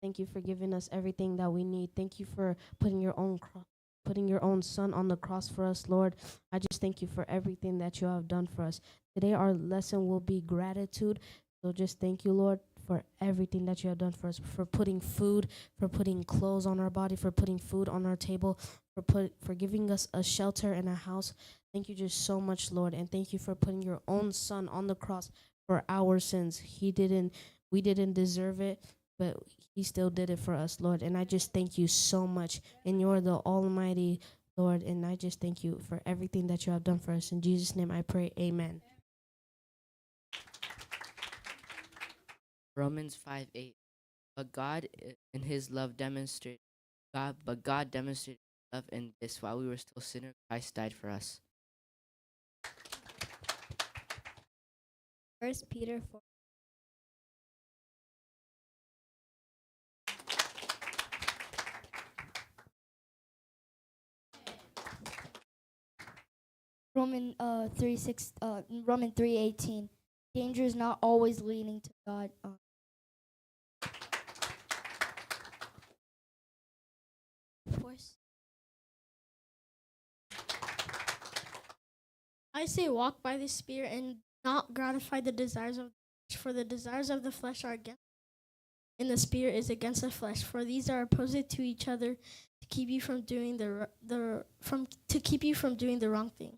Thank you for giving us everything that we need. Thank you for putting your own cro-, putting your own son on the cross for us, Lord. I just thank you for everything that you have done for us. Today, our lesson will be gratitude. So just thank you, Lord, for everything that you have done for us, for putting food, for putting clothes on our body, for putting food on our table, for put, for giving us a shelter and a house. Thank you just so much, Lord, and thank you for putting your own son on the cross for our sins. He didn't, we didn't deserve it, but he still did it for us, Lord. And I just thank you so much. And you're the Almighty, Lord. And I just thank you for everything that you have done for us. In Jesus' name I pray, amen. Romans five eight. But God i-, in his love demonstrated, God, but God demonstrated love in this: while we were still sinners, Christ died for us. First Peter four. Roman, uh, three six, uh, Roman three eighteen. Danger is not always leaning to God. Uh, of course. I say, walk by the Spirit and not gratify the desires of the flesh, for the desires of the flesh are against, and the Spirit is against the flesh. For these are opposite to each other to keep you from doing the r-, the r-, from, to keep you from doing the wrong thing.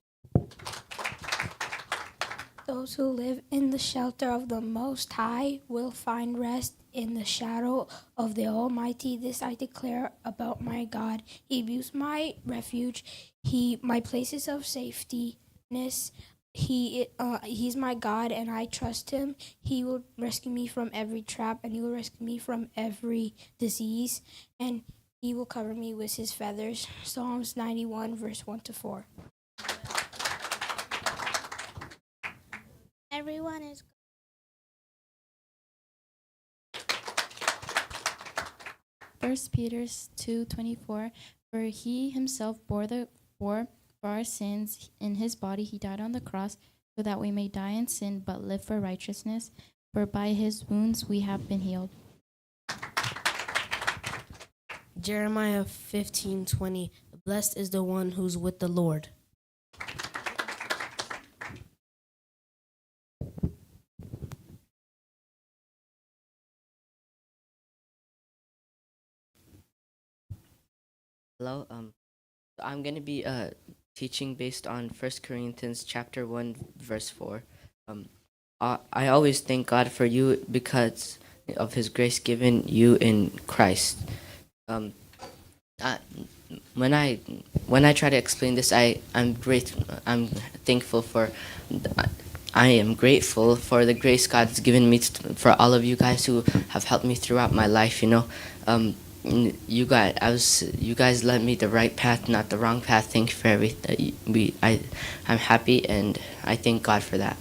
Those who live in the shelter of the Most High will find rest in the shadow of the Almighty. This I declare about my God. He builds my refuge, he, my places of safetyness. He, uh, he's my God, and I trust him. He will rescue me from every trap, and he will rescue me from every disease, and he will cover me with his feathers. Psalms ninety-one, verse one to four. Everyone is First Peter two twenty-four, for he himself bore the, bore for our sins in his body, he died on the cross, so that we may die in sin but live for righteousness. For by his wounds we have been healed. Jeremiah fifteen twenty. Blessed is the one who's with the Lord. Hello. Um, so I'm going to be uh, teaching based on First Corinthians chapter one, verse four. Um, I, I always thank God for you because of his grace given you in Christ. Um, I, when I when I try to explain this, I I'm great. I'm thankful for. I am grateful for the grace God's given me t- for all of you guys who have helped me throughout my life. You know, um, n- you guys, I was you guys led me the right path, not the wrong path. Thank you for everything. We I I'm happy and I thank God for that.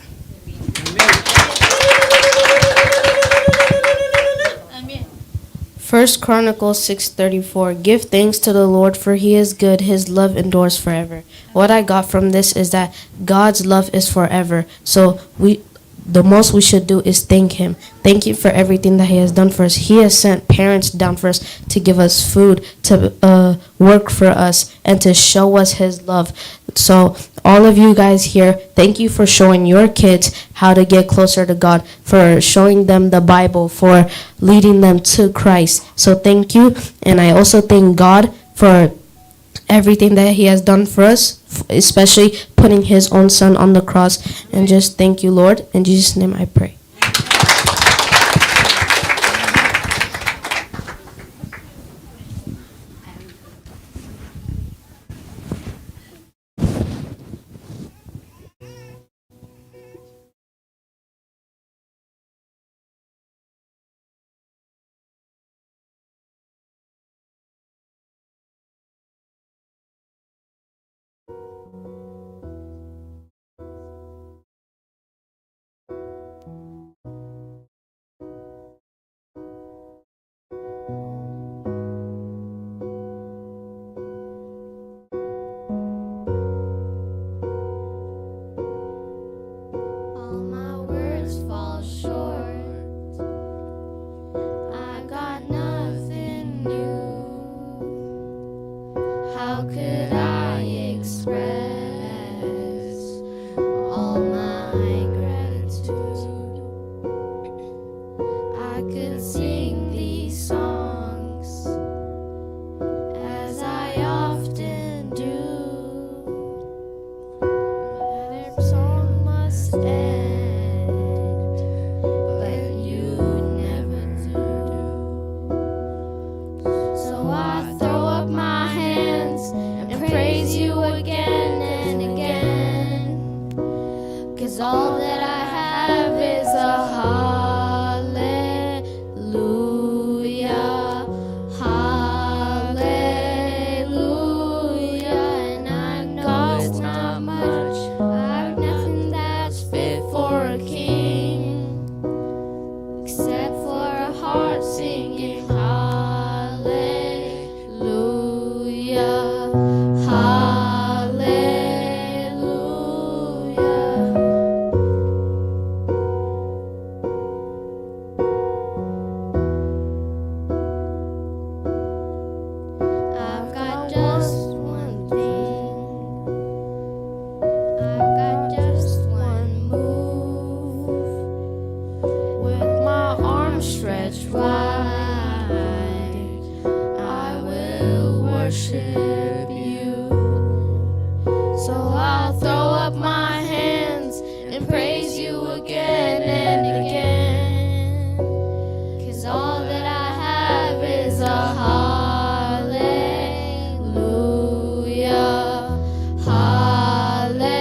First Chronicles six thirty-four. Give thanks to the Lord, for he is good, his love endures forever. What I got from this is that God's love is forever. So we the most we should do is thank him. Thank you for everything that he has done for us. He has sent parents down for us to give us food, to uh, work for us, and to show us his love. So all of you guys here, thank you for showing your kids how to get closer to God, for showing them the Bible, for leading them to Christ. So thank you. And I also thank God for everything that he has done for us, f- especially putting his own son on the cross. And just thank you, Lord. In Jesus' name I pray. All my words fall short. I got nothing new. How could I express all my gratitude? I could sing these songs as I often do. Their song must end, but you never do. So I throw up my hands and praise you again and again. Cause all that I have is a hallelujah. Hallelujah, and I know it's not much. I've nothing that's fit for a king, except for a heart singing hallelujah, hallelujah. I've got just one thing. I've got just one move. With my arms stretched wide, I will worship you. So I'll throw up my hands and praise you again and again. Cause all that I have is a hallelujah, hallelujah.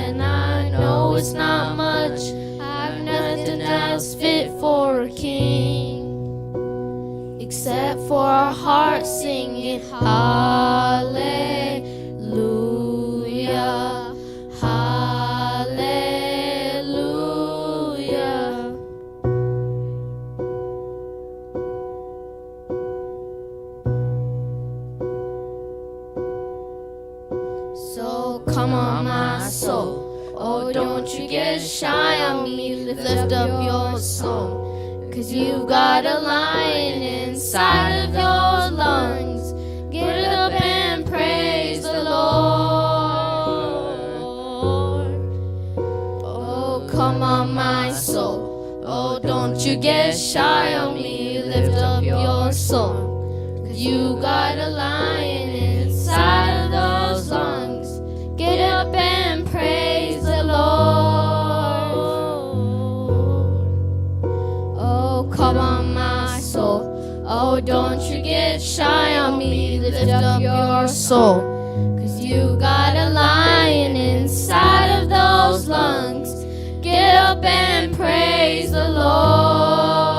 And I know it's not much, I've nothing else fit for a king, except for a heart singing hallelujah, hallelujah. So come on, my soul. Oh, don't you get shy on me. Lift up your song. Cause you've got a lion inside of those lungs. Get up and praise the Lord. Oh, come on, my soul. Oh, don't you get shy on me. Lift up your song. Cause you got a lion inside of those lungs. Get up and praise the Lord. Oh, come on, my soul. Oh, don't you get shy on me. Lift up your soul. Cause you got a lion inside of those lungs. Get up and praise the Lord.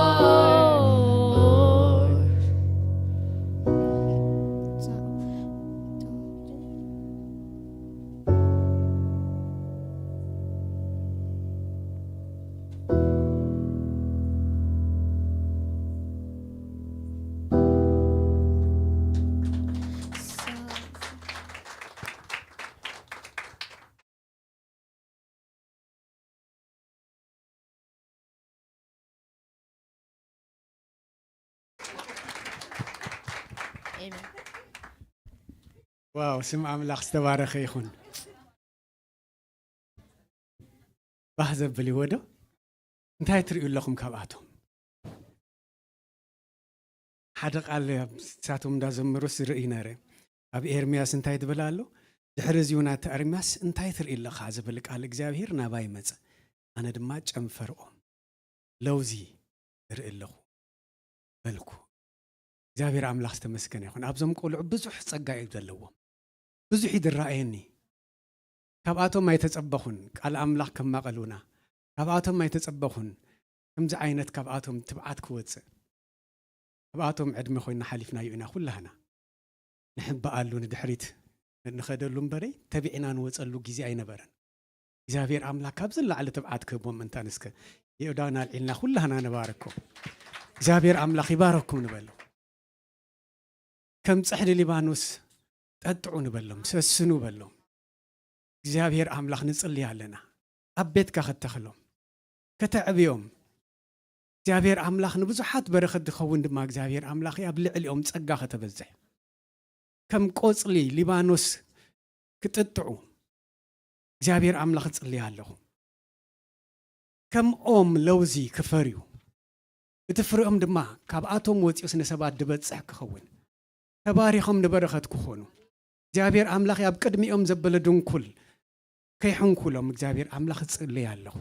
ዋው፣ ስም ኣምላኽ ዝተባረኸ ይኹን። ባህ ዘብል ይዎ ዶ? እንታይ ትርእዩ ኣለኹም ካብኣቶም? ሓደ ቃል ንሳቶም እንዳዘመሩስ ዝርኢ ነረ። ኣብ ኤርምያስ እንታይ ትብል ኣሎ? ድሕሪ እዚ እውን ኣታ ኤርምያስ እንታይ ትርኢ ኣለኻ ዝብል ቃል እግዚኣብሄር ናባይ መጸ። ኣነ ድማ ጨንፈርኦም ለውዚ እርኢ ኣለኹ በልኩ። እግዚኣብሔር ኣምላኽ ዝተመስገነ ይኹን። ኣብዞም ቆልዑ ብዙሕ ጸጋ እዩ ዘለዎም። ብዙሕ እዩ ዝረኣየኒ። ካብኣቶም ኣይተጸበኹን ቃል ኣምላኽ ከማቐሉና። ካብኣቶም ኣይተጸበኹን ከምዚ ዓይነት ካብኣቶም ትብዓት ክወጽእ። ኣብኣቶም ዕድመ ኮይና ሓሊፍናዮ ኢና ኩላህና። ንሕበኣሉ ንድሕሪት ንኸደሉ እምበረይ ተቢዕና ንወጸሉ ግዜ ኣይነበረን። እግዚኣብሔር ኣምላኽ ካብዚ ንላዕሊ ትብዓት ክህቦም ምእንታን እስከ የእዳና ኣልዒልና ኩላህና ንባርኮ። እግዚኣብሔር ኣምላኽ ይባረኩም ንበሎ። ከም ጽሕዲ ሊባኖስ ጠጥዑ ንበሎም፣ ሰስኑ በሎም። እግዚኣብሔር ኣምላኽ ንጽሊ ኣለና። ኣብ ቤትካ ከተኽሎም፣ ከተዕብዮም። እግዚኣብሔር ኣምላኽ ንብዙሓት በረኸት ዝኸውን ድማ እግዚኣብሔር ኣምላኽ ኣብ ልዕሊኦም ጸጋ ከተበዝሕ። ከም ቆጽሊ ሊባኖስ ክጥጥዑ እግዚኣብሔር ኣምላኽ እጽልይ ኣለኹ። ከም ኦም ለውዚ ክፈርዩ፣ እቲ ፍሬኦም ድማ ካብኣቶም ወጺኡስ ንሰባት ድበጽሕ ክኸውን፣ ተባሪኾም ንበረኸት ክኾኑ፣ እግዚኣብሔር ኣምላኽ ኣብ ቅድሚኦም ዘበለ ድንኩል ከይሕንኩሎም እግዚኣብሔር ኣምላኽ እጽልይ ኣለኹ።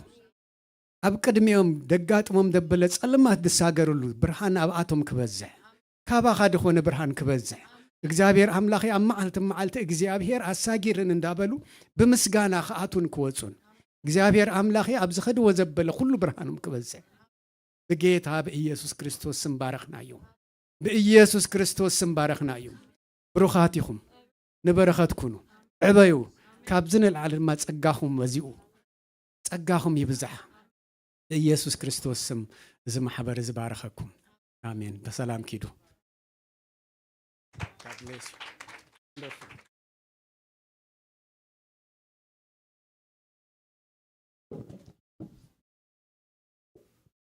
ኣብ ቅድሚኦም ደጋጥሞም ዘበለ ጸልማት ድሳገርሉ ብርሃን ኣብኣቶም ክበዝሕ፣ ካባኻ ድኾነ ብርሃን ክበዝሕ፣ እግዚኣብሔር ኣምላኸይ ኣብ መዓልቲ መዓልቲ እግዚኣብሔር ኣሳጊርን እንዳበሉ ብምስጋና ክኣቱን ክወጹን፣ እግዚኣብሔር ኣምላኸይ ኣብ ዝኸድዎ ዘበለ ኩሉ ብርሃኖም ክበዝሕ ብጌታ ብኢየሱስ ክርስቶስ ስም ባረኽናዮም። ብኢየሱስ ክርስቶስ ስም ባረኽናዮም። ብሩኻት ኢኹም፣ ንበረኸት ኩኑ፣ ዕበዩ። ካብዚ ንላዕሊ ድማ ጸጋኹም በዚኡ፣ ጸጋኹም ይብዛሕ። ብኢየሱስ ክርስቶስ ስም እዚ ማሕበር እዚ ባረኸኩም። ኣሜን። ብሰላም ኪዱ። God bless you.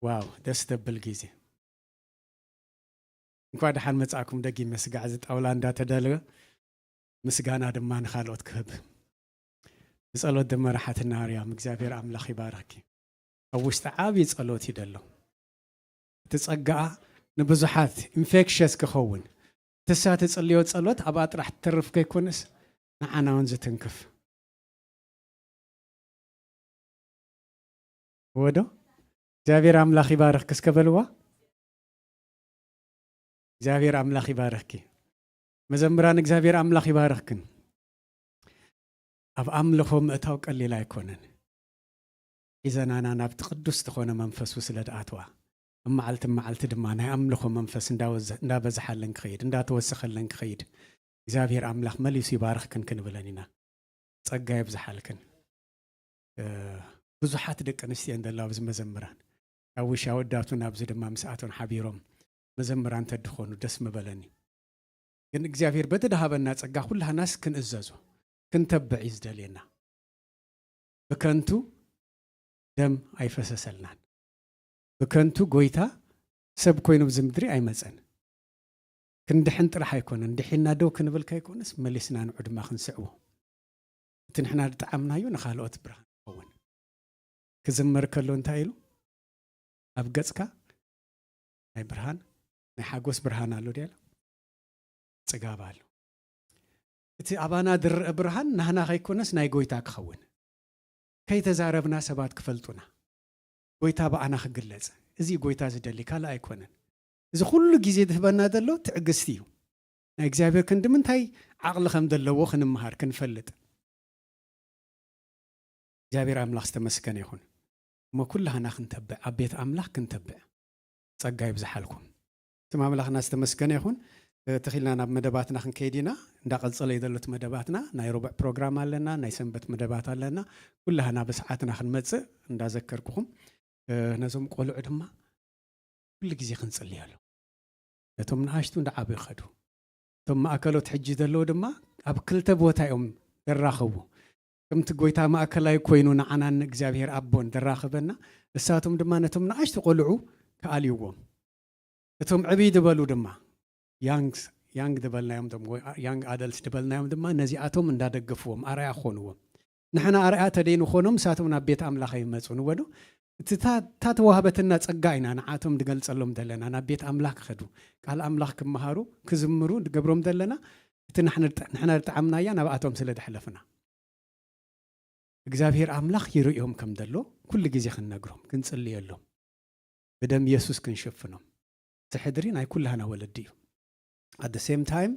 ዋው ደስ ደብል ግዜ። እንኳዕ ደሓን መጻእኩም። ደጊመ ስጋዕ እዚ ጣውላ እንዳተደለወ ምስጋና ድማ ንኻልኦት ክህብ ብጸሎት ደመራሓትና ኣርያም እግዚኣብሔር ኣምላኽ ይባርኽኪ። ኣብ ውሽጢ ዓብዪ ጸሎት እዩ ደሎ። እቲ ጸጋኣ ንብዙሓት ኢንፌክሸስ ክኸውን፣ ትሳ ትጽልዮ ጸሎት ኣብኣ ጥራሕ ትተርፍ ከይኮነስ ንዓና እውን ዝትንክፍ። ወዶ እግዚኣብሔር ኣምላኽ ይባርኽኪ እስከ በልዋ። እግዚኣብሔር ኣምላኽ ይባርኽኪ። መዘምራን እግዚኣብሔር ኣምላኽ ይባርኽክን። ኣብ ኣምልኾ ምእታው ቀሊል ኣይኮነን። ሒዘናና ናብቲ ቅዱስ ዝኾነ መንፈሱ ስለ ድኣትዋ ኣብ መዓልቲ መዓልቲ ድማ ናይ ኣምልኾ መንፈስ እንዳበዝሓለን ክኸይድ እንዳተወሰኸለን ክኸይድ እግዚኣብሔር ኣምላኽ መሊሱ ይባርኽክን ክንብለን ኢና። ጸጋ የብዝሓልክን። ብዙሓት ደቂ ኣንስትዮ እንደላ ኣብዚ መዘምራን ኣብ ውሻ ወዳቱ ናብዚ ድማ ምስኣቶም ሓቢሮም መዘምራን ተድኾኑ ደስ ምበለኒ። ግን እግዚኣብሔር በቲ ድሃበና ጸጋ ኩላህናስ ክንእዘዞ ክንተብዕ እዩ ዝደልየና። ብከንቱ ደም ኣይፈሰሰልናን። ብከንቱ ጎይታ ሰብ ኮይኑ ኣብዚ ምድሪ ኣይመፀን። ክንድሕን ጥራሕ ኣይኮነን፣ ድሒና ደው ክንብል ከይኮነስ መሊስና ንዑ ድማ ክንስዕቦ፣ እቲ ንሕና ዝጠዓምናዮ ንኻልኦት ብርሃን ይኸውን። ክዝመር ከሎ እንታይ ኢሉ? ኣብ ገጽካ ናይ ብርሃን፣ ናይ ሓጎስ ብርሃን ኣሎ ድያሎ? ጽጋብ ኣሎ። እቲ ኣባና ዝረአ ብርሃን ናህና ከይኮነስ ናይ ጎይታ ክኸውን፣ ከይተዛረብና ሰባት ክፈልጡና፣ ጎይታ ብኣና ክግለጽ፣ እዚ ጎይታ ዝደሊ ካልእ ኣይኮነን። እዚ ኩሉ ግዜ ዝህበና ዘሎ ትዕግስቲ እዩ። ናይ እግዚኣብሔር ክንዲ ምንታይ ዓቕሊ ከም ዘለዎ ክንምሃር ክንፈልጥ። እግዚኣብሔር ኣምላኽ ዝተመስገነ ይኹን። እሞ ኩላህና ክንተብዕ፣ ኣብ ቤት ኣምላኽ ክንተብዕ ጸጋ ይብዝሓልኩም። ስም ኣምላኽና ዝተመስገነ ይኹን። ተኺልና ናብ መደባትና ክንከይድ ኢና። እንዳቐጸለ ይደሎት መደባትና ናይ ሮብዕ ፕሮግራም ኣለና፣ ናይ ሰንበት መደባት ኣለና። ኩላህና ብሰዓትና ክንመጽእ እንዳዘከርኩኹም፣ ነዞም ቆልዑ ድማ ኩሉ ግዜ ክንጽልየሎም። ነቶም ንኣሽቱ እንዳዓበዩ ይኸዱ። እቶም ማእከሎት ሕጂ ዘለዉ ድማ ኣብ ክልተ ቦታ እዮም ዘራኸቡ። ከምቲ ጎይታ ማእከላይ ኮይኑ ንዓናን ንእግዚኣብሔር ኣቦን ዘራኸበና፣ እሳቶም ድማ ነቶም ንኣሽቱ ቆልዑ ክኣልይዎም። እቶም ዕብይ ዝበሉ ድማ፣ ያንግ፣ ያንግ ዝበልናዮም፣ እቶም ያንግ ኣደልትስ ዝበልናዮም ድማ ነዚኣቶም እንዳደገፍዎም፣ ኣርኣያ ክኾንዎም። ንሕና ኣርኣያ ተደይንኾኖም፣ እሳቶም ናብ ቤት ኣምላኽ ኣይመጹን እወ ዶ? እቲ እታ፣ እታ ተዋህበትና ጸጋ ኢና ንዓቶም ድገልጸሎም ዘለና፣ ናብ ቤት ኣምላኽ ክኸዱ፣ ቃል ኣምላኽ ክመሃሩ፣ ክዝምሩ ድገብሮም ዘለና፣ እቲ ንሕና፣ ንሕና ድጠዓምናያ ናብኣቶም ስለ ድሕለፍና። እግዚኣብሔር ኣምላኽ ይርእዮም ከም ደሎ ኩሉ ግዜ ክንነግሮም፣ ክንጽልየሎም፣ ብደም የሱስ ክንሽፍኖም። እቲ ሕድሪ ናይ ኩላህና ወለዲ እዩ። At the same time፣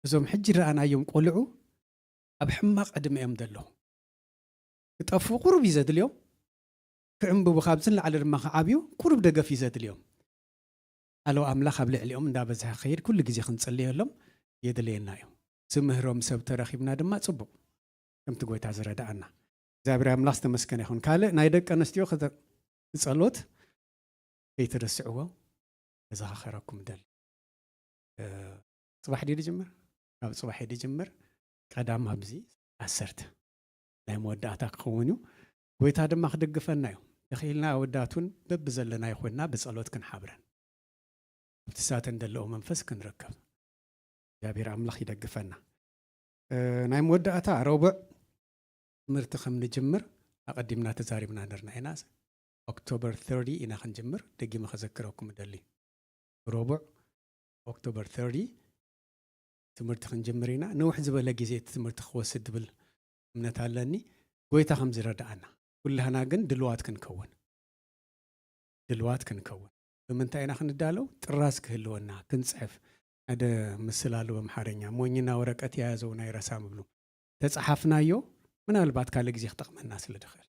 እዞም ሕጂ ረኣናዮም ቆልዑ ኣብ ሕማቕ ዕድመ እዮም ዘለዉ። ክጠፍኡ ቁሩብ እዩ ዘድልዮም፣ ክዕንብቡ ካብዚ ንላዕሊ ድማ ክዓብዩ ቁሩብ ደገፍ እዩ ዘድልዮም። ኣለው ኣምላኽ ኣብ ልዕሊኦም እንዳበዝሐ ክኸይድ ኩሉ ግዜ ክንጽልየሎም የድልየና እዩ። ዝምህሮም ሰብ ተረኺብና ድማ ጽቡቕ፣ ከምቲ ጎይታ ዝረድኣና። እግዚኣብሔር ኣምላኽ ዝተመስገነ ይኹን። ካልእ ናይ ደቂ ኣንስትዮ ክተ-፣ ጸሎት ከይትርስዕዎ ከዘኻኸረኩም እደሊ። እ፣ ጽባሕ ድዩ ዝጅምር? ካብ ጽባሕ እዩ ዝጅምር። ቀዳም ኣብዚ ዓሰርተ ናይ መወዳእታ ክኸውን እዩ። ጎይታ ድማ ክድግፈና እዩ። ተኽኢልና ኣወዳት እውን በብዘለናዮ ኮይንና ብጸሎት ክንሓብረን፣ ኣብቲ ሳተን ዘለዎ መንፈስ ክንርከብ። እግዚኣብሔር ኣምላኽ ይደግፈና። እ፣ ናይ መወዳእታ ረቡዕ ትምህርቲ ከም ንጅምር ኣቐዲምና ተዛሪብና ነርና ኢና። ኦክቶበር ተርቲ ኢና ክንጅምር፣ ደጊመ ከዘክረኩም እደሊ። ረቡዕ ኦክቶበር ተርቲ ትምህርቲ ክንጅምር ኢና። ንውሕ ዝበለ ግዜ እቲ ትምህርቲ ክወስድ ዝብል እምነት ኣለኒ። ጎይታ ከም ዝረድኣና፣ ኩላህና ግን ድልዋት ክንከውን፣ ድልዋት ክንከውን። ብምንታይ ኢና ክንዳለው? ጥራዝ ክህልወና፣ ክንጽሕፍ። ሓደ ምስል ኣሎ ብኣምሓርኛ፣ ሞኝና ወረቀት የያዘው ናይ ረሳም ብሉ። ተጻሓፍናዮ፣ ምናልባት ካልእ ግዜ ክጠቕመና ስለ ድኽእል።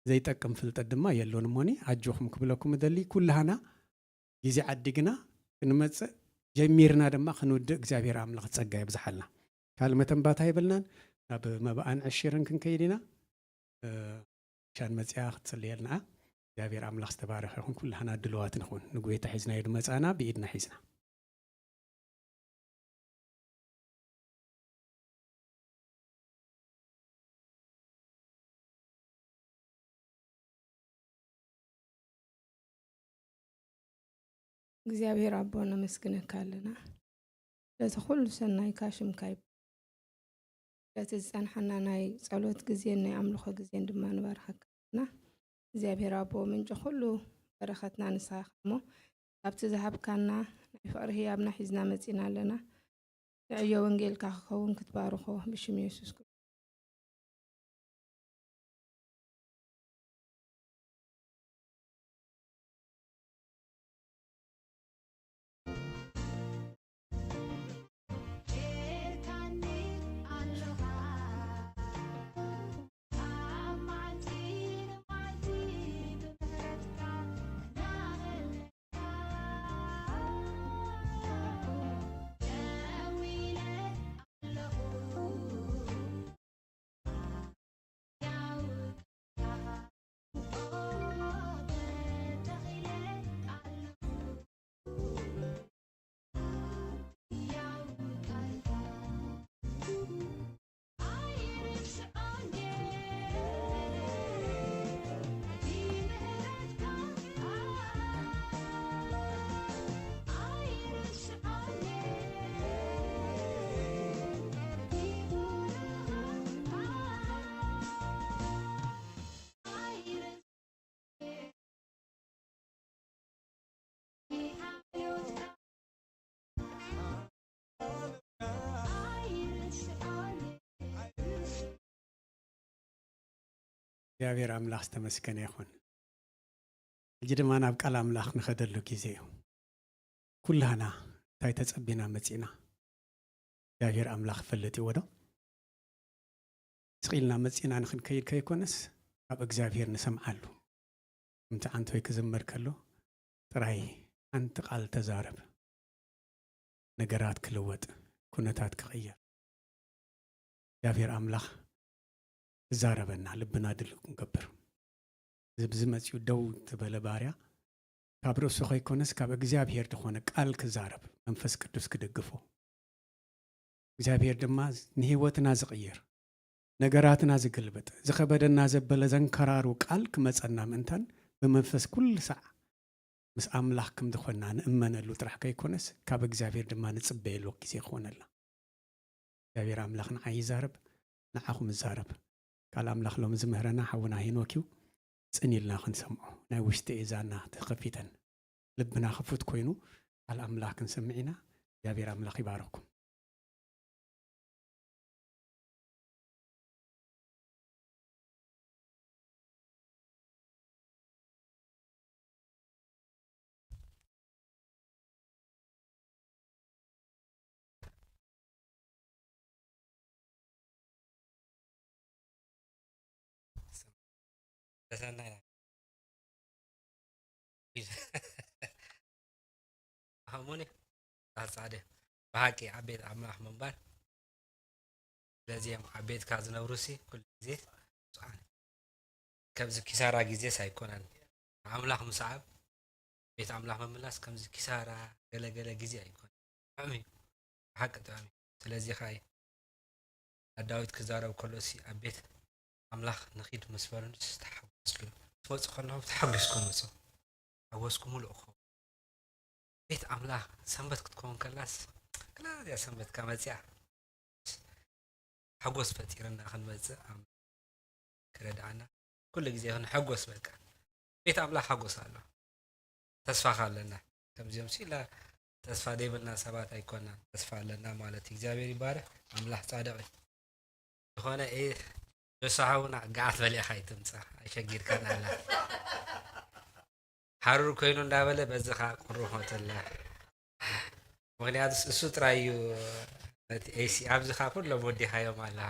ዘይጠቅም ፍልጠት ድማ የሎን እሞኒ፣ ኣጆኹም ክብለኩም እደሊ። ኩላህና ግዜ ዓዲግና ክንመጽእ፣ ጀሚርና ድማ ክንውድእ እግዚኣብሔር ኣምላኽ ጸጋ የብዝሓልና። ካልእ መተንባታ የብልናን። ናብ መባኣን ዕሽርን ክንከይድ ኢና። እ፣ ሻን መጽያ ክትጽልየልና። እግዚኣብሔር ኣምላኽ ዝተባረኸ ይኹን። ኩላህና ድልዋት ንኹን። ንጎይታ ሒዝናዮ ድመጻና ብኢድና ሒዝና። እግዚኣብሔር ኣቦ ነመስግነካ ኣለና። ለቲ ኩሉ ሰናይካ ሽምካ ይብ-፣ ለቲ ዝጸንሓና ናይ ጸሎት ግዜን ናይ ኣምልኾ ግዜን ድማ ንባርኸካ ኣለና። እግዚኣብሔር ኣቦ ምንጪ ኩሉ በረኸትና ንስኻ ኢኻ እሞ፣ ካብቲ ዝሃብካና ናይ ፍቕሪ ህያብና ሒዝና መጺና ኣለና። ንዕዮ ወንጌልካ ክኸውን ክትባርኾ ብሽም የሱስ ክርስቶስ። እግዚኣብሔር ኣምላኽ ዝተመስገነ ይኹን። ሕጂ ድማ ናብ ቃል ኣምላኽ ንኸደሉ ግዜ እዩ። ኩላህና እንታይ ተጸቢና መጺና? እግዚኣብሔር ኣምላኽ ይፈልጥ ይዎ ዶ? ስቕ ኢልና መጺና ንኽንከይድ ከይኮነስ፣ ካብ እግዚኣብሔር ንሰምዓሉ። ከምቲ ዓንቶይ ክዝመር ከሎ፣ ጥራይ ሓንቲ ቃል ተዛረብ፣ ነገራት ክልወጥ፣ ኩነታት ክቕየር። እግዚኣብሔር ኣምላኽ ክዛረበና፣ ልብና ድልው ክንገብር። እዚ ብዚ መጺኡ ደው ዝበለ ባርያ፣ ካብ ርእሱ ከይኮነስ፣ ካብ እግዚኣብሔር ዝኾነ ቃል ክዛረብ፣ መንፈስ ቅዱስ ክድግፎ። እግዚኣብሔር ድማ ንህይወትና ዝቕይር፣ ነገራትና ዝግልብጥ፣ ዝኸበደና ዘበለ ዘንከራሩ ቃል ክመጸና ምእንታን፣ ብመንፈስ ኩሉ ሳዕ ምስ ኣምላኽ ከም ዝኾንና ንእመነሉ ጥራሕ ከይኮነስ፣ ካብ እግዚኣብሔር ድማ ንጽበየሉ ግዜ ክኾነልና። እግዚኣብሔር ኣምላኽ ንዓይ ይዛረብ፣ ንዓኹም ይዛረብ። ቃል ኣምላኽ ሎሚ ዝምህረና ሓውና ሄኖክ እዩ። ጽን ኢልና ክንሰምዖ፣ ናይ ውሽጢ እዛና ተኸፊተን፣ ልብና ክፉት ኮይኑ፣ ቃል ኣምላኽ ክንሰምዕ ኢና። እግዚኣብሔር ኣምላኽ ይባርኽኩም። ተሰናይ ሃሙኒ ኣጻደ ብሓቂ ዓቤት ኣምላኽ ምንባር። ስለዚ እዮም ዓቤትካ ዝነብሩሲ ኩሉ ግዜ ብፁዓን። ከምዚ ኪሳራ ግዜስ ኣይኮነን። ንኣምላኽ ምስዓብ፣ ቤት ኣምላኽ ምምላስ ከምዚ ኪሳራ ገለገለ ግዜ ኣይኮነን። ጥዑም እዩ። ብሓቂ ጥዑም እዩ። ስለዚ ኸኣ እዩ ዳዊት ክዛረብ ከሎሲ ኣብ ቤት ኣምላኽ ንኺድ ምስ በሉንስ ተሓጎስሉ። ትመጹ ከለኹም ተሓጒስኩም ምጹ። ሓጎስኩም ምሉእ ክኸውን። ቤት ኣምላኽ ሰንበት ክትከውን ከላስ፣ ክላ እዚኣ ሰንበትካ መጺኣ። ሓጎስ ፈጢርና ክንመጽእ ኣምላኽ ክረድኣና። ኩሉ ግዜ ክንሓጎስ በቃ። ቤት ኣምላኽ ሓጎስ ኣሎ። ተስፋ ከ ኣለና። ከምዚኦም ሲላ ተስፋ ዘይብልና ሰባት ኣይኮናን። ተስፋ ኣለና ማለት እዩ። እግዚኣብሔር ይባረክ። ኣምላኽ ጻድቕ እዩ። ዝኾነ፣ ኤ፣ ጆሳ ሓውና፣ ገዓት በሊዕኻ ኣይትምጻእ። ኣይሸጊርካን ኣላ። ሓሩር ኮይኑ እንዳበለ በዚ ኸኣ ቁሩብ ሞተላ። ምኽንያቱስ እሱ ጥራይ እዩ ነቲ ኤሲ፣ ኣብዚ ኸኣ ኩሎም ወዲኻዮም ኣላ።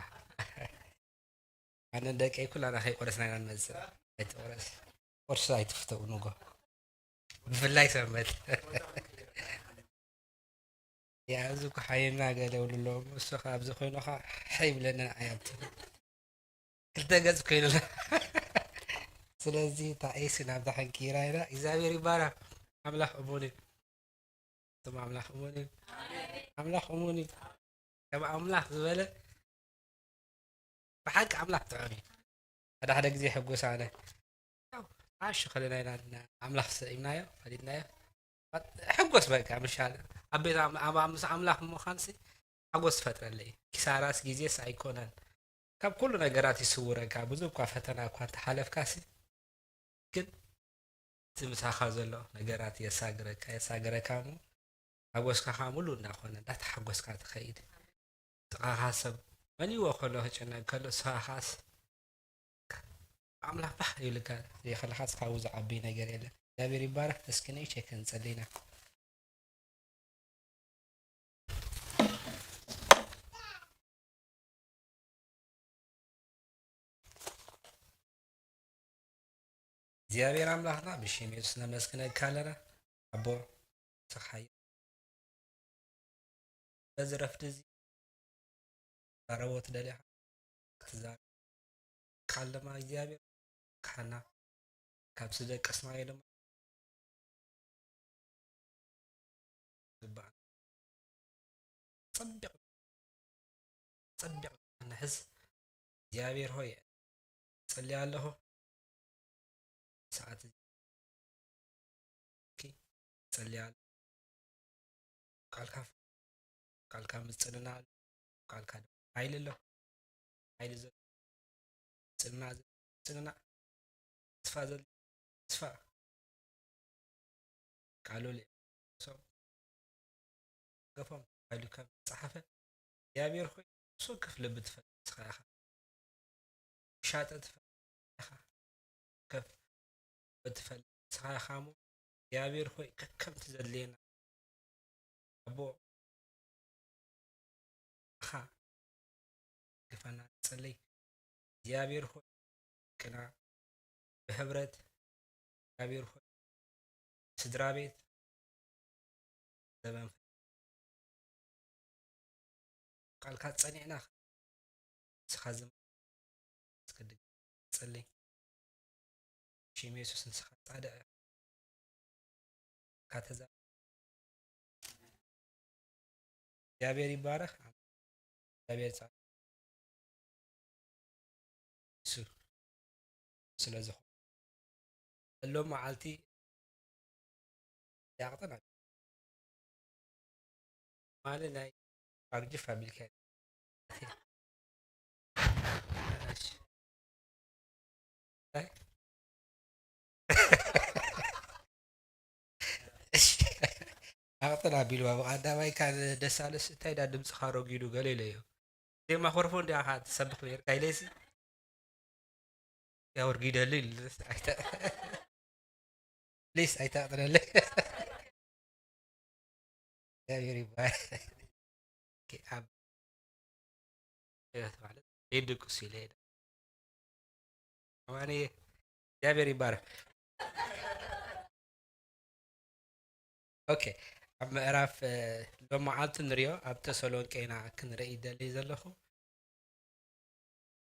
ኣነን ደቀይ ኩላና ከይቆረስና ኢና ንመጽእ። ኣይትቆረስ። ቁርሲ ኣይትፍተው ንጎ። ብፍላይ ሰንበት። ያ፣ እዚ እኮ ሓይልና ገለ ይብሉ ኣለዉ። እሱ ኸኣ ኣብዚ ኮይኑ ኸኣ ሓይ ይብለና ኣያቱ። ክልተ ገጽ ኮይኑና። ስለዚ እታ ኤሲ ናብታ ሕንኪራ ኢና። እግዚኣብሔር ይባረክ። ኣምላኽ እሙን እዩ። ስም ኣምላኽ እሙን እዩ። ኣምላኽ እሙን እዩ። ከም ኣምላኽ ዝበለ ብሓቂ ኣምላኽ ጥዑም እዩ። ሓደ ሓደ ግዜ ሕጉስ ኣነ። ያው፣ ዓሽ ከለና ኢና ኣምላኽ ሰኢምናዮ፣ ፈሊጥናዮ። ሕጎስ በቃ፣ ምሻል ኣብ ቤት ኣም-፣ ኣብ፣ ኣብ፣ ምስ ኣምላኽ ምዃንሲ ሓጎስ ትፈጥረለይ። ኪሳራስ ግዜስ ኣይኮነን። ካብ ኩሉ ነገራት ይስውረካ። ብዙ እኳ ፈተና እኳ እንተሓለፍካሲ፣ ግን እቲ ምሳኻ ዘሎ ነገራት የሳግረካ፣ የሳግረካ እሞ፣ ሓጎስካ ኸዓ ሙሉእ እንዳኾነ፣ እንዳተሓጎስካ ትኸይድ። ጥቓኻ ሰብ መሊእዎ ከሎ፣ ክጭነቅ ከሎ፣ ንስኻ ኸዓስ ኣምላኽ ባህ ይብልካ። ዘይከለኻስ ካብኡ ዝዓቢ ነገር የለን። እግዚኣብሔር ይባረክ። እስኪ ንእሽተይ ክንጸሊ ኢና። እግዚኣብሔር ኣምላኽና ብሽም የሱስ ነመስግነካ ኣለና። ኣቦ፣ ንስኻ ሓያል። በዚ ረፍዲ እዚ ትዛረቦ ትደልያ ክትዛረብ ቃል ድማ እግዚኣብሔር ካሕና ካብ ዝደቀስናዮ ድማ ዝግባእ ጸቢቕ፣ ጸቢቕ ንሕዝ። እግዚኣብሔር ሆይ፣ ጸልያ ኣለኹ። ሰዓት እዚ ጸልያ ኣለኹ። ቃልካ፣ ቃልካ ምጽንና ኣሎ። ቃልካ ድማ ሓይሊ ኣሎ። ሓይሊ ዘሎ ጽንና፣ ጽንና፣ ተስፋ ዘል-፣ ተስፋ ቃሉ ልእሶም ገፎም ተባሂሉ ከም ዝተጻሕፈ፣ እግዚኣብሔር ሆይ፣ ሰው ክፍ ልቢ ትፈልጥ ንስኻ ኢኻ። ውሻጠ ትፈልጥ ኢኻ። ከፍ ወትፈል ንስኻ ኢኻ እሞ እግዚኣብሔር ሆይ ከከምቲ ዘድልየና ኣቦ ኢኻ ግፋና ንጸለይ እግዚኣብሔር ሆይ ቅና ብሕብረት እግዚኣብሔር ሆይ ስድራ ቤት ዘበን ቃልካ ጸኒዕና ንስኻ ዝም እስከ ድግ ጸልይ ሽም የሱስ ንስኻ ጻድቕ ኢኻ ተዛ እግዚኣብሔር ይባረኽ እግዚኣብሔር ጻድቕ እሱ ስለ ዝኾነ እሎም መዓልቲ ያቕጠን ማለት ናይ ፋግጂ ፋሚልካ ኣቕጥን ኣቢልዋ ብቐዳማይ ካ ደሳለስ እንታይ ዳ ድምፅኻ ረጊዱ ገለ ኢለዮ ዜ ማክሮፎን ዲኻ ትሰብኽ ነርካ ኢለሲ ያወርጊደሉ ፕሊስ ኣይተቕጥነለይ እግዚኣብሔር ይባል ኣብ ማለት የድቅሱ ኢለ ኣማንየ እግዚኣብሔር ይባረክ ኦኬ ኣብ ምዕራፍ ሎም መዓልቲ ንሪኦ ኣብ ተሰሎንቄ ኢና ክንርኢ ደሊ ዘለኹ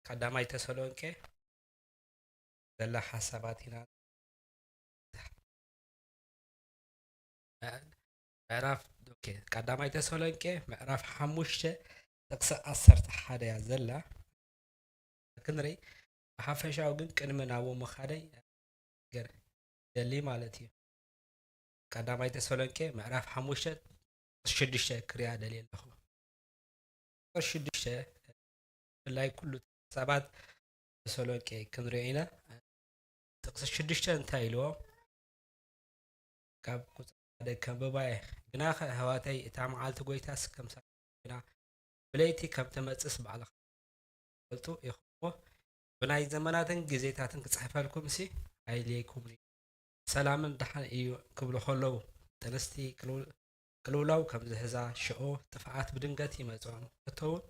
ቀዳማይ ተሰሎንቄ ዘላ ሓሳባት ኢና ምዕራፍ ቀዳማይ ተሰሎንቄ ምዕራፍ ሓሙሽተ ጥቕሲ ዓሰርተ ሓደ እያ ዘላ ክንርኢ ብሓፈሻዊ ግን ቅድሚ ናብኡ ምኻደይ ገር ደሊ ማለት እዩ ቀዳማይ ተሰሎንቄ ምዕራፍ ሓሙሽተ ሽዱሽተ ክሪኣ ደልየ ኣለኹ ቁጥር ሽዱሽተ ብፍላይ ኩሉ ሰባት ተሰሎንቄ ክንሪኦ ኢና ጥቕሲ ሽዱሽተ እንታይ ኢልዎ ካብ ቁፅሪ ሓደ ከንብባ እየ ግናኸ ኣሕዋተይ እታ መዓልቲ ጎይታስ ከም ሰራዊት ኮይና ብለይቲ ከም ትመፅስ ባዕልኻ ትፈልጡ ኢኹምዎ ብናይ ዘመናትን ግዜታትን ክፅሕፈልኩምሲ ኣይልየይኩምን እዩ ሰላምን ደሓን እዩ ክብሉ ከለዉ ጥንስቲ ቅልውላው ከም ዝሕዛ ሽዑ ጥፍኣት ብድንገት ይመፅኦም ሕቶ እውን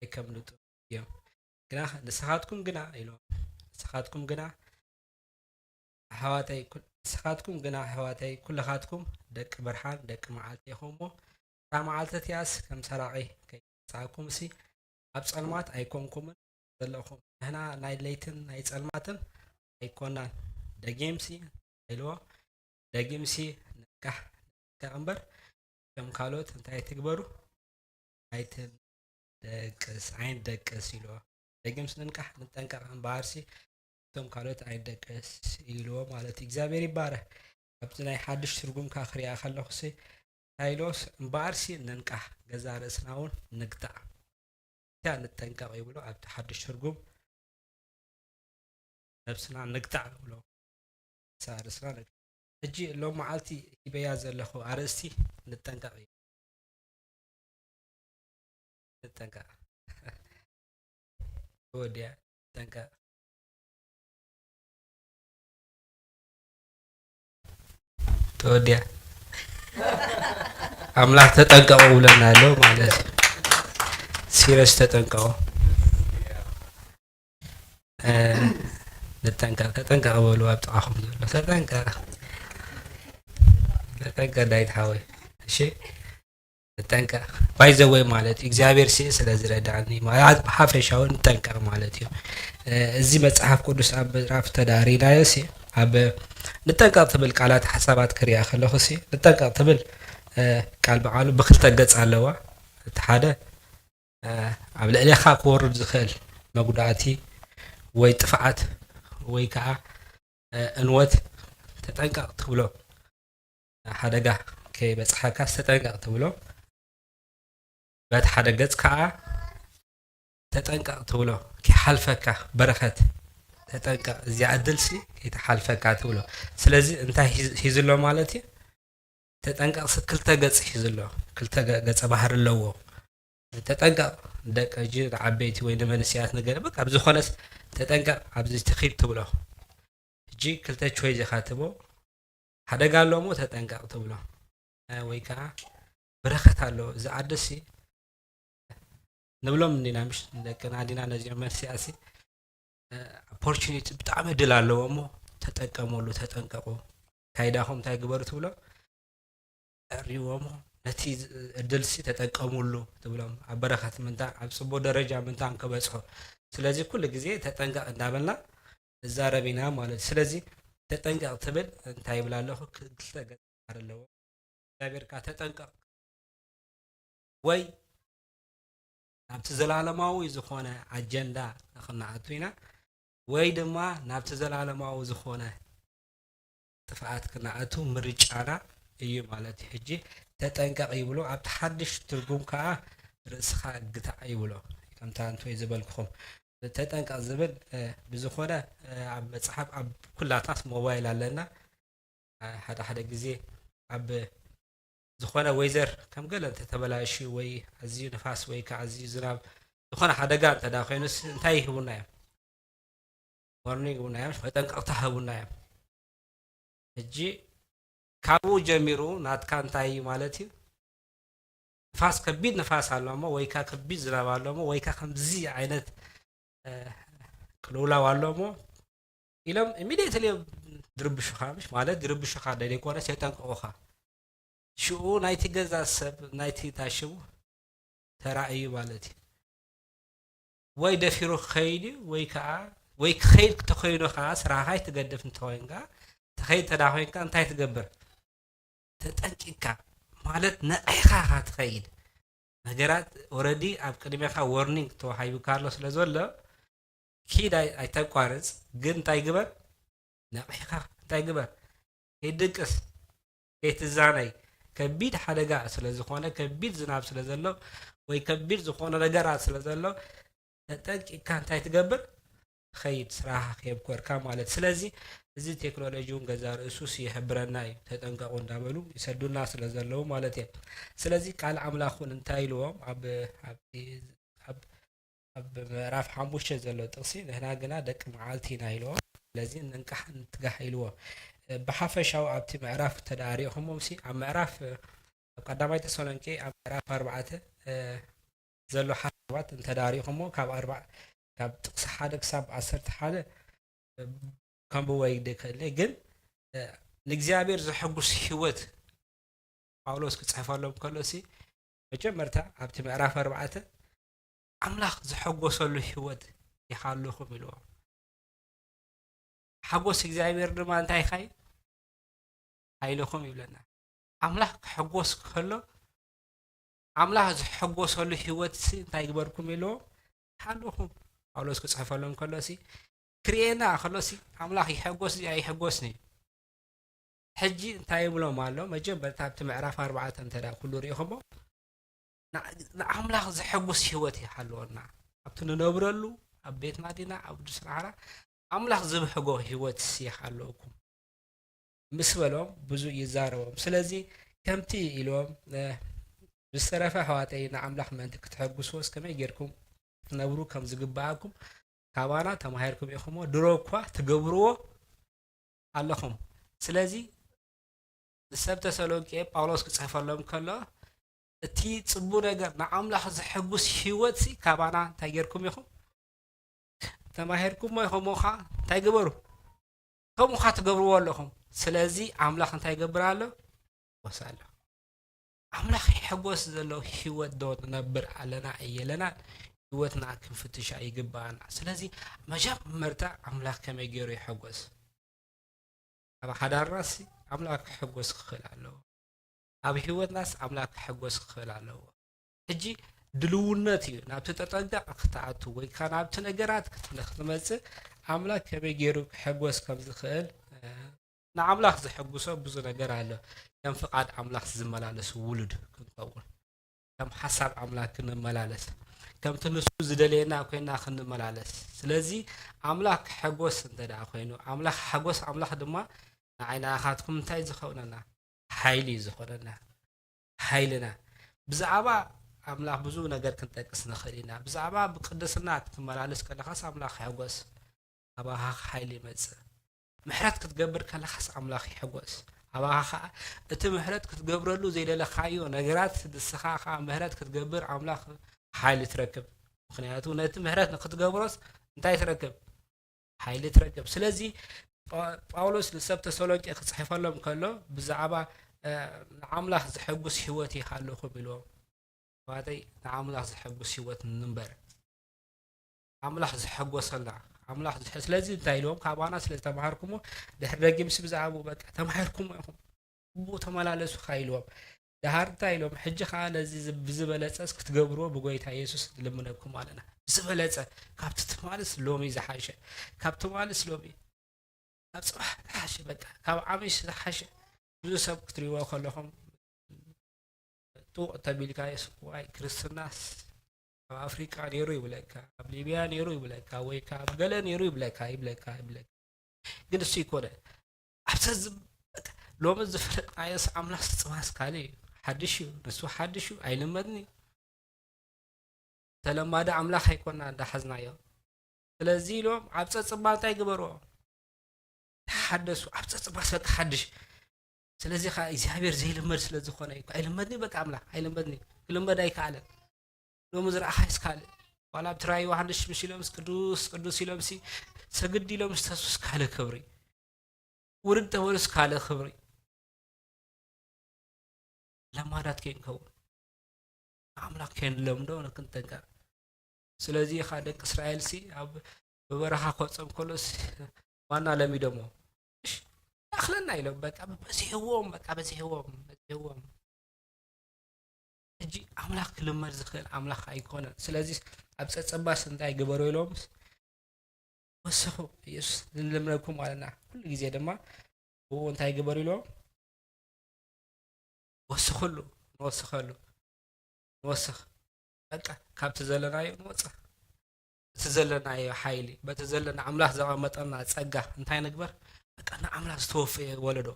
ኣይከምልጡ እዮም ግና ንስኻትኩም ግና ኢሎም ንስኻትኩም ግና ኣሕዋተይ ንስኻትኩም ግና ኣሕዋተይ ኩልኻትኩም ደቂ ብርሃን ደቂ መዓልቲ ኢኹም እሞ እታ መዓልቲ እቲኣስ ከም ሰራቒ ከይትመፅኣኩም ሲ ኣብ ፀልማት ኣይኮንኩምን ዘለኹም ንሕና ናይ ለይትን ናይ ፀልማትን ኣይኮናን ደጊምሲ ኢልዎ ደጊምሲ ንንቃሕ ንጠንቀቕ እምበር ከም ካልኦት እንታይ ትግበሩ ኣይትደቅስ ኣይንደቅስ ኢልዎ ደጊምሲ ንንቃሕ ንጠንቀቕ እምበኣርሲ እቶም ካልኦት ኣይንደቅስ ኢልዎ ማለት እዩ እግዚኣብሔር ይባረክ ኣብቲ ናይ ሓድሽ ትርጉምካ ክሪኣ ከለኹሲ እንታይ ኢልዎስ እምበኣርሲ ንንቃሕ ገዛ ርእስና እውን ንግታዕ ንጠንቀቕ ይብሎ ኣብቲ ሓድሽ ትርጉም ነብስና ንግታዕ ይብሎ ርእስና ንግታዕ ሕጂ ሎም መዓልቲ ሂበያ ዘለኹ ኣርእስቲ ንጠንቀቕ እዩ ንጠንቀቕ ወዲያ ጠንቀቕ ተወዲያ ኣምላኽ ተጠንቀቑ ብለና ኣሎ ማለት እዩ ሲረስ ተጠንቀቑ ንጠንቀቕ ተጠንቀቕ በሉ ኣብ ጥቓኹም ዘሎ ተጠንቀቕ ተጠንቀቕ ዳይት ሓወይ እሺ ንጠንቀቕ ባይዘወይ ማለት እዩ እግዚኣብሔር ስኢ ስለ ዝረዳእኒ ብሓፈሻዊ ንጠንቀቕ ማለት እዩ እዚ መፅሓፍ ቅዱስ ኣብ ምዕራፍ ተዳሪናዮ ሲ ኣብ ንጠንቀቕ ትብል ቃላት ሓሳባት ክሪኣ ከለኹ ሲ ንጠንቀቕ ትብል ቃል በዓሉ ብክልተ ገፅ ኣለዋ እቲ ሓደ ኣብ ልዕሌኻ ክወርድ ዝኽእል መጉዳእቲ ወይ ጥፍዓት ወይ ከዓ እንወት ተጠንቀቕ ትብሎ ሓደጋ ከይበፅሓካ ተጠንቀቕ ትብሎ በቲ ሓደ ገፅ ከዓ ተጠንቀቕ ትብሎ ከይሓልፈካ በረኸት ተጠንቀቕ እዚኣ ዕድልሲ ከይተሓልፈካ ትብሎ ስለዚ እንታይ ሂዝሎ ማለት እዩ ተጠንቀቕ ክልተ ገፅ ሒዙ ኣሎ ክልተ ገፀ ባህሪ ኣለዎ ተጠንቀቕ ደቂ ሕጂ ንዓበይቲ ወይ ንመንስያት ንገለ በቃ ብዝኾነስ ተጠንቀቕ ኣብዚ ትኺድ ትብሎ ሕጂ ክልተ ቾይስ ኢኻ ትቦ። ሓደጋ ኣሎ እሞ ተጠንቀቕ ትብሎ። እ፣ ወይ ከዓ በረኸት ኣሎ። እዚ ዓድሲ ንብሎም እንዲና፣ ምሽ ደቅና እንዲና ነዚኦም መንስያሲ፣ እ፣ ኦፖርቹኒቲ ብጣዕሚ እድል ኣለዎ እሞ ተጠቀሙሉ፣ ተጠንቀቑ። ካይዳኹም እንታይ ግበሩ ትብሎ? እርይዎ እሞ ነቲ እድልሲ ተጠቀሙሉ ትብሎም። ኣብ በረኸት ምንታ፣ ኣብ ጽቡቕ ደረጃ ምንታን ክበጽሑ። ስለዚ ኩሉ ግዜ ተጠንቀቕ እንዳበልና ንዛረብ ኢና ማለት እዩ። ስለዚ ተጠንቀቕ ትብል እንታይ ይብል ኣለኹ? ክልተ ገጽ ኣለዎ። እግዚኣብሔር ከኣ ተጠንቀቕ ወይ ናብቲ ዘላለማዊ ዝኾነ ኣጀንዳ ንኽንኣቱ ኢና፣ ወይ ድማ ናብቲ ዘላለማዊ ዝኾነ ጥፍኣት ክንኣቱ ምርጫና እዩ ማለት እዩ። ሕጂ ተጠንቀቕ ይብሎ፣ ኣብቲ ሓድሽ ትርጉም ከኣ ርእስኻ ግታዕ ይብሎ። ከምታ እንቶይ ዝበልኩኹም ተጠንቀቕ ዝብል፣ እ፣ ብዝኾነ፣ እ፣ ኣብ መጽሓፍ፣ ኣብ ኩላትናስ ሞባይል ኣለና። እ፣ ሓደ ሓደ ግዜ ኣብ ዝኾነ ዌዘር ከም ገለ እንተተበላሽዩ ወይ ኣዝዩ ንፋስ ወይ ከኣ ኣዝዩ ዝናብ ዝኾነ ሓደጋ እንተ ደኣ ኮይኑስ እንታይ ይህቡና እዮም? ዋርኒንግ ይህቡና እዮም፣ መጠንቀቕታ ይህቡና እዮም። ሕጂ ካብኡ ጀሚሩ ናትካ እንታይ እዩ ማለት እዩ? ንፋስ፣ ከቢድ ንፋስ ኣሎ እሞ ወይ ከኣ ከቢድ ዝናብ ኣሎ እሞ ወይ ከኣ ከምዚ ዓይነት፣ እ፣ ቅልውላው ኣሎ እሞ ኢሎም ኢሚድየትሊ እዮም ድርብሹኻ፣ ምሽ ማለት ድርብሹኻ ዶ ዘይኮነስ የጠንቅቑኻ። ሽኡ ናይቲ ገዛ ሰብ ናይቲ እታ ሽሙ ተራእዩ ማለት እዩ። ወይ ደፊሩ ክኸይድ እዩ ወይ ከኣ፣ ወይ ክኸይድ ተኾይኑ ከኣ ስራሕኻ ኣይትገድፍ እንተኾይንካ፣ ትኸይድ እንተ ደኣ ኮይንካ እንታይ ትገብር? ተጠንቂቕካ ማለት ነቒሕካ ኢኻ ትኸይድ። ነገራት ኦረዲ ኣብ ቅድሜኻ ዎርኒንግ ተዋሂቡካ ኣሎ ስለ ዘሎ ኪድ ኣይ-፣ ኣይተቋርጽ፣ ግን እንታይ ግበር? ነቒሕካ እንታይ ግበር? ከይትድቅስ፣ ከይትዛነይ፣ ከቢድ ሓደጋ ስለ ዝኾነ፣ ከቢድ ዝናብ ስለ ዘሎ ወይ ከቢድ ዝኾነ ነገራት ስለ ዘሎ ተጠንቂቕካ እንታይ ትገብር? ትኸይድ፣ ስራሕኻ ከየብኮርካ ማለት። ስለዚ እዚ ቴክኖሎጂ እውን ገዛ ርእሱስ ይሕብረና እዩ፣ ተጠንቀቑ እንዳበሉ ይሰዱና ስለ ዘለዉ ማለት እዮም። ስለዚ ቃል ኣምላኽ እውን እንታይ ኢልዎም? ኣብ፣ ኣብ፣ ኣብ፣ ኣብ ምዕራፍ ሓሙሽተ ዘሎ ጥቕሲ ንሕና ግና ደቂ መዓልቲ ኢና ኢልዎም። ስለዚ ንንቃሕ ንትጋህ ኢልዎ። ብሓፈሻዊ ኣብቲ ምዕራፍ እንተ ደኣ ሪእኹሞም ሲ፣ ኣብ ምዕራፍ፣ ኣብ ቀዳማይ ተሰሎንቄ ኣብ ምዕራፍ ኣርባዕተ፣ እ፣ ዘሎ ሓሳባት እንተ ደኣ ሪእኹሞ ካብ ኣርባ-፣ ካብ ጥቕሲ ሓደ ክሳብ ዓሰርተ ሓደ ከንብቦ ይደክእል እየ። ግን፣ እ፣ ንእግዚኣብሔር ዘሐጉስ ህይወት ጳውሎስ ክጽሕፈሎም ከሎ ሲ፣ መጀመርታ ኣብቲ ምዕራፍ ኣርባዕተ ኣምላኽ ዝሐጎሰሉ ህይወት ይሃልኹም ኢልዎም። ሓጎስ እግዚኣብሔር ድማ እንታይ ኢኻ እዩ? ሓይልኹም ይብለና። ኣምላኽ ክሕጎስ ከሎ፣ ኣምላኽ ዝሕጎሰሉ ህይወት ሲ እንታይ ግበርኩም ኢልዎም? ሓልኹም። ጳውሎስ ክጽሕፈሎም ከሎ ሲ፣ ክርእየና ከሎ ሲ፣ ኣምላኽ ይሕጎስ ድዩ ኣይሕጎስን እዩ። ሕጂ እንታይ ይብሎም ኣሎ? መጀመርታ ኣብቲ ምዕራፍ ኣርባዕተ እንተ ደኣ ኩሉ ርኢኹሞ፣ ን-፣ ንኣምላኽ ዘሐጉስ ህይወት ይሃልወና። ኣብቲ ንነብረሉ፣ ኣብ ቤትና ዲና፣ ኣብ ስራሕና፣ ኣምላኽ ዝብሕጎ ህይወት ይሃልወኩም ምስ በሎም ብዙ ይዛረቦም። ስለዚ ከምቲ ኢልዎም፣ እ፣ ብዝተረፈ ኣሕዋተይ ንኣምላኽ ምእንቲ ክትሐጉስዎስ ከመይ ጌርኩም ክትነብሩ ከም ዝግብኣኩም ካባና ተማሂርኩም ኢኹምዎ፣ ድሮ እኳ ትገብርዎ ኣለኹም። ስለዚ ንሰብ ተሰሎንቄ ጳውሎስ ክጽሕፈሎም ከሎ፣ እቲ ጽቡቕ ነገር ንኣምላኽ ዘሐጉስ ህይወትሲ ካባና እንታይ ጌርኩም ኢኹም? ተማሂርኩሞ ኢኹም ኸዓ እንታይ ግበሩ? ከምኡ ኸዓ ትገብርዎ ኣለኹም። ስለዚ ኣምላኽ እንታይ ይገብር ኣሎ? ይሕጎስ ኣሎ። ኣምላኽ ይሕጎስ ዘሎ ህይወት ዶ ንነብር ኣለና ኣየለናን? ህይወትና ክንፍትሻ ይግብኣና። ስለዚ መጀመርታ ኣምላኽ ከመይ ገይሩ ይሕጎስ? ኣብ ሓዳርናሲ ኣምላኽ ክሕጎስ ክኽእል ኣለዎ። ኣብ ህይወትናስ ኣምላኽ ክሕጎስ ክኽእል ኣለዎ። ሕጂ ድልውነት እዩ ናብቲ ተጠንቀቕ ክትኣቱ ወይ ከኣ ናብቲ ነገራት ክት-፣ ክትመጽእ ኣምላኽ ከመይ ገይሩ ክሕጎስ ከም ዝኽእል፣ እ፣ ንኣምላኽ ዘሐጉሶ ብዙ ነገር ኣሎ። ከም ፍቓድ ኣምላኽ ዝመላለስ ውሉድ ክንከውን፣ ከም ሓሳብ ኣምላኽ ክንመላለስ፣ ከምቲ ንሱ ዝደለየና ኮይና ክንመላለስ። ስለዚ ኣምላኽ ክሕጎስ እንተ ደኣ ኮይኑ፣ ኣምላኽ ሓጎስ ኣምላኽ ድማ ንዓይ ንኣኻትኩም እንታይ ዝኸውነና? ሓይሊ እዩ ዝኾነና። ሓይልና። ብዛዕባ ኣምላኽ ብዙ ነገር ክንጠቅስ ንኽእል ኢና። ብዛዕባ ብቅድስና ክትመላለስ ከለኻስ ኣምላኽ ሕጎስ ኣባኻ ሓይሊ ይመጽእ። ምሕረት ክትገብር ከለኻስ ኣምላኽ ይሕጎስ። ኣባኻ ኸዓ እቲ ምሕረት ክትገብረሉ ዘይደለኻዮ ነገራት ንስኻ ኸዓ ምሕረት ክትገብር ኣምላኽ ሓይሊ ትረክብ። ምኽንያቱ ነቲ ምሕረት ንክትገብሮስ እንታይ ትረክብ? ሓይሊ ትረክብ። ስለዚ ጳ-፣ ጳውሎስ ንሰብ ተሰሎንቄ ክጽሕፈሎም ከሎ ብዛዕባ፣ እ፣ ንኣምላኽ ዘሐጉስ ህይወት ይሃልኹም ኢልዎም። ኣሕዋተይ፣ ንኣምላኽ ዘሐጉስ ህይወት ንንበር። ኣምላኽ ዘሐጎሰና፣ ኣምላኽ ዘሐ-፣ ስለዚ እንታይ ኢልዎም? ካባና ስለ ዝተማሃርኩሞ፣ ድሕሪ ደጊምሲ ብዛዕባኡ በቃ ተማሂርኩሞ ኢኹም፣ ብኡ ተመላለሱ ኸዓ ኢልዎም። ደሓር እንታይ ኢሎም? ሕጂ ኸዓ ነዚ ዝ-፣ ብዝበለጸስ ክትገብርዎ ብጎይታ የሱስ ንልምነኩም ኣለና። ብዝበለጸ፣ ካብ ትማልስ ሎሚ ዝሓሸ፣ ካብ ትማልስ ሎሚ፣ ካብ ጽባሕ ዝሓሸ፣ በቃ ካብ ዓሚሽ ዝሓሸ። ብዙ ሰብ ክትሪእዎ ከለኹም ጥውቕ ተቢልካዮስ፣ ዋይ ክርስትናስ ኣብ ኣፍሪቃ ነይሩ ይብለካ፣ ኣብ ሊብያ ነይሩ ይብለካ፣ ወይ ከኣ ኣብ ገለ ነይሩ ይብለካ፣ ይብለካ፣ ይብለካ። ግን እሱ ይኮነ። ኣብዛ ዝ-፣ በቃ ሎሚ ዝፈለጥናዮስ ኣምላኽ ዝጽባስ ካልእ እዩ። ሓድሽ እዩ፣ ንሱ ሓድሽ እዩ፣ ኣይልመድን እዩ። ተለማዲ ኣምላኽ ኣይኮና እንዳሓዝናዮ። ስለዚ ኢሎም ኣብ ጸጽባ እንታይ ግበርዎ? ተሓደሱ። ኣብ ጸጽባስ በቃ ሓድሽ። ስለዚ ኸዓ እግዚኣብሔር ዘይልመድ ስለ ዝኾነ እዩ። ኣይልመድን እዩ በቃ ኣምላኽ፣ ኣይልመድን እዩ። ክልመድ ኣይከኣለን። ሎሚ ዝረኣኻዮስ ካልእ። ዋላ ኣብ ትራይ ዮሃንስ ምስ ኢሎምስ ቅዱስ፣ ቅዱስ ኢሎምሲ ሰግድ ኢሎምስ ተሱስ ካልእ ክብሪ። ውርድ ተበሉስ ካልእ ክብሪ። ለማዳት ከይንከውን። ንኣምላኽ ከይንለምዶ ክንጠንቀቕ። ስለዚ ኸዓ ደቂ እስራኤልሲ ኣብ ብበረኻ ክወጾም ከሎስ ዋና ለሚዶሞ። እሽ፣ ይኣኽለና ኢሎም በቃ በዚሕዎም፣ በቃ በዚሕዎም፣ በዚሕዎም። ሕጂ ኣምላኽ ክልመድ ዝኽእል ኣምላኽ ኣይኮነን። ስለዚ ኣብ ጸጸባስ እንታይ ግበሩ ኢሎምስ ወሰኹ። ኢየሱስ ንልምነኩም ኣለና። ኩሉ ግዜ ድማ ብኡ እንታይ ግበሩ ኢሎም? ወስኽሉ፣ ንወስኸሉ፣ ንወስኽ። በቃ ካብቲ ዘለናዮ ንወጽእ። እቲ ዘለናዮ ሓይሊ፣ በቲ ዘለና ኣምላኽ ዘቐመጠና ጸጋ እንታይ ንግበር? በቃ ንኣምላኽ ዝተወፈየ ወለዶ፣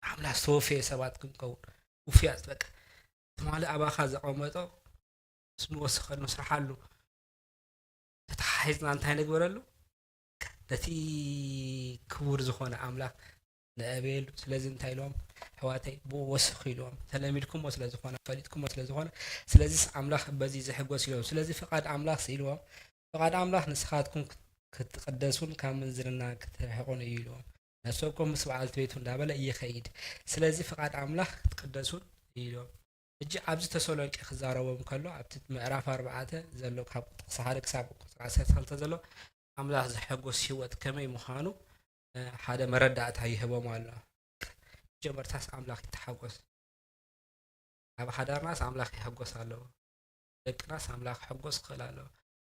ንኣምላኽ ዝተወፈየ ሰባት ክንከውን። ውፍያት በቃ። ትማሊ ኣባኻ ዘቐመጦ ንወስኸሉ፣ ንስርሓሉ። ተተሓሒዝና እንታይ ንግበረሉ? ነቲ ክቡር ዝኾነ ኣምላኽ ንዕበየሉ። ስለዚ እንታይ ኢልዎም? ኣሕዋተይ፣ ብኡ ወስኹ ኢልዎም። ተለሚድኩሞ ስለ ዝኾነ፣ ፈሊጥኩሞ ስለ ዝኾነ፣ ስለዚስ ኣምላኽ በዚ ዝሕጎስ ኢልዎም። ስለዚ ፍቓድ ኣምላኽስ ኢልዎም፣ ፍቓድ ኣምላኽ ንስኻትኩም ክት-፣ ክትቅደሱን ካብ ምንዝርና ክትርሕቑን እዩ ኢልዎም። ነፍሰኩም ምስ በዓልቲ ቤቱ እንዳበለ ይኸይድ። ስለዚ ፍቓድ ኣምላኽ ክትቅደሱን እዩ ኢልዎም። ሕጂ ኣብዚ ተሰሎንቄ ክዛረቦም ከሎ፣ ኣብቲ ምዕራፍ ኣርባዕተ ዘሎ፣ ካብ ጥቕሲ ሓደ ክሳብ ቁጽሪ ዓሰርተ ክልተ ዘሎ፣ ኣምላኽ ዘሐጉስ ህይወት ከመይ ምዃኑ፣ እ፣ ሓደ መረዳእታ ይህቦም ኣሎ። መጀመርታስ ኣምላኽ ይተሓጎስ። ኣብ ሓዳርናስ ኣምላኽ ይሕጎስ ኣሎ። ደቅናስ ኣምላኽ ክሕጎስ ክኽእል ኣለዎ።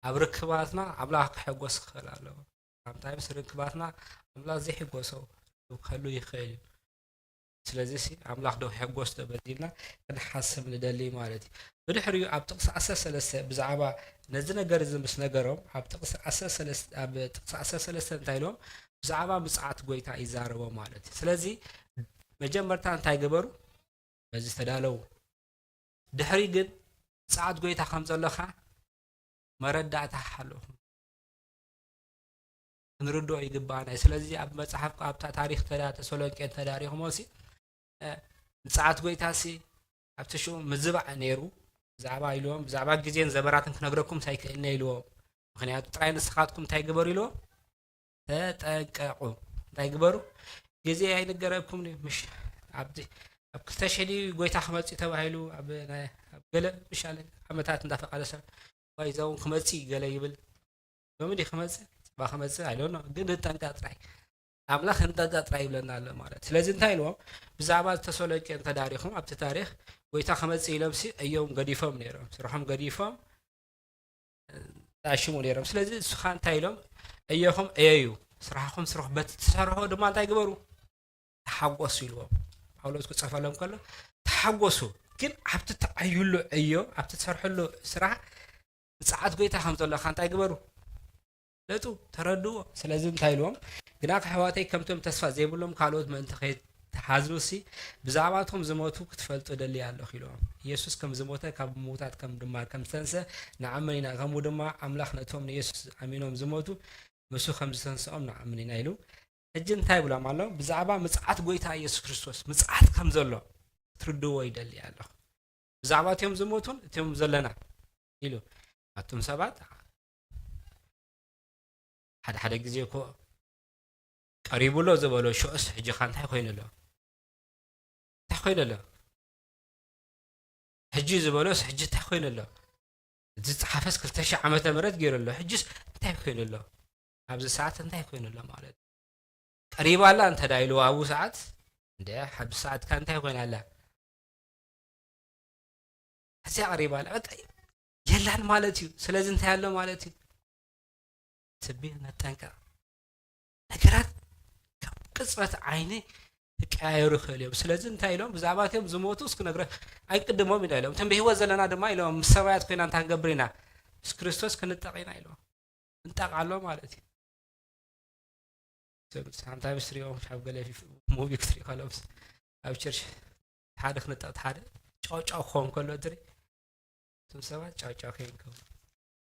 ኣብ ርክባትና ኣምላኽ ክሕጎስ ክኽእል ኣለዎ። ሳምታይምስ ርክባትና ኣምላኽ ዘይሕጎሶ ክህሉ ይኽእል እዩ። ስለዚሲ ኣምላኽ ዶ ይሕጎስ ዶ በዚልና ክንሓስብ ንደሊ ማለት እዩ። ብድሕሪኡ ኣብ ጥቕሲ ዓሰርተ ሰለስተ ብዛዕባ ነዚ ነገር እዚ ምስ ነገሮም፣ ኣብ ጥቕሲ ዓሰርተ ሰለስተ፣ ኣብ ጥቕሲ ዓሰርተ ሰለስተ እንታይ ኢሎም? ብዛዕባ ምጽኣት ጎይታ ይዛረቦ ማለት እዩ። ስለዚ መጀመርታ እንታይ ገበሩ? በዚ ተዳለዉ። ድሕሪ ግን ምጽኣት ጎይታ ከም ዘሎ ኸኣ መረዳእታ ሓለኹም ክንርድኦ ይግባኣና እዩ። ስለዚ ኣብ መጽሓፍ፣ ኣብታ ታሪኽ ተዳ-፣ ተሰሎንቄ እንተ ዳሪኹሞ ሲ፣ እ፣ ምጽኣት ጎይታ ሲ ኣብቲ ሽዑ ምዝባዕ ነይሩ። ብዛዕባ ኢልዎም፣ ብዛዕባ ግዜን ዘበራትን ክነግረኩም ኣይክእልን እየ ኢልዎም። ምኽንያቱ ጥራይ ንስኻትኩም እንታይ ግበሩ ኢልዎም? ተጠንቀቑ። እንታይ ግበሩ? ግዜ ኣይንገረኩም ድዩ? ምሽ ኣብቲ፣ ኣብ ክልተ ሽሕ ድዩ ጎይታ ክመጽእ ተባሂሉ፣ ኣብ ናይ፣ ኣብ ገለ ምሻለ ዓመታት እንዳፈቐደ ሰብ፣ ወይ እዛ እውን ክመጽእ እዩ ገለ ይብል። ሎሚ ድዩ ክመጽእ? ጽባሕ ክመጽእ? I don't know። ግን ንጠንቀቕ ጥራይ። ኣምላኽ ንጠንቀቕ ጥራይ ይብለና ኣሎ ማለት። ስለዚ እንታይ ኢልዎም? ብዛዕባ ተሰሎንቄ እንተ ዳሪኹም፣ ኣብቲ ታሪኽ ጎይታ ክመጽእ ኢሎምሲ እዮም ገዲፎም ነይሮም። ስርሖም ገዲፎም፣ ተኣሽሙ ነይሮም። ስለዚ ንሱ ኸኣ እንታይ ኢሎም? ዕዮኹም ዕየዩ፣ ስራሕኹም ስርሑ። በቲ ትሰርሖ ድማ እንታይ ግበሩ? ተሓጎሱ ኢልዎም። ጳውሎስ ክጽሕፈሎም ከሎ፣ ተሓጎሱ፣ ግን ኣብቲ ትዓዩሉ ዕዮ፣ ኣብቲ ትሰርሕሉ ስራሕ ምጽኣት ጎይታ ከም ዘሎ ኸኣ እንታይ ግበሩ? ፍለጡ፣ ተረድዎ። ስለዚ እንታይ ኢልዎም? ግናኸ ኣሕዋተይ፣ ከምቶም ተስፋ ዘይብሎም ካልኦት ምእንቲ ከይትሓዝኑሲ፣ ብዛዕባቶም ዝሞቱ ክትፈልጡ እደሊ ኣለኹ ኢልዎም። ኢየሱስ ከም ዝሞተ፣ ካብ ምዉታት ከም ድማ ከም ዝተንስአ ንኣምን ኢና። ከምኡ ድማ ኣምላኽ ነቶም ንኢየሱስ ኣሚኖም ዝሞቱ፣ ንሱ ከም ዝተንስኦም ንኣምን ኢና ኢሉ ሕጂ እንታይ ይብሎም ኣሎ? ብዛዕባ ምጽኣት ጎይታ ኢየሱስ ክርስቶስ፣ ምጽኣት ከም ዘሎ ክትርድዎ ይደሊ ኣለኹ። ብዛዕባ እቲኦም ዝሞቱን እቲኦም ዘለና ኢሉ። ኣቱም ሰባት፣ ሓደ ሓደ ግዜ እኮ ቀሪቡ ኣሎ ዝበሎ ሽዑስ ሕጂ ኸ እንታይ ኮይኑ ኣሎ? እንታይ ኮይኑ ኣሎ? ሕጂ ዝበሎስ ሕጂ እንታይ ኮይኑ ኣሎ? እቲ ዝጸሓፈስ ክልተ ሺሕ ዓመተ ምህረት ገይሩ ኣሎ። ሕጂስ እንታይ ኮይኑ ኣሎ? ኣብዚ ሰዓት እንታይ ኮይኑ ኣሎ ማለት እዩ? ቀሪባ ኣላ እንተ ደኣ ኢልዎ ኣብኡ ሰዓት፣ እንደ ኣብዚ ሰዓት ከ እንታይ ኮይና ኣላ? እዚኣ ቀሪባ ኣላ። በቃ የላን ማለት እዩ። ስለዚ እንታይ ኣሎ ማለት እዩ? ትቢ ነጠንቀቕ። ነገራት ከም ቅጽበት ዓይኒ ክቀያየሩ ይኽእሉ እዮም። ስለዚ እንታይ ኢሎም? ብዛዕባ እቶም ዝሞቱ እስኪ ነግረ-፣ ኣይቅድሞም ኢና ኢሎም። እቶም ብህይወት ዘለና ድማ ኢሎም፣ ምስ ሰማያት ኮይና እንታይ ክንገብር ኢና? ምስ ክርስቶስ ክንጠቕ ኢና ኢሎም። እንጠቕ ኣሎ ማለት እዩ። ሰብ ሳንታይምስ ትሪኦም፣ ኣብ ገለ ፊ-፣ ሙቪ ክትርኢ ከሎ፣ ምስ-፣ ኣብ ቸርች ሓደ ክንጠቕ፣ ሓደ ጫው ጫው ክኸውን ከሎ ትርኢ። እቶም ሰባት ጫው ጫው ከይንከውን።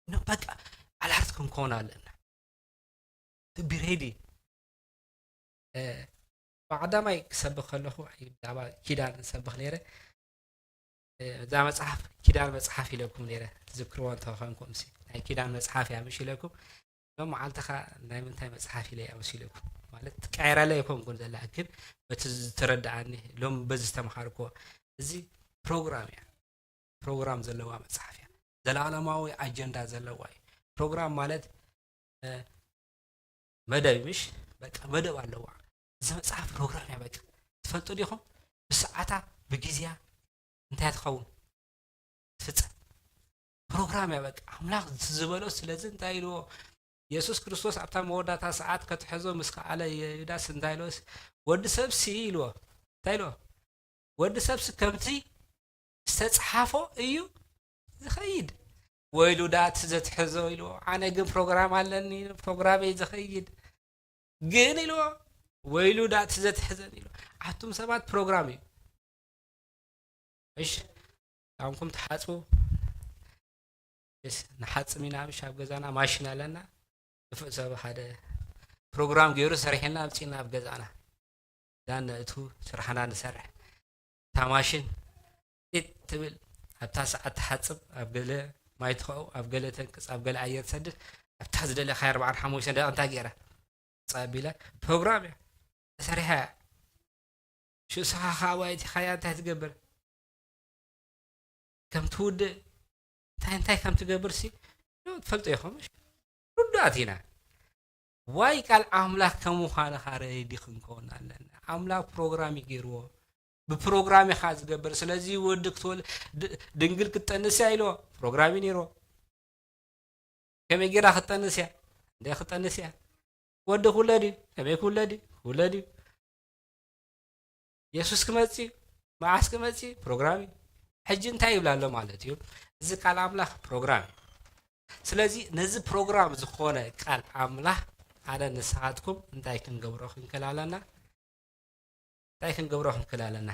ኖ፣ በቃ፣ ኣላርት ክንከውን ኣለና። To be ready። እ፣ ብቐዳማይ ክሰብኽ ከለኹ፣ ብዛዕባ ኪዳን ዝሰብኽ ነይረ። እ፣ እዛ መጽሓፍ ኪዳን መጽሓፍ ኢለኩም ነይረ። ትዝክርዎ እንተኾንኩም ሲ፣ ናይ ኪዳን መጽሓፍ እያ ምሽ ኢለኩም። ሎም መዓልቲ ኸኣ ናይ ምንታይ መጽሓፍ ኢለ እያ መሲለኩም? ማለት ትቀያየራለ ኣይኮንኩን ዘላ፣ ግን በቲ ዝተረድኣኒ፣ ሎም በዚ ዝተምሃርኩዎ፣ እዚ ፕሮግራም እያ። ፕሮግራም ዘለዋ መጽሓፍ እያ። ዘላለማዊ ኣጀንዳ ዘለዋ እዩ። ፕሮግራም ማለት፣ እ፣ መደብ ምሽ? በቃ መደብ ኣለዋ። እዛ መጽሓፍ ፕሮግራም እያ በቃ። ትፈልጡ ዲኹም? ብሰዓታ፣ ብግዜያ እንታይ ትኸውን? ትፍጸም። ፕሮግራም እያ በቃ። ኣምላኽ ዝበሎ፣ ስለዚ እንታይ ኢልዎ? የሱስ ክርስቶስ ኣብታ መወዳእታ ሰዓት ከትሕዞ ምስ ከኣለ፣ ዩዳስ እንታይ ኢልዎ? ወዲ ሰብሲ ኢልዎ። እንታይ ኢልዎ? ወዲ ሰብሲ ከምቲ ዝተጽሓፎ እዩ ዝኸይድ። ወይሉ ዳኣ እቲ ዘትሕዞ ኢልዎ። ኣነ ግን ፕሮግራም ኣለኒ፣ ፕሮግራመይ ዝኸይድ። ግን ኢልዎ፣ ወይሉ ዳኣ እቲ ዘትሕዘን ኢልዎ። ኣቱም ሰባት ፕሮግራም እዩ። እሺ፣ ዳንኩም ትሓጽቡ። እስ፣ ንሓጽም ኢና፣ ምሽ ኣብ ገዛና ማሽን ኣለና። ክፉእ ሰብ ሓደ ፕሮግራም ገይሩ ሰሪሕልና ኣምጺእና ኣብ ገዛና። ዳን ነእቱ ስራሕና ንሰርሕ። እታ ማሽን ጢጥ ትብል፣ ኣብታ ሰዓት ትሓጽብ፣ ኣብ ገለ ማይ ትኸው፣ ኣብ ገለ ተንቅጽ፣ ኣብ ገለ ኣየር ትሰድድ፣ ኣብታ ዝደለኻያ ኣርባዓን ሓሙሽተን ደቂቕ እንታይ ገይራ? ጸቢላ፣ ፕሮግራም እያ፣ ተሰሪሓ እያ። ሽዑ ንስኻ ኸኣ ዋይ፣ እቲ ኻያ እንታይ ትገብር? ከም ትውድእ፣ እንታይ እንታይ ከም ትገብር ሲ፣ ትፈልጡ ኢኹም፣ ምሽ? ርዱኣት ኢና። ዋይ፣ ቃል ኣምላኽ ከም ምዃንኻ ረዲ ክንከውን ኣለና። ኣምላኽ ፕሮግራም እዩ ገይርዎ። ብፕሮግራም ኢኻ ዝገብር። ስለዚ ወዲ ክትወል-፣ ድ-፣ ድንግል ክትጠንስ እያ ኢልዎ። ፕሮግራም እዩ ነይርዎ። ከመይ ጌራ ክትጠንስ እያ? እንደ ክትጠንስ እያ። ወዲ ክውለድ እዩ። ከመይ ክውለድ እዩ? ክውለድ እዩ። የሱስ ክመጽእ እዩ። መዓስ ክመጽእ እዩ? ፕሮግራም እዩ። ሕጂ እንታይ ይብል ኣሎ ማለት እዩ? እዚ ቃል ኣምላኽ ፕሮግራም እዩ። ስለዚ ነዚ ፕሮግራም ዝኾነ ቃል ኣምላኽ ኣነ ንስኻትኩም እንታይ ክንገብሮ ክንክእል ኣለና? እንታይ ክንገብሮ ክንክእል ኣለና?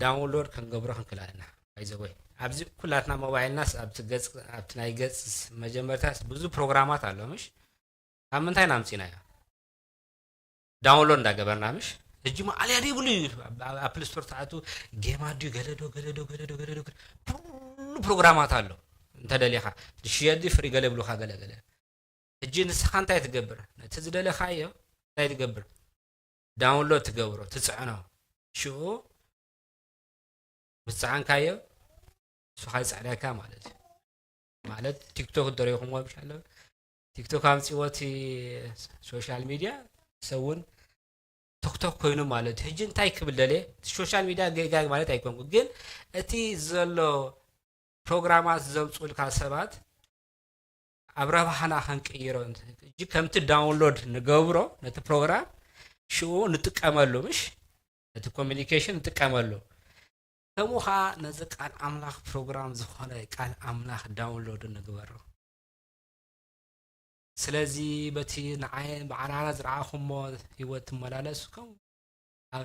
ዳውንሎድ ክንገብሮ ክንክእል ኣለና። ባይ ዘ ወይ፣ ኣብዚ ኩላትና ሞባይልናስ ኣብቲ ገጽ፣ ኣብቲ ናይ ገጽ መጀመርታስ ብዙ ፕሮግራማት ኣሎ፣ ምሽ? ካብ ምንታይ ኢና ኣምጺእናዮ? ዳውንሎድ እንዳገበርና፣ ምሽ? ሕጂ ማ ኣልያ ዘይብሉ እዩ። ኣብ፣ ኣብ ኣፕል ስቶር ትኣቱ፣ ጌማ ድዩ፣ ገለ ዶ፣ ገለ ዶ፣ ገለ ዶ፣ ገለ ዶ፣ ኩሉ ፕሮግራማት ኣሎ። እንተደሊኻ፣ ዝሽየጥ ድዩ፣ ፍሪ ገለ ይብሉኻ፣ ገለ፣ ገለ። ሕጂ ንስኻ እንታይ ትገብር? ነቲ ዝደለኻዮ እንታይ ትገብር? ዳውንሎድ ትገብሮ፣ ትጽዕኖ። ሽኡ ምስ ጸዓንካዮ፣ ንሱ ኸኣ ይጽዕነካ ማለት እዩ። ማለት ቲክቶክ እንተሪኢኹምዎ ምሽ ኣሎ። ቲክቶክ ኣምጺእዎ እቲ ሶሻል ሚድያ፣ ሰብ እውን ቶክቶክ ኮይኑ ማለት እዩ። ሕጂ እንታይ ክብል ደልየ? እቲ ሶሻል ሚድያ ጌጋ ማለት ኣይኮንኩ፣ ግን እቲ ዘሎ ፕሮግራማት ዘምጹልካ ሰባት ኣብ ረብሓና ከንቅይሮ፣ ሕጂ ከምቲ ዳውንሎድ ንገብሮ ነቲ ፕሮግራም፣ ሽኡ ንጥቀመሉ፣ ምሽ? ነቲ ኮሚኒኬሽን ንጥቀመሉ። ከምኡ ኸኣ ነዚ ቃል ኣምላኽ ፕሮግራም ዝኾነ ቃል ኣምላኽ ዳውንሎድ ንግበሮ። ስለዚ በቲ ንዓይ ብዓናና ዝረኣኹሞ ህይወት ትመላለሱ፣ ከምኡ ኣብ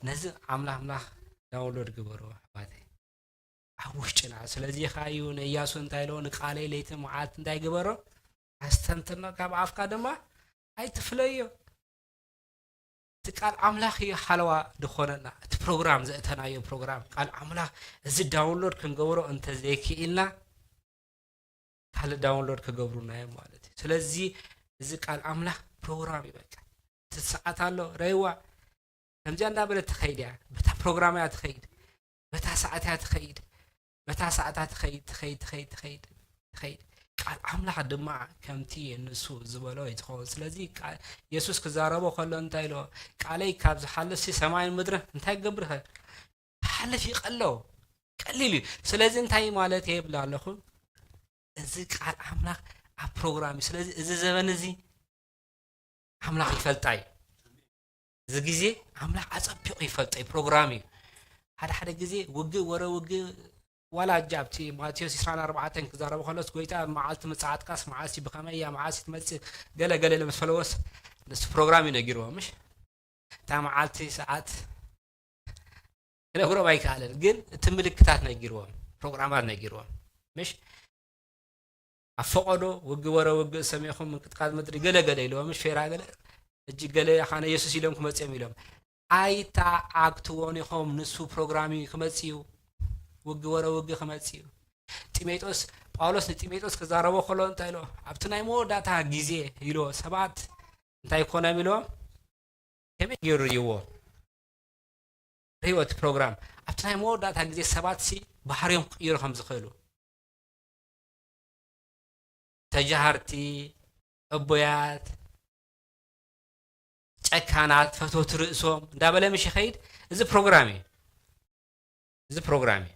ነዚ ኣምላኽ፣ ኣምላኽ ዳውንሎድ ግበሮ ኣሕዋተይ። ኣብ ውሽጥና። ስለዚ ኸኣ እዩ ንእያሱ እንታይ ኢልዎ? ንቃለይ ለይቲ መዓልቲ እንታይ ግበሮ? ኣስተንትኖ፣ ካብ ኣፍካ ድማ ኣይትፍለዮ። እቲ ቃል ኣምላኽ እዩ ሓለዋ ዝኾነና። እቲ ፕሮግራም ዘእተናዮ ፕሮግራም ቃል ኣምላኽ እዚ ዳውንሎድ ክንገብሮ እንተዘይክኢልና ካልእ ዳውንሎድ ክገብሩና እዮም ማለት እዩ። ስለዚ እዚ ቃል ኣምላኽ ፕሮግራም እዩ። በቃ እቲ ሰዓት ኣሎ ረይዋ ከምዚኣ እንዳበለት ትኸይድ እያ። በታ ፕሮግራም እያ ትኸይድ፣ በታ ሰዓት እያ ትኸይድ፣ በታ ሰዓታ ትኸይድ ትኸይድ ትኸይድ ትኸይድ ትኸይድ። ቃል ኣምላኽ ድማ ከምቲ ንሱ ዝበሎ እዩ ዝኸውን። ስለዚ ቃል የሱስ ክዛረቦ ከሎ እንታይ ኢሎ? ቃለይ ካብ ዝሓልፍሲ ሰማይን ምድርን እንታይ ክገብር ይኽእል? ክሓልፍ ይቐሎ ቀሊል እዩ። ስለዚ እንታይ ማለት እየ ይብል ኣለኹ? እዚ ቃል ኣምላኽ ኣብ ፕሮግራም እዩ። ስለዚ እዚ ዘበን እዚ ኣምላኽ ይፈልጣ እዩ። እዚ ግዜ ኣምላኽ ኣጸቢቑ ይፈልጠ እዩ፣ ፕሮግራም እዩ። ሓደ ሓደ ግዜ ውግእ ወረ ውግእ ዋላ እጃ ኣብቲ ማቴዎስ ዕስራን ኣርባዕተን ክዛረቡ ከሎስ ጎይታ መዓልቲ ምጽኣትካስ መዓስ እዩ ብኸመይ እያ መዓስ እዩ ትመጽእ ገለ ገለ ኢለ ምስ ፈለወስ ንሱ ፕሮግራም እዩ ነጊርዎ ምሽ እታ መዓልቲ ሰዓት ክነግሮም ኣይከኣለን፣ ግን እቲ ምልክታት ነጊርዎም፣ ፕሮግራማት ነጊርዎም። ምሽ ኣብ ፈቐዶ ውግእ ወረ ውግእ ሰሚዕኹም ምንቅጥቃጥ ምድሪ ገለ ገለ ኢልዎም፣ ምሽ ፌራ ገለ እጂ ገለ ያኻነ የሱስ ኢሎም ክመጽኦም ኢሎም ኣይተዓግትዎን ኢኹም። ንሱ ፕሮግራም እዩ ክመጽእ እዩ። ውግእ ወረ ውግእ ክመጽእ እዩ። ጢሜጦስ ጳውሎስ ንጢሜጦስ ክዛረቦ ከሎ እንታይ ኢሎ? ኣብቲ ናይ መወዳእታ ግዜ ኢሎ ሰባት እንታይ ኮነም ኢሎ? ከመይ ገይሩ ርእይዎ? ርእይዎ እቲ ፕሮግራም ኣብቲ ናይ መወዳእታ ግዜ ሰባት ሲ ባህርዮም ክቅይሩ ከም ዝኽእሉ ተጃሃርቲ፣ ዕቡያት፣ ጨካናት፣ ፈተውቲ ርእሶም እንዳበለ ምሽ ይኸይድ። እዚ ፕሮግራም እዩ። እዚ ፕሮግራም እዩ።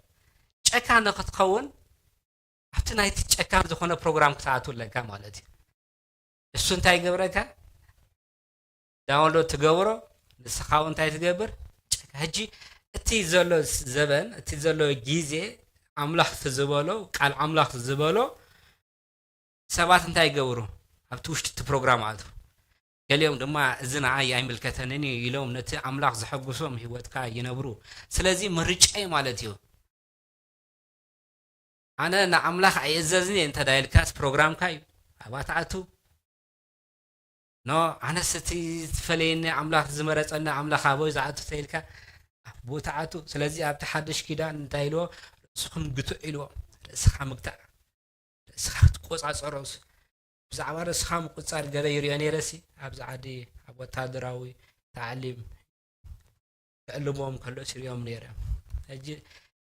ጨካን ንክትኸውን ኣብቲ ናይቲ ጨካን ዝኾነ ፕሮግራም ክትኣቱ ኣለካ ማለት እዩ። እሱ እንታይ ይገብረካ? ዳውንሎድ ትገብሮ፣ ንስኻ እውን እንታይ ትገብር? ጨካ። ሕጂ እቲ ዘሎ ዘበን፣ እቲ ዘሎ ግዜ ኣምላኽ ዝበሎ፣ ቃል ኣምላኽ ዝበሎ ሰባት እንታይ ይገብሩ? ኣብቲ ውሽጢ እቲ ፕሮግራም ኣቱ። ገሊኦም ድማ እዚ ንዓይ ኣይምልከተንን እዩ ኢሎም ነቲ ኣምላኽ ዘሐጉሶም ህይወትካ ይነብሩ። ስለዚ ምርጫ እዩ ማለት እዩ። ኣነ ንኣምላኽ ኣይእዘዝን እየ እንተ ኢልካስ ፕሮግራምካ እዩ። ኣብኣ ትኣቱ። ኖ ኣነስ እቲ ዝፈለየኒ ኣምላኽ ዝመረጸኒ ኣምላኽ ኣበይ ዝኣቱ ተኢልካ ኣብኡ ትኣቱ። ስለዚ ኣብቲ ሓድሽ ኪዳን እንታይ ኢልዎ? ርእስኹም ግትኡ ኢልዎ። ርእስኻ ምግታእ፣ ርእስኻ ክትቆጻጸሮስ ብዛዕባ ርእስኻ ምቁጻር ገለ ይሪኦ ነይረሲ ኣብዚ ዓዲ ኣብ ወታደራዊ ታዕሊም ክዕልምዎም ከሎ ሲሪኦም ነይረ። ሕጂ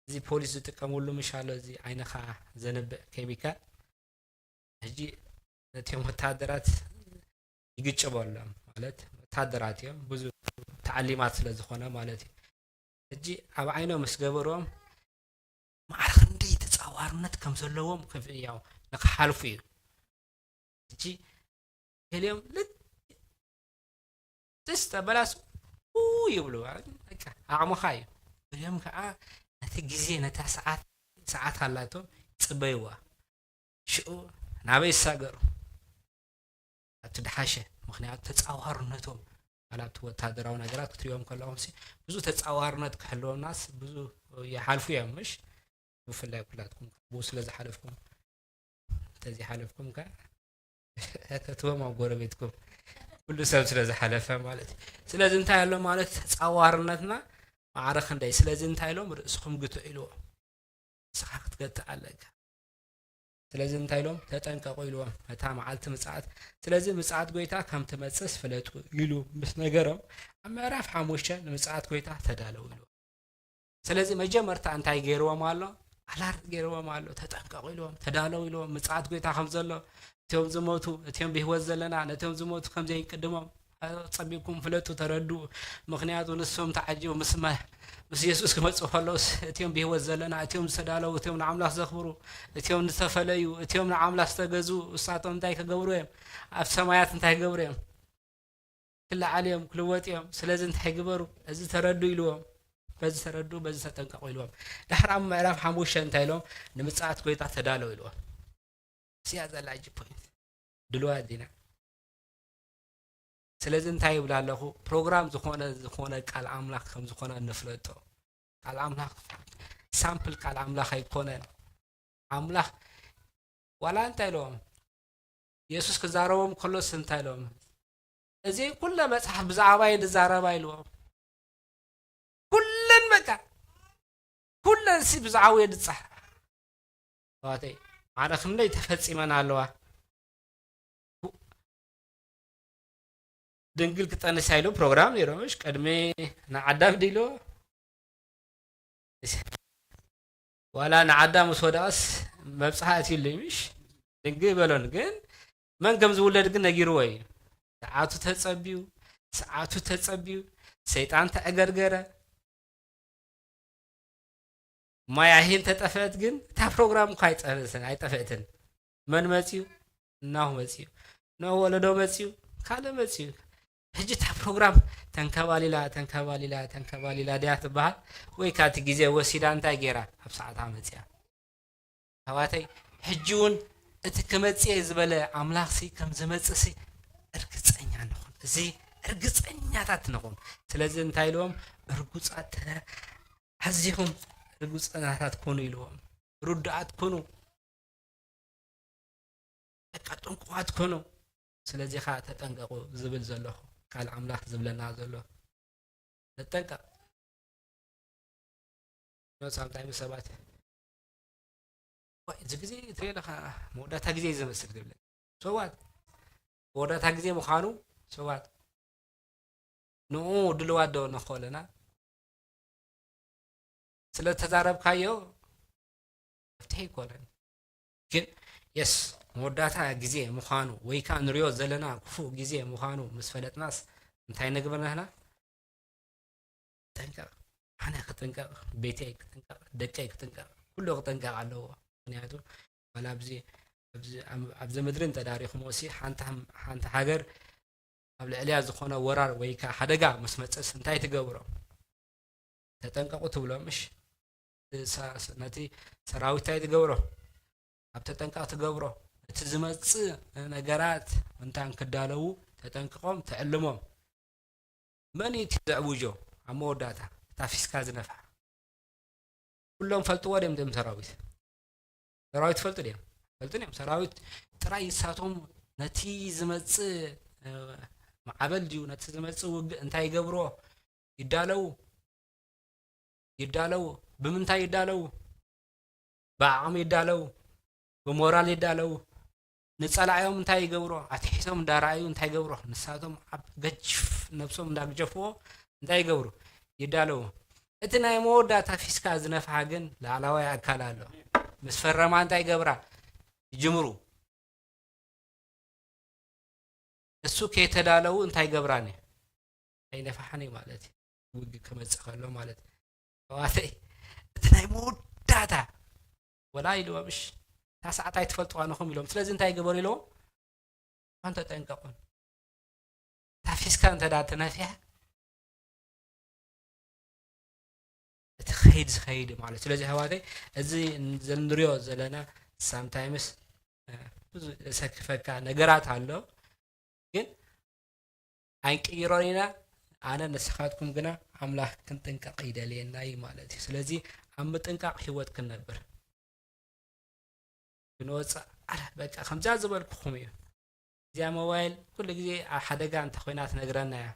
እዚ ፖሊስ ዝጥቀምሉ ምሻሎ እዚ ዓይንኻ ዘንብዕ ኬሚካል ሕጂ ነቲኦም ወታደራት ይግጭበሎም ማለት ወታደራት እዮም ብዙ ተዓሊማት ስለ ዝኾነ ማለት እዩ። ሕጂ ኣብ ዓይኖም ምስ ገበርዎም ማዕረ ክንደይ ተጻዋርነት ከም ዘለዎም ያው ንክሓልፉ እዩ። ሕጂ ገሊኦም ልክ ደስ ተበላሱ ይብሉ። በቃ ዓቕምኻ እዩ። ገሊኦም ከዓ ነቲ ግዜ ነታ ሰዓት ሰዓት ኣላቶም ይጽበይዋ። ሽኡ ናበይ ይሳገሩ? ኣብቲ ድሓሸ ምክንያቱ ተጻዋርነቶም ዋላ ኣብቲ ወታደራዊ ነገራት ክትሪኦም ከለኹም ሲ ብዙ ተጻዋርነት ክሕልወናስ ብዙ ይሓልፉ እዮም ምሽ ብፍላይ ኩላትኩም ብኡ ስለ ዝሓለፍኩም እንተዘይሓለፍኩም ከ እተትዎም ኣብ ጎረቤትኩም ኩሉ ሰብ ስለ ዝሓለፈ ማለት እዩ። ስለዚ እንታይ ኣሎ ማለት ተጻዋርነትና ማዕረ ክንደይ ስለዚ እንታይ ኢሎም ርእስኹም ግትኡ ኢልዎም ንስኻ ክትገትእ ኣለካ። ስለዚ እንታይ ኢሎም ተጠንቀቑ ኢልዎም ነታ መዓልቲ ምጽኣት። ስለዚ ምጽኣት ጎይታ ከም ትመጽእ ፍለጡ ኢሉ ምስ ነገሮም ኣብ ምዕራፍ ሓሙሽተ ንምጽኣት ጎይታ ተዳለዉ ኢልዎም። ስለዚ መጀመርታ እንታይ ገይርዎም ኣሎ? ኣላርት ገይርዎም ኣሎ። ተጠንቀቑ ኢልዎም፣ ተዳለዉ ኢልዎም፣ ምጽኣት ጎይታ ከም ዘሎ እቲኦም ዝሞቱ እቲኦም ብህይወት ዘለና ነቲኦም ዝሞቱ ከም ዘይንቅድሞም ጸቢብኩም ፍለጡ ተረድኡ። ምኽንያቱ ንሶም ተዓጂቡ ምስ መ- ምስ የሱስ ክመጽኡ ከለውስ እቲኦም ብህይወት ዘለና እቲኦም ዝተዳለዉ እቲኦም ንኣምላኽ ዘኽብሩ እቲኦም ዝተፈለዩ እቲኦም ንኣምላኽ ዝተገዝኡ እሳቶም እንታይ ክገብሩ እዮም? ኣብ ሰማያት እንታይ ክገብሩ እዮም? ክለዓሉ እዮም ክልወጡ እዮም። ስለዚ እንታይ ግበሩ? እዚ ተረዱ ኢልዎም። በዚ ተረዱ በዚ ተጠንቀቑ ኢልዎም። ዳሕር ኣብ ምዕራፍ ሓሙሽተ እንታይ ኢሎም? ንምጽኣት ጎይታ ተዳለው ኢልዎም። እዚኣ ዘላ ሕጂ ፖይንት ድልዋት ዲና። ስለዚ እንታይ ይብል ኣለኹ? ፕሮግራም ዝኾነ ዝኾነ ቃል ኣምላኽ ከም ዝኾነ ንፍለጦ። ቃል ኣምላኽ ሳምፕል ቃል ኣምላኽ ኣይኮነን። ኣምላኽ ዋላ እንታይ ኢሎም የሱስ ክዛረቦም ከሎስ እንታይ ኢሎም? እዚ ኩለ መጽሓፍ ብዛዕባ እየ ዝዛረባ ኢልዎም። ኩለን በቃ፣ ኩለን ሲ ብዛዕባ እየ ዝጻሓፍ። ኣሕዋተይ፣ ማዕረ ክንደይ ተፈጺመን ኣለዋ። ድንግል ክጠንሳ ኢሉ ፕሮግራም ነይሮምሽ፣ ቅድሚ ንዓዳም ድኢሎ ዋላ ንዓዳም ምስ ወደቐስ መብጽሓ ኣትዩሉ ምሽ ድንግል በሎን። ግን መን ከም ዝውለድ ግን ነጊርዎ እዩ። ሰዓቱ ተጸብዩ፣ ሰዓቱ ተጸብዩ፣ ሰይጣን ተዕገርገረ። ማይ ኣሂ እንተጠፍአት ግን እታ ፕሮግራም እኳ ኣይጠፍእትን፣ ኣይጠፍእትን። መን መጽዩ? እናሁ መጽዩ። ኖ ወለዶ መጽዩ፣ ካልእ መጽዩ። ሕጂ እታ ፕሮግራም ተንከባሊላ፣ ተንከባሊላ፣ ተንከባሊላ ድያ ትበሃል? ወይ ካቲ ግዜ ወሲዳ እንታይ ገይራ ኣብ ሰዓታ መጽያ? ኣሕዋተይ፣ ሕጂ እውን እቲ ክመጽእ እየ ዝበለ ኣምላኽሲ ከም ዝመጽእሲ እርግጸኛ ንኹን። እዚ እርግጸኛታት ንኹን። ስለዚ እንታይ ኢልዎም? እርጉጻት፣ ኣዚኹም ርጉጽናታት ኩኑ ኢልዎም። ርዱኣት ኩኑ። በቃ ጥንቁቓት ኩኑ። ስለዚ ኸኣ ተጠንቀቑ ዝብል ዘለኹ፣ ቃል ኣምላኽ ዝብለና ዘሎ። ንጠንቀቕ። ኖ ሳምታይምስ ሰባት፣ "ዋይ፣ እዚ ግዜ ትሪኦ ኣለኻ፣ መወዳእታ ግዜ እዩ ዝመስል" ዝብል። So what? መወዳእታ ግዜ ምዃኑ so what? ንኡ ድልዋት ዶ ነኾለና? ስለ ተዛረብካዮ መፍትሒ ኣይኮነን። ግን የስ፣ መወዳእታ ግዜ ምዃኑ ወይ ከኣ ንሪኦ ዘለና ክፉእ ግዜ ምዃኑ ምስ ፈለጥናስ እንታይ ነግብር ንሕና? ጠንቀቕ። ኣነ ክጥንቀቕ፣ ቤተይ ክጥንቀቕ፣ ደቀይ ክጥንቀቕ፣ ኩሉ ክጥንቀቕ ኣለዎ። ምኽንያቱ ዋላ ኣብዚ፣ ኣብዚ፣ ኣብ፣ ኣብዚ ምድሪ እንተዳሪኹም ወሲ ሓንቲ ሃም-፣ ሓንቲ ሃገር ኣብ ልዕሊያ ዝኾነ ወራር ወይ ከኣ ሓደጋ ምስ መጸስ እንታይ ትገብሮ? ተጠንቀቑ ትብሎ ምሽ? ሳ-፣ ነቲ ሰራዊት እንታይ ትገብሮ? ኣብ ተጠንቀቕ ትገብሮ። እቲ ዝመጽእ ነገራት ምንታን ክዳለዉ ተጠንቅቖም፣ ትዕልሞም። መን እዩ እቲ ዘዕውጆ? ኣብ መወዳእታ እታ ፊስካ ዝነፍሓ። ኩሎም ፈልጥዎ ድዮም እቶም ሰራዊት? ሰራዊት ፈልጡ ድዮም? ፈልጡ ድዮም? ሰራዊት ጥራይ ንሳቶም ነቲ ዝመጽእ፣ እ፣ ማዕበል ድዩ? ነቲ ዝመጽእ ውግእ እንታይ ይገብርዎ? ይዳለዉ። ይዳለዉ። ብምንታይ ይዳለዉ? ብዓቕሚ ይዳለዉ። ብሞራል ይዳለዉ። ንጸላእዮም እንታይ ይገብሮ? ኣትሒዞም እንዳረኣዩ እንታይ ይገብሮ? ንሳቶም ኣብ ገጅፍ ነብሶም እንዳግጀፍዎ እንታይ ይገብሩ? ይዳለዉ። እቲ ናይ መወዳእታ ፊስካ ዝነፍሓ ግን ላዕላዋይ ኣካል ኣሎ። ምስ ፈረማ እንታይ ይገብራ? ይጅምሩ። እሱ ከይተዳለዉ እንታይ ይገብራን እዩ? ኣይነፍሓን እዩ ማለት እዩ። ውግእ ክመጽእ ከሎ ማለት እዩ። ኣሕዋተይ፣ እቲ ናይ መወዳእታ ወላ ኢልዎም፣ እሽ፣ እታ ሰዓት ኣይትፈልጥዋን ኢኹም ኢሎም። ስለዚ እንታይ ግበሩ ኢልዎም? ኣን ተጠንቀቑን። እታ ፊስካ እንተ ደኣ ተነፊሓ፣ እቲ ክኸይድ ዝኸይድ እዩ ማለት። ስለዚ ኣሕዋተይ፣ እዚ ንሪኦ ዘለና ሳምታይምስ፣ እ፣ ብዙ ዘሰክፈካ ነገራት ኣሎ። ግን ኣይንቅይሮን ኢና። ኣነ ንስኻትኩም ግና ኣምላኽ ክንጥንቀቕ ይደልየና እዩ ማለት እዩ። ስለዚ ኣብ ምጥንቃቕ ህይወት ክንነብር። ክንወጽእ፣ ኣረ በቃ ከምዛ ዝበልኩኹም እዩ። እዚኣ ሞባይል ኩሉ ግዜ ኣብ ሓደጋ እንተኾይና ትነግረና እያ።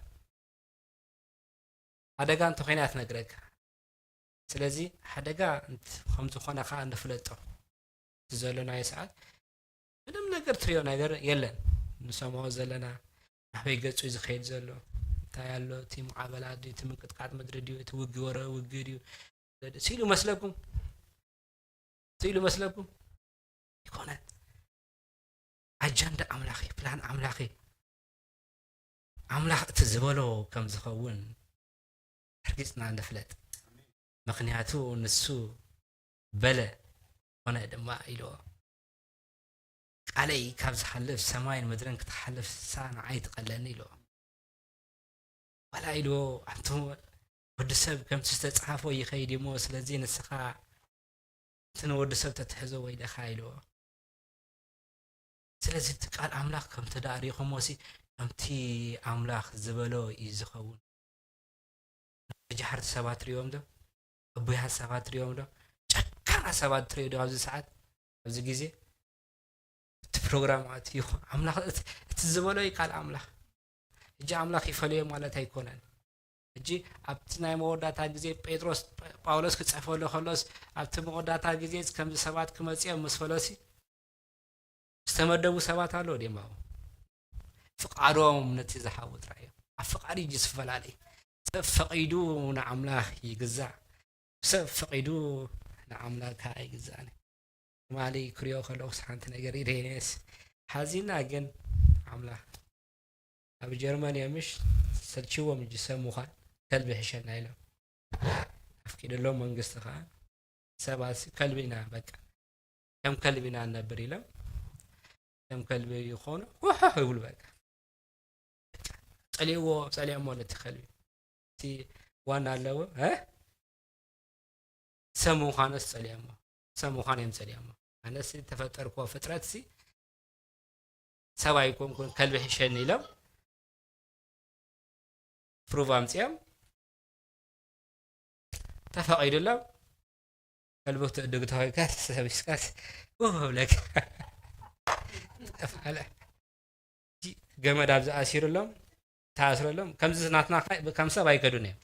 ሓደጋ እንተኾይና ትነግረካ። ስለዚ ሓደጋ እንት-፣ ከም ዝኾነ ኸኣ ንፍለጦ። እቲ ዘሎናዮ ሰዓት ምንም ነገር ትሪኦ ነገር የለን። ንሰምዖ ዘለና ናበይ ገጹ እዩ ዝኸይድ ዘሎ? እንታይ ኣሎ? እቲ ማዕበላት ድዩ? እቲ ምንቅጥቃጥ ምድሪ ድዩ? እቲ ውግእ ወረ ውግእ ድዩ? ስኢሉ መስለኩም? ስኢሉ መስለኩም? ኣይኮነን። ኣጀንዳ ኣምላኽ እዩ፣ ፕላን ኣምላኽ እዩ። ኣምላኽ እቲ ዝበሎ ከም ዝኸውን ኣርጊጽና ንፍለጥ። ምኽንያቱ ንሱ በለ፣ ኮነ ድማ ኢልዎ። ቃለይ ካብ ዝሓልፍ ሰማይን ምድርን ክትሓልፍ ንሳ ንዓይ ትቐለኒ ኢልዎ። ዋላ ኢልዎ፣ ኣንቱ ወዲ ሰብ ከምቲ ዝተጻሓፎ ይኸይድ እሞ፣ ስለዚ ንስኻ እቲ ንወዲ ሰብ ተትሕዞ ወይለኻ ኢልዎ። ስለዚ እቲ ቃል ኣምላኽ ከምቲ ደኣ ርኢኹምዎ ሲ፣ ከምቲ ኣምላኽ ዝበሎ እዩ ዝኸውን። ጀሓርቲ ሰባት ሪኦም ዶ? እቡያት ሰባት ሪኦም ዶ? ጨካናት ሰባት ትሪኦ ዶ ኣብዚ ሰዓት? ኣብዚ ግዜ? እቲ ፕሮግራም ኣትዩ። ኣምላኽ እቲ፣ እቲ ዝበሎ እዩ ቃል ኣምላኽ። ሕጂ ኣምላኽ ይፈልዮ ማለት ኣይኮነን። ሕጂ ኣብቲ ናይ መወዳእታ ግዜ ጴጥሮስ፣ ጳውሎስ ክጽሕፈሉ ከሎስ፣ ኣብቲ መወዳእታ ግዜ ከምዚ ሰባት ክመጹ እዮም ምስ በሎሲ፣ ዝተመደቡ ሰባት ኣለዉ ደማ። ፍቓዶም ነቲ ዝሃቡ ጥራይ እዮም። ኣብ ፍቓድ እዩ ዝፈላለ። ሰብ ፈቒዱ ንኣምላኽ ይግዛእ፣ ሰብ ፈቒዱ ንኣምላኽ ኣይግዛእን። ትማሊ ክሪኦ ከለኹስ ሓንቲ ነገር ኢለየስ ሓዚና፣ ግን ኣምላኽ ኣብ ጀርመን እዮም ምሽ ሰልችዎም እንጂ ሰብ ምዃን፣ ከልቢ ይሕሸና ኢሎም። ኣፍቂድሎም መንግስቲ ከዓ፣ ሰባት ከልቢ ኢና በቃ፣ ከም ከልቢ ኢና ንነብር ኢሎም፣ ከም ከልቢ ይኾኑ፣ ውሕሕ ይብሉ በቃ። ጸሊእዎ፣ ጸሊኦሞ ነቲ ከልቢ። እቲ ዋና ኣለዎ፣ እ? ሰብ ምዃንስ ጸሊኦሞ፣ ሰብ ምዃን እዮም ጸሊኦሞ። ኣነስ ዝተፈጠርኩዎ ፍጥረትሲ ሰብ ኣይኮንኩን፣ ከልቢ ሕሸኒ ኢሎም ፕሩቭ ኣምጺኦም፣ ተፈቒዱሎም፣ ከልቢ ክትእድግ ተኾይንካ፣ ተሰቢስካስ፣ ውህ ብለካ። ጠፍኣለ። ገመድ ኣብዚ ኣሲሩሎም፣ ተኣስረሎም። ከምዚ ናትና ከ-፣ ከም ሰብ ኣይከዱን እዮም።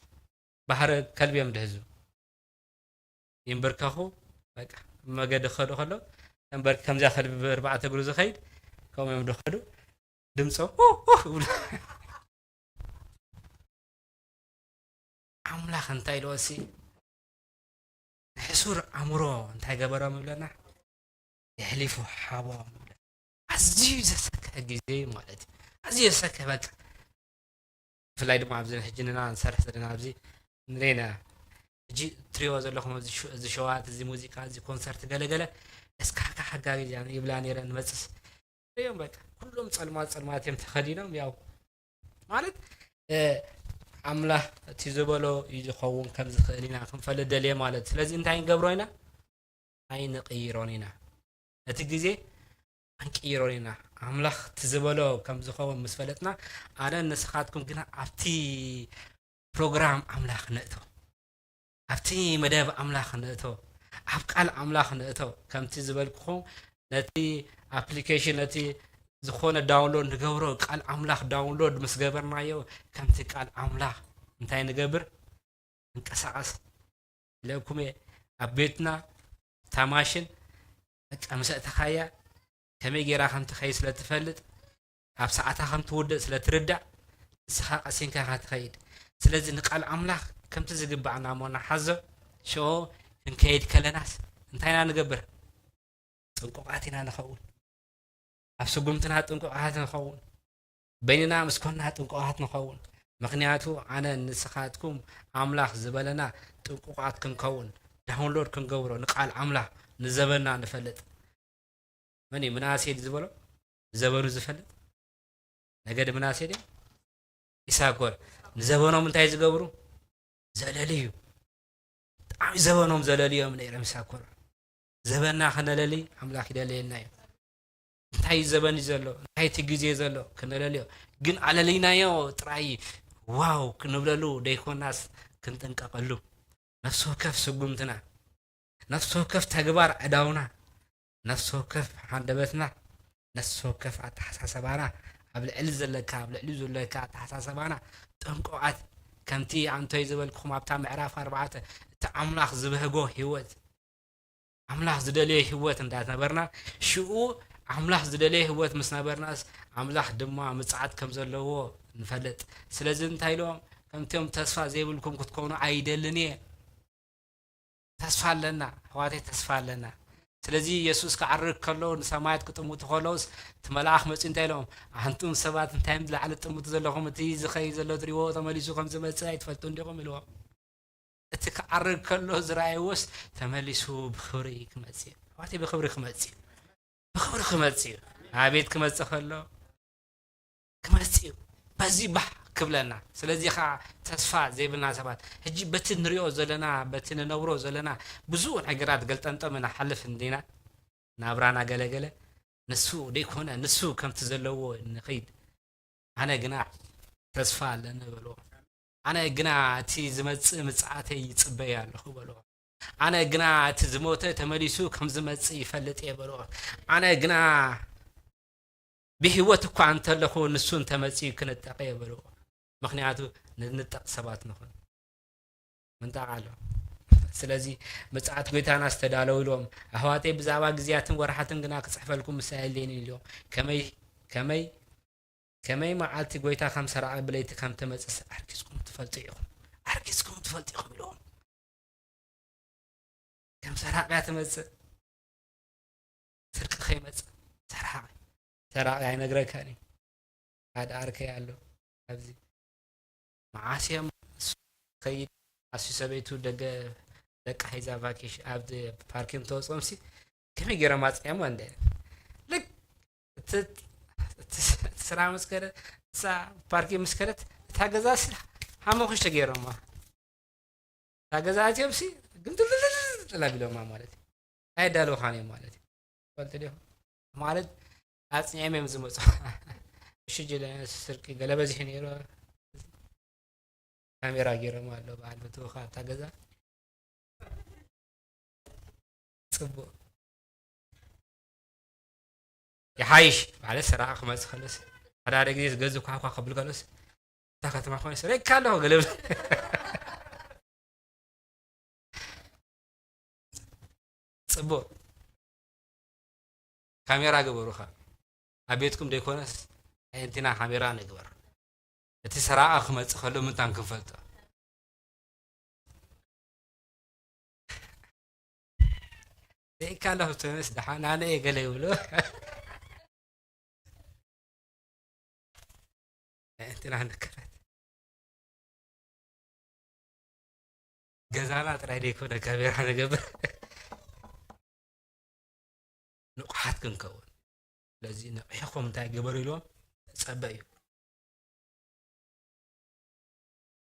ባህሪ ከልቢ እዮም ድሕዙ። ይንብርከኹ፣ በቃ፣ መገዲ ክኸዱ ከለዉ፣ ተንበርኪ-፣ ከምዚኣ ከልቢ ብኣርባዕተ እግሩ ዝኸይድ፣ ከምኡ እዮም ድኸዱ። ድምጾም፣ ኡፍ፣ ኡፍ ይብሉ። ኣምላኽ እንታይ ኢልዎሲ፣ ንሕሱር ኣእምሮ እንታይ ገበሮም ይብለና? የሕሊፉ ሃቦም ይብለና። ኣዝዩ ዘሰክሐ ግዜ ማለት እዩ። ኣዝዩ ዘሰክሐ በቃ። ብፍላይ ድማ ኣብዚ ሕጂ ንና ንሰርሕ ዘለና ኣብዚ ንሬና ሕጂ ትሪኦ ዘለኹም ኣብዚ ሽ-፣ እዚ ሸዋት፣ እዚ ሙዚቃ፣ እዚ ኮንሰርት ገለ ገለ እስካካ ሓጋጊ እያ ይብላ ነይረን ንመጽስ። እዮም በቃ። ኩሎም ጸልማት ጸልማት እዮም ተኸዲኖም፣ ያው ማለት፣ እ፣ ኣምላኽ እቲ ዝበሎ እዩ ዝኸውን ከም ዝኽእል ኢና ክንፈልጥ ደልየ ማለት። ስለዚ እንታይ ንገብሮ ኢና? ኣይንቕይሮን ኢና። ነቲ ግዜ ኣይንቅይሮን ኢና። ኣምላኽ እቲ ዝበሎ ከም ዝኸውን ምስ ፈለጥና፣ ኣነን ንስኻትኩም ግና ኣብቲ ፕሮግራም ኣምላኽ ንእቶ። ኣብቲ መደብ ኣምላኽ ንእቶ። ኣብ ቃል ኣምላኽ ንእቶ። ከምቲ ዝበልኩኹም ነቲ ኣፕሊኬሽን፣ ነቲ ዝኾነ ዳውንሎድ ንገብሮ፣ ቃል ኣምላኽ ዳውንሎድ ምስ ገበርናዮ፣ ከምቲ ቃል ኣምላኽ እንታይ ንገብር? ንንቀሳቐስ። ኢለኩም እየ። ኣብ ቤትና እታ ማሽን በቃ ምስ ኣእተኻያ ከመይ ጌራ ከም ትኸይድ ስለ ትፈልጥ፣ ኣብ ሰዓታ ከም ትውድእ ስለ ትርዳእ፣ ንስኻ ቀሲንካ ኢኻ ትኸይድ። ስለዚ ንቃል ኣምላኽ ከምቲ ዝግባኣና እሞ ንሓዞ። ሽዑ ክንከይድ ከለናስ እንታይ ኢና ንገብር? ጥንቁቓት ኢና ንኸውን። ኣብ ስጉምትና ጥንቁቓት ንኸውን። በይንና ምስ ኮንና ጥንቁቓት ንኸውን። ምኽንያቱ ኣነ ንስኻትኩም ኣምላኽ ዝበለና ጥንቁቓት ክንከውን፣ ዳውንሎድ ክንገብሮ፣ ንቃል ኣምላኽ ንዘበንና ንፈልጥ። መን እዩ ምናሴ ዝበሎ? ዘበኑ ዝፈልጥ ነገድ ምናሴ ድዩ? ይሳኮር። ንዘበኖም እንታይ ዝገብሩ? ዘለልዩ። ብጣዕሚ ዘበኖም ዘለልዮም ነይሮም ይሳኮር። ዘበንና ከነለሊ ኣምላኽ ይደለየና እዩ። እንታይ እዩ ዘበን እዩ ዘሎ? እንታይ እቲ ግዜ ዘሎ? ከነለልዮ። ግን ኣለሊናዮ ጥራይ ዋው ክንብለሉ ደይኮናስ ክንጥንቀቐሉ። ነፍሲ ወከፍ ስጉምትና፣ ነፍሲ ወከፍ ተግባር ኣእዳውና፣ ነፍሲ ወከፍ ሃንደበትና፣ ነፍሲ ወከፍ ኣተሓሳሰባና፣ ኣብ ልዕሊ ዘለካ፣ ኣብ ልዕሊ ዘለካ ኣተሓሳሰባና ጥንቁቓት፣ ከምቲ ኣንቶይ ዝበልኩኹም ኣብታ ምዕራፍ ኣርባዕተ፣ እቲ ኣምላኽ ዝበህጎ ህይወት፣ ኣምላኽ ዝደልዮ ህይወት እንዳነበርና፣ ሽኡ ኣምላኽ ዝደልዮ ህይወት ምስ ነበርናስ፣ ኣምላኽ ድማ ምጽኣት ከም ዘለዎ ንፈልጥ። ስለዚ እንታይ ኢሎም? ከምቲኦም ተስፋ ዘይብልኩም ክትኮኑ ኣይደልን እየ። ተስፋ ኣለና፣ ኣሕዋተይ፣ ተስፋ ኣለና። ስለዚ የሱስ ክዓርግ ከሎ፣ ንሰማያት ክጥምቱ ከለውስ፣ እቲ መልኣኽ መጺኡ እንታይ ኢሎም? "ኣንቱም ሰባት፣ እንታይ ንላዕሊ ትጥምቱ ዘለኹም? እቲ ዝኸይድ ዘሎ ትሪእዎ ተመሊሱ ከም ዝመጽእ ኣይትፈልጡን ዲኹም?" ኢልዎም። እቲ ክዓርግ ከሎ ዝረኣይዎስ ተመሊሱ ብኽብሪ ክመጽእ እዩ። ኣሕዋተይ፣ ብኽብሪ ክመጽእ እዩ። ብኽብሪ ክመጽእ እዩ። ኣቤት ክመጽእ ከሎ ክመጽእ እዩ። በዚ ባህ ክብለና። ስለዚ ኸዓ ተስፋ ዘይብልና ሰባት፣ ሕጂ በቲ ንሪኦ ዘለና፣ በቲ ንነብሮ ዘለና ብዙሕ ነገራት ገልጠምጠም ንሓልፍ እንዲና። ናብራና ገለገለ ንሱ ደይኮነ፣ ንሱ ከምቲ ዘለዎ ንኸይድ። ኣነ ግና ተስፋ ኣለኒ በልዎ። ኣነ ግና እቲ ዝመጽእ ምጽኣተይ ይጽበይ ኣለኹ በልዎ። ኣነ ግና እቲ ዝሞተ ተመሊሱ ከም ዝመጽእ ይፈልጥ እየ በልዎ። ኣነ ግና ብህይወት እኳ እንተለኹ ንሱ እንተመጺኡ ክንጠቐ የበልዎ። ምኽንያቱ ንንጠቕ ሰባት ንኹን። ምንጣቕ ኣሎ። ስለዚ ምጽኣት ጎይታና ዝተዳለዉ ኢልዎም። ኣሕዋተይ ብዛዕባ ግዜያትን ወርሓትን ግና ክጽሕፈልኩም ምሳይ የድልየኒ ኢልዎም። ከመይ ከመይ ከመይ መዓልቲ ጎይታ ከም ሰራቒ ብለይቲ ከም ትመጽእስ ኣርጊጽኩም ትፈልጡ ኢኹም። ኣርጊጽኩም ትፈልጡ ኢኹም ኢልዎም። ከም ሰራቒ እያ ትመጽእ። ስርቂ ከይመጽእ ሰራቒ ሰራቒ ኣይነግረካን እዩ። ሓደ ዓርከይ ኣሎ ኣብዚ። መዓስ እዮም እሱ ከይድ ኣሱ ሰበይቱ ደገ ደቃ ሒዛ ቫኬሽን ኣብ ፓርኪንግ ተወፅኦምሲ ከመይ ገይሮም ኣፅኒዖም እንደ ልክ እቲ እቲ እቲ ስራሕ ምስ ከደ እሳ ፓርኪንግ ምስ ከደት እታ ገዛ ሲ ሓመኹሽ ተገይሮማ እታ ገዛ ኣትዮም ሲ ግምጥልጥልጥል ኣቢሎማ ማለት እዩ። ኣይዳለውኻን እዮም ማለት እዩ። ፈልጥ ዲኹም ማለት ኣፅኒዖም እዮም ዝመፁ። እሺ ጅለ ስርቂ ገለ በዚሑ ነይሩ። ካሜራ ገይሮም ኣሎ በዓል ብትውኻ ኣብታ ገዛ ፅቡቅ ይሓይሽ ማለት ሰራቂ ክመፅእ ከሎስ ሓደ ሓደ ግዜ ዝገዝ ኳኳ ክብል ከሎስ እታ ከተማ ኮይነ ሰሪቅካ ኣለኹ ገለ ብል ፅቡቅ ካሜራ ግበሩኻ ኣብ ቤትኩም ዘይኮነስ ኣየንቲና ካሜራ ንግበር እቲ ሰራቂ ክመፅእ ከሎ ምንታን ክንፈልጦ ደቂካ ኣለኹ ትንስ ደሓን ኣነ እየ ገለ ይብሉ እንትና ንከፈት ገዛና ጥራይ ደይኮነ ካሜራ ንገብር ንቑሓት ክንከውን ስለዚ ነቒሕኩም እንታይ ገበሩ ኢልዎም ጸበ እዩ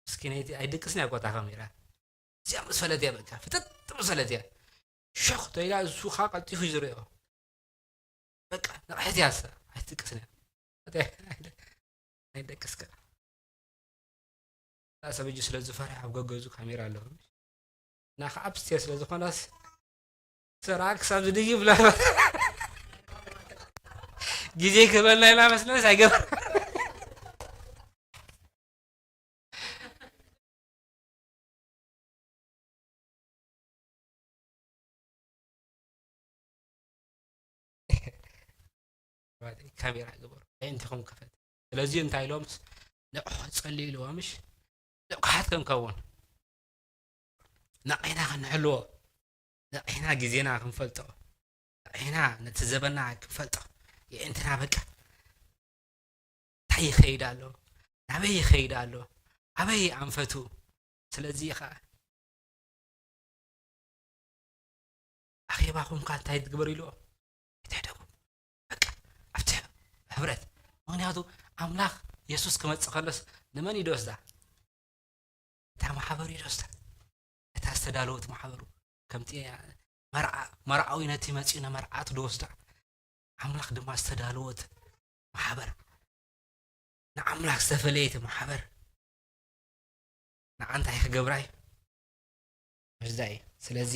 ምስኪነይቲ ኣይድቅስን እያ ቆጣ ካሜራ እዚኣ ምስ ፈለት እያ በቃ ፍጥጥ ምስ ፈለት እያ ሸኽ ተይላ እሱ ካ ቀልጢፉ ይዝርዮ በቃ ንቕሕት እያ እሳ ኣይትድቅስን እያ ኣይደቅስካ እዛ ሰብ እጂ ስለ ዝፈርሕ ኣብ ገገዙ ካሜራ ኣለዎ እና ከዓ ብስቴ ስለ ዝኾነስ ስራ ክሳብ ዝድይ ብላ ግዜ ክህበና ኢላ መስለስ ኣይገበር ካሜራ ግበሩ ኣየንቲኹም ከፈት ስለዚ እንታይ ኢሎም ንቑሕ ጸልዩ ኢልዎ ምሽ ንቑሓት ክንከውን ነቒሕና ክንሕልዎ ነቒሕና ግዜና ክንፈልጦ ነቒሕና ነቲ ዘበና ክንፈልጦ የእንትና በቃ እንታይ ይኸይድ ኣሎ ናበይ ይኸይድ ኣሎ ኣበይ ኣንፈቱ ስለዚ ከዓ ኣኼባ ኮንካ እንታይ ትግበር ኢልዎ ኣይትሕደጉ በቃ ኣብቲ ሕብረት ምክንያቱ ኣምላኽ የሱስ ክመፅእ ከሎስ ንመን እዩ ዝወስዳ እታ ማሕበር እዩ ዝወስዳ እታ ዝተዳለወት ማሕበሩ ከምቲ መርዓዊ ነቲ መፂኡ ንመርዓቱ ዝወስዳ ኣምላኽ ድማ ዝተዳለወት ማሕበር ንኣምላኽ ዝተፈለየት ማሕበር ንዓ እንታይ ክገብራ እዩ ምሕዛ እዩ ስለዚ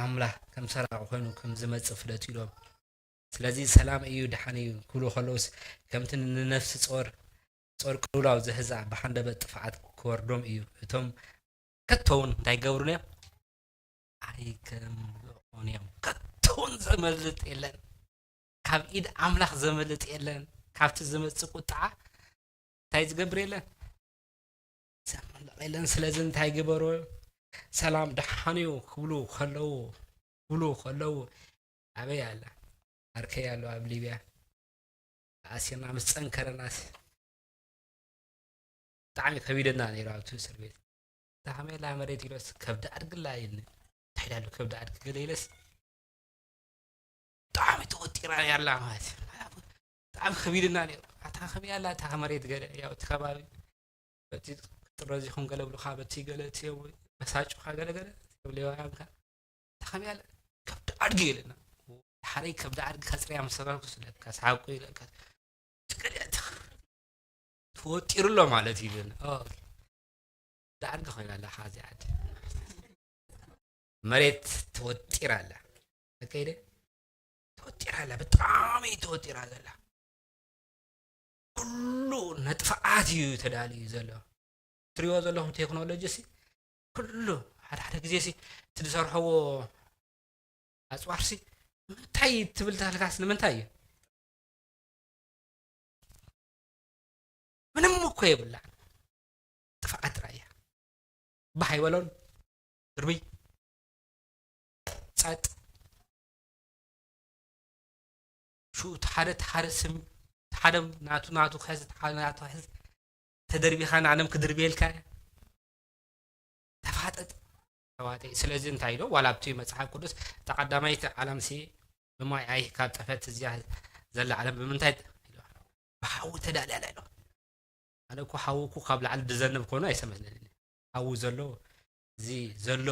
ኣምላኽ ከም ሰራቂ ኮይኑ ከም ዝመፅእ ፍለጡ ኢሎም ስለዚ ሰላም እዩ ድሓን እዩ ክብሉ ከለውስ ከምቲ ንነፍሲ ፆር ፆር ቅሉላው ዝሕዛ ብሓንደበት ጥፍዓት ክወርዶም እዩ እቶም ከቶውን እንታይ ገብሩን እዮም ኣይከምልኦን እዮም ከቶውን ዘመልጥ የለን ካብ ኢድ ኣምላኽ ዘመልጥ የለን ካብቲ ዝመፅእ ቁጥዓ እንታይ ዝገብር የለን ዘመልቕ የለን ስለዚ እንታይ ግበሩ ሰላም ደሓንዩ ክብሉ ከለዉ ክብሉ ከለዉ ኣበይ ኣለ ኣርከይ ኣሎ ኣብ ሊብያ ኣሲርና ምስ ፀንከረናስ ብጣዕሚ ከቢደና ነይሩ ኣብቲ እስር ቤት እታ ከመይ ኣላ መሬት ኢሎስ ከብዲ ኣድግላ ኢልኒ እንታይ ኢላ ኣሎ ከብዲ ኣድጊ ገለ ኢለስ ብጣዕሚ ተወጢራ ያላ ማለት እዩ ብጣዕሚ ከቢድና ነይሩ ኣታ ከመይ ኣላ እታ መሬት ገለ ያው እቲ ከባቢ በቲ ጥረዚኹም ገለ ብሉኻ በቲ ገለ እቲ በሳጩኻ ገለ ገለ ሌዋውያንካ እታ ከመይ ኣላ ከብዲ ኣድጊ ኢለና ሓረይ ከብዲ ኣድጊ ከፅርያ መሰጋልኩ ስለካ ሰሓቁ ኢለካ ትወጢሩ ኣሎ ማለት እዩ ዳዕርገ ኮይና ኣላ ካዚ ዓዲ መሬት ተወጢራ ኣላ ከይደ ተወጢራ ኣላ ብጣዕሚ ተወጢራ ዘላ ኩሉ ንጥፍኣት እዩ ተዳልዩ ዘሎ። ትሪእዎ ዘለኹም ቴክኖሎጂ ሲ ኩሉ ሓደ ሓደ ግዜ ሲ እቲ ዝሰርሕዎ ኣፅዋር ሲ ንምንታይ ትብል ተልካስ ንምንታይ እዩ? ምንም እኮ የብላን። ጥፍኣት ጥራይ እያ። ባህ ኣይበሎን። ድርብይ። ጸጥ። ሽኡ እቲ ሓደ እቲ ሓደ ስም እቲ ሓደ ናቱ ናቱ ክሕዝ እቲ ሓደ ናቱ ክሕዝ ተደርቢኻ ንዓለም ክድርብየልካ እያ። ተፋጠጥ ተዋጠይ። ስለዚ እንታይ ኢሎ ዋላ ኣብቲ መጽሓፍ ቅዱስ እታ ቀዳማይቲ ዓለም ሲ ብማይ ኣይ ካብ ጠፈት እዚኣ ዘላ ዓለም ብምንታይ ኢሎ ብሓዊ ተዳልያ ኣላ ኢሎ። ኣነ እኮ ሓዊ እኮ ካብ ላዕሊ ድዘንብ ኮይኑ ኣይሰመስለኒ። ሓዊ ዘሎ እዚ ዘሎ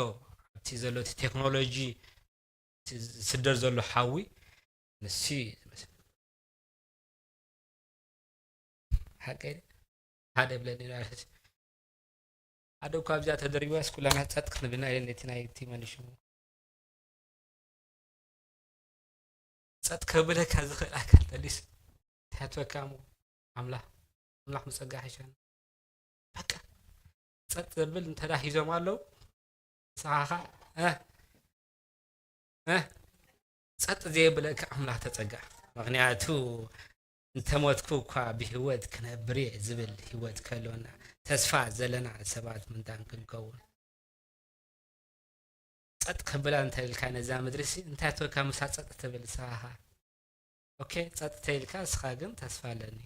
ኣብቲ ዘሎ እቲ ቴክኖሎጂ እቲ ዝስደድ ዘሎ ሓዊ ንሱ እዩ ዝመስል። ሓቀይ ሓደ ብለኒ ማለት ሓደ እኳ ኣብዚኣ ተደሪባስ ኩላና ጸጥ ክንብልና ኢለን ነቲ ናይ እቲ መሊሹ ጸጥ ከብለካ ዝኽእል ኣካል ተሊስ ታትወካ እሞ ኣምላኽ ኣምላኽ ምጸጋ ሓሻን በቃ ጸጥ ዘብል እንተዳ ሒዞም ኣለዉ ንስኻ ኸዓ እ እ ጸጥ ዘየብለካ ኣምላኽ ተጸጋ። ምኽንያቱ እንተሞትኩ እኳ ብህይወት ክነብር እየ ዝብል ህይወት ከህልወና ተስፋ ዘለና ሰባት ምንታን ክንከውን ጸጥ ከብላ እንተ ኢልካ ነዛ ምድሪ ሲ እንታይ ትወካ ምሳ ጸጥ ትብል ንስኻ ኦኬ ጸጥ ተይልካ ንስኻ ግን ተስፋ ኣለኒ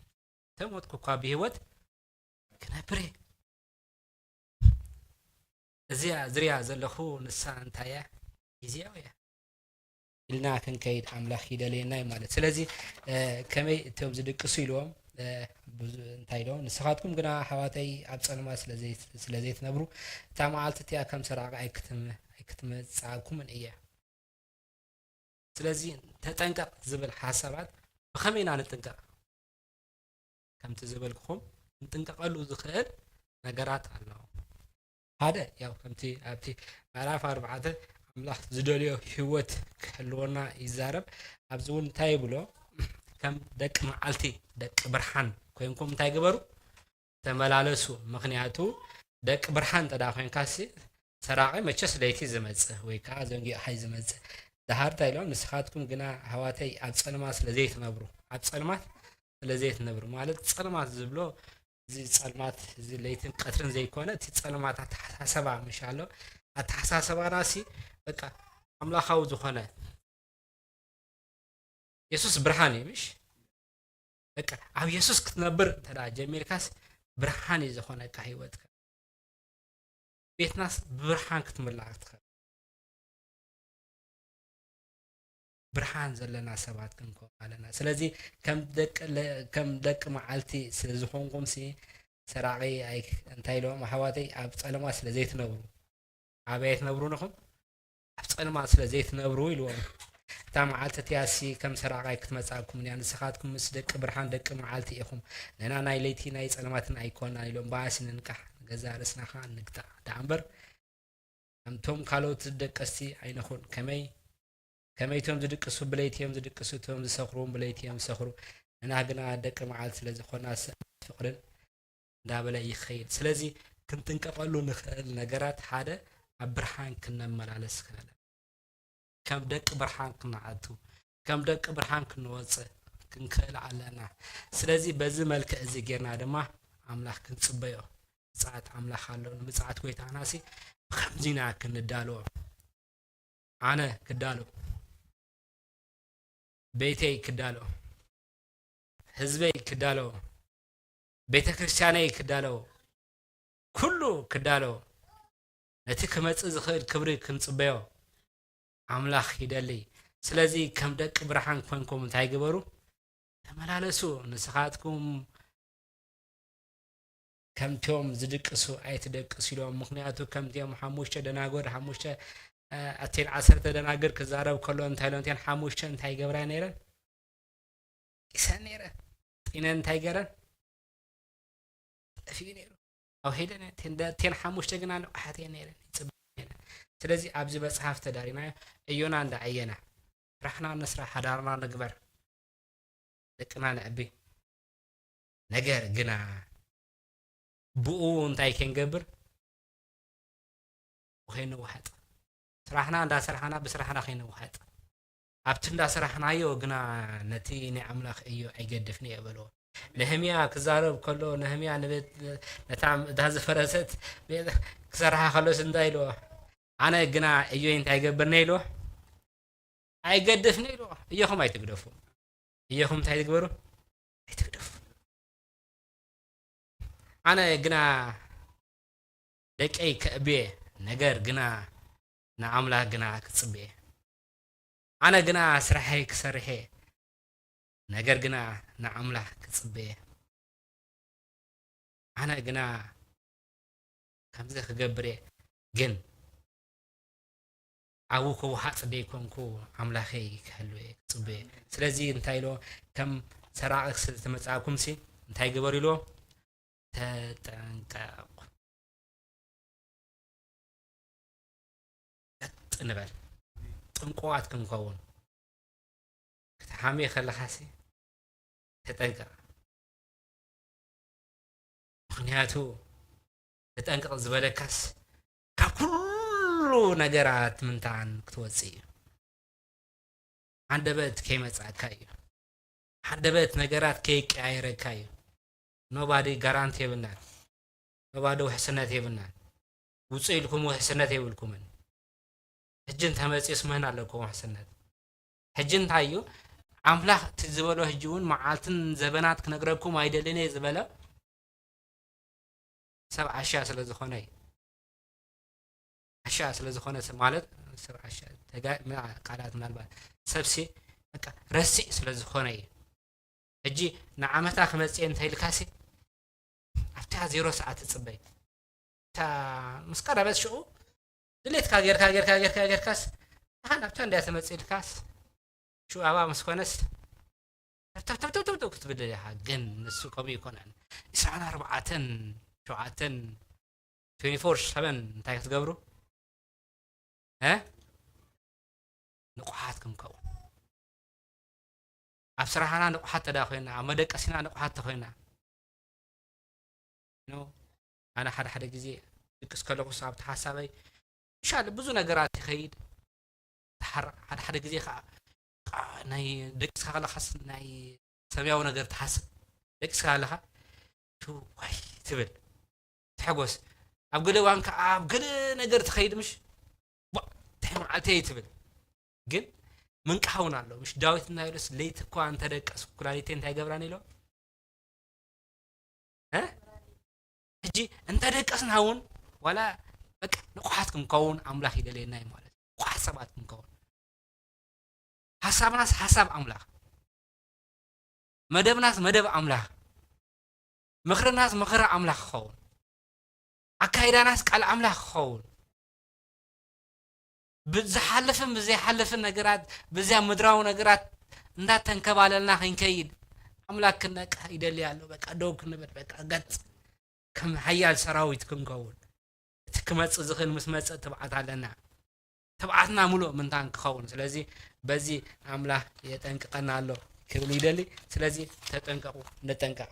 ተሞትኩ እኳ ብህይወት ክነብር እየ እዚኣ ዝሪያ ዘለኹ ንሳ እንታይ እያ ግዜያዊ እያ ኢልና ክንከይድ ኣምላኽ ይደልየና እዩ ማለት ስለዚ ከመይ እቶም ዝድቅሱ ኢልዎም እንታይ ኢልዎም ንስኻትኩም ግና ኣሕዋተይ ኣብ ጸልማት ስለ ዘይትነብሩ እታ መዓልቲ እቲኣ ከም ሰራቒ ኣይክትመጽኣኩምን እያ ስለዚ ተጠንቀቕ ዝብል ሓሳባት ብኸመይ ኢና ንጥንቀቕ ከምቲ ዝበልኩኹም ክንጥንቀቐሉ ዝኽእል ነገራት ኣለዉ ሓደ ያው ከምቲ ኣብቲ ምዕራፍ ኣርባዕተ ኣምላኽ ዝደልዮ ህይወት ክህልወና ይዛረብ ኣብዚ እውን እንታይ ይብሎ ከም ደቂ መዓልቲ ደቂ ብርሃን ኮይንኩም እንታይ ግበሩ ተመላለሱ ምኽንያቱ ደቂ ብርሃን እንተ ኮይንካሲ ሰራቒ መቸስ ለይቲ ዝመጽእ ወይ ከዓ ዘንጊቑ ሓይ ዝመጽእ ደሃር እንታይ ኢሎም ንስኻትኩም ግና ኣሕዋተይ ኣብ ጸልማት ስለ ዘይትነብሩ ኣብ ጸልማት ስለ ዘይትነብሩ ማለት ጸልማት ዝብሎ እዚ ጸልማት እዚ ለይትን ቀትርን ዘይኮነ እቲ ጸልማት ኣተሓሳሰባ ምሽ ኣሎ ኣተሓሳሰባና ሲ በቃ ኣምላኻዊ ዝኾነ የሱስ ብርሃን እዩ ምሽ በቃ ኣብ የሱስ ክትነብር እንተ ጀሚርካስ ብርሃን እዩ ዝኾነካ ህይወትካ ቤትናስ ብብርሃን ክትምላእ ክትኽእል ብርሃን ዘለና ሰባት ክንከውን ኣለና ስለዚ ከም ደቂ መዓልቲ ስለዝኾንኩም ሲ ሰራቂ እንታይ ኢሎም ኣሕዋተይ ኣብ ጸለማ ስለ ዘይትነብሩ ኣበይ ኣይትነብሩን ኢኹም ኣብ ጸልማት ስለ ዘይትነብሩ ኢልዎም። እታ መዓልቲ እቲኣሲ ከም ሰራቓይ ክትመጽኣኩም እያ። ንስኻትኩም ምስ ደቂ ብርሃን ደቂ መዓልቲ ኢኹም። ንሕና ናይ ለይቲ ናይ ጸልማትን ኣይኮናን ኢሎም። ብኣሲ ንንቃሕ፣ ንገዛእ ርእስና ኸኣ ንግታእ ደኣ እምበር፣ ከምቶም ካልኦት ደቀስቲ ኣይንኹን። ከመይ ከመይ እቶም ዝድቅሱ ብለይቲ እዮም ዝድቅሱ፣ እቶም ዝሰኽሩ እውን ብለይቲ እዮም ዝሰኽሩ። ንሕና ግና ደቂ መዓልቲ ስለ ዝኾና ፍቕርን እንዳበለ ይኸይድ። ስለዚ ክንጥንቀቐሉ ንኽእል ነገራት ሓደ ኣብ ብርሃን ክነመላለስ ክነለ ከም ደቂ ብርሃን ክንኣቱ ከም ደቂ ብርሃን ክንወፅእ ክንክእል ኣለና። ስለዚ በዚ መልክዕ እዚ ጌርና ድማ ኣምላኽ ክንፅበዮ ምፅዓት ኣምላኽ ኣሎ። ንምፅዓት ጎይታናሲ ብከምዚ ኢና ክንዳልዎ። ኣነ ክዳሎ፣ ቤተይ ክዳሎ፣ ህዝበይ ክዳሎ፣ ቤተ ክርስቲያነይ ክዳሎ፣ ኩሉ ክዳሎ፣ ነቲ ክመጽእ ዝኽእል ክብሪ ክንጽበዮ ኣምላኽ ይደሊ። ስለዚ ከም ደቂ ብርሃን ኮንኩም እንታይ ግበሩ? ተመላለሱ። ንስኻትኩም ከምቲኦም ዝድቅሱ ኣይትደቅሱ ኢሎም። ምኽንያቱ ከምቲኦም ሓሙሽተ ደናጎር ሓሙሽተ ኣቴን ዓሰርተ ደናግር ክዛረብ ከሎ እንታይ ኢሎም እተን ሓሙሽተ እንታይ ይገብራ ነይረን? ጢሰን ነይረን። ጢነን እንታይ ገረን? ጠፊኡ ነይሩ። ኣብ ሄደን ቴን ሓሙሽተ ግና ንቑሓት እየን ነይረን። ይፅበ ነይረን። ስለዚ ኣብዚ መፅሓፍ ተዳሪናዮ እዮና እንዳዓየና ስራሕና ንስራሕ ሓዳርና ንግበር ደቅና ንዕቢ ነገር ግና ብኡ እንታይ ከንገብር? ከይንወሓጥ። ስራሕና እንዳሰራሕና ብስራሕና ከይንወሓጥ። ኣብቲ እንዳሰራሕናዮ ግና ነቲ ናይ ኣምላኽ ዕዮ ኣይገድፍን እየ በልዎ። ነህምያ ክዛረብ ከሎ፣ ነህምያ ንቤት፣ ነታ፣ እታ ዝፈረሰት ቤት ክሰርሓ ከሎስ እንታይ ኢልዎ? ኣነ ግና ዕዮይ እንታይ ይገብርኒ ኢልዎ? ኣይገድፍን ኢልዎ። ዕዮኹም ኣይትግደፉ። ዕዮኹም እንታይ ትግበሩ? ኣይትግደፉ። ኣነ ግና ደቀይ ከእብየ፣ ነገር ግና ንኣምላኽ ግና ክጽበየ። ኣነ ግና ስራሐይ ክሰርሕ እየ፣ ነገር ግና ንኣምላኽ ክጽበየ። ኣነ ግና ከምዚ ክገብር እየ፣ ግን ኣብኡ ክወሓጥ ደይኮንኩ ኣምላኸይ ክሕሉ እየ ክጽበየ። ስለዚ እንታይ ኢሎ? ከም ሰራቒ ስለ ዝተመጻእኩምሲ እንታይ ግበሩ ኢልዎ? ተጠንቀቑ። ቀጥ ንበል። ጥንቁቓት ክንከውን። ክትሓምየ ከለኻሲ ተጠንቀቕ። ምኽንያቱ ተጠንቀቕ ዝበለካስ ካብ ኩሉ ነገራት ምንታን ክትወጽእ እዩ። ሃንደበት ከይመጻእካ እዩ። ሃንደበት ነገራት ከይቀያየረካ እዩ። ኖባዲ ጋራንቲ የብልናን። ኖባዲ ውሕስነት የብልናን። ውጹእ ኢልኩም ውሕስነት የብልኩምን። ሕጂ እንተመጺኡስ መን ኣለኩም ውሕስነት? ሕጂ እንታይ እዩ? ኣምላኽ እቲ ዝበሎ ሕጂ እውን መዓልትን ዘበናት ክነግረኩም ኣይደልን እየ ዝበለ ሰብ ዓሻ ስለ ዝኾነ እዩ። ዓሻ ስለ ዝኾነ ሰብ ማለት ሰብ ዓሻ ተጋ-፣ ምና-፣ ቃላት ምናልባት ሰብሲ በቃ ረሲዕ ስለ ዝኾነ እዩ። ሕጂ ንዓመታ ክመጽእ እንተ ኢልካሲ ኣብታ ዜሮ ሰዓት ትጽበይ። እታ ምስ ቀረበት ሽዑ ድሌትካ ጌርካ፣ ጌርካ፣ ጌርካ፣ ጌርካስ፣ ኣሃ፣ ናብታ እንድያ ተመጽእ ኢልካስ፣ ሽዑ ኣብኣ ምስ ኮነስ፣ ተብ፣ ተብ፣ ተብ፣ ተብ፣ ተብ ክትብል ኢኻ። ግን ንሱ ከምኡ ኣይኮነን። ዒስራን ኣርባዕተን፣ ሸውዓተን፣ ትዌንቲ ፎር ሰቨን እንታይ ክትገብሩ? እ? ንቑሓት ክንከውን። ኣብ ስራሕና ንቑሓት ተዳ ኮይና፣ ኣብ መደቀሲና ንቑሓት ተኮይና። ኖ፣ ኣነ ሓደ ሓደ ግዜ ድቅስ ከለኹስ ኣብቲ ሓሳበይ፣ ምሻል ብዙ ነገራት ይኸይድ። ተሓር-፣ ሓደ ሓደ ግዜ ከዓ፣ ከዓ ናይ ደቂስካ ከለኻስ ናይ ሰማያዊ ነገር ትሓስብ። ደቂስካ ከለኻ፣ ቱ፣ ዋይ ትብል። ትሕጎስ። ኣብ ገለ እዋን ከዓ ኣብ ገለ ነገር ትኸይድ፣ ምሽ? ዋ፣ እንታይ መዓልቲ እየ ትብል። ግን ምንቃሕ እውን ኣሎ። ምሽ ዳዊት እንታይ ኢሉስ፣ "ለይቲ እኳ እንተደቀስኩ ኩላሊተይ እንታይ ገብራን?" ኢሎ። እ? ሕጂ እንተደቀስና እውን ዋላ በቃ ንቑሓት ክንከውን ኣምላኽ ይደልየና እዩ ማለት እዩ። ንቑሓት ሰባት ክንከውን። ሓሳብናስ ሓሳብ ኣምላኽ፣ መደብናስ መደብ ኣምላኽ፣ ምኽርናስ ምኽሪ ኣምላኽ ክኸውን፣ ኣካይዳናስ ቃል ኣምላኽ ክኸውን፣ ብዝሓልፍን ብዘይሓልፍን ነገራት፣ ብዚያ ምድራዊ ነገራት እንዳተንከባለልና ክንከይድ ኣምላኽ ክነቅሕ ይደሊ ኣሎ። በቃ ደው ክንብል፣ በቃ ገጽ ከም ሓያል ሰራዊት ክንከውን፣ እቲ ክመጽእ ዝኽእል ምስ መጸ ትብዓት ኣለና። ትብዓትና ምሉእ ምንታን ክኸውን። ስለዚ በዚ ኣምላኽ የጠንቅቐና ኣሎ ክብል ይደሊ። ስለዚ ተጠንቀቑ፣ ንጠንቀቕ።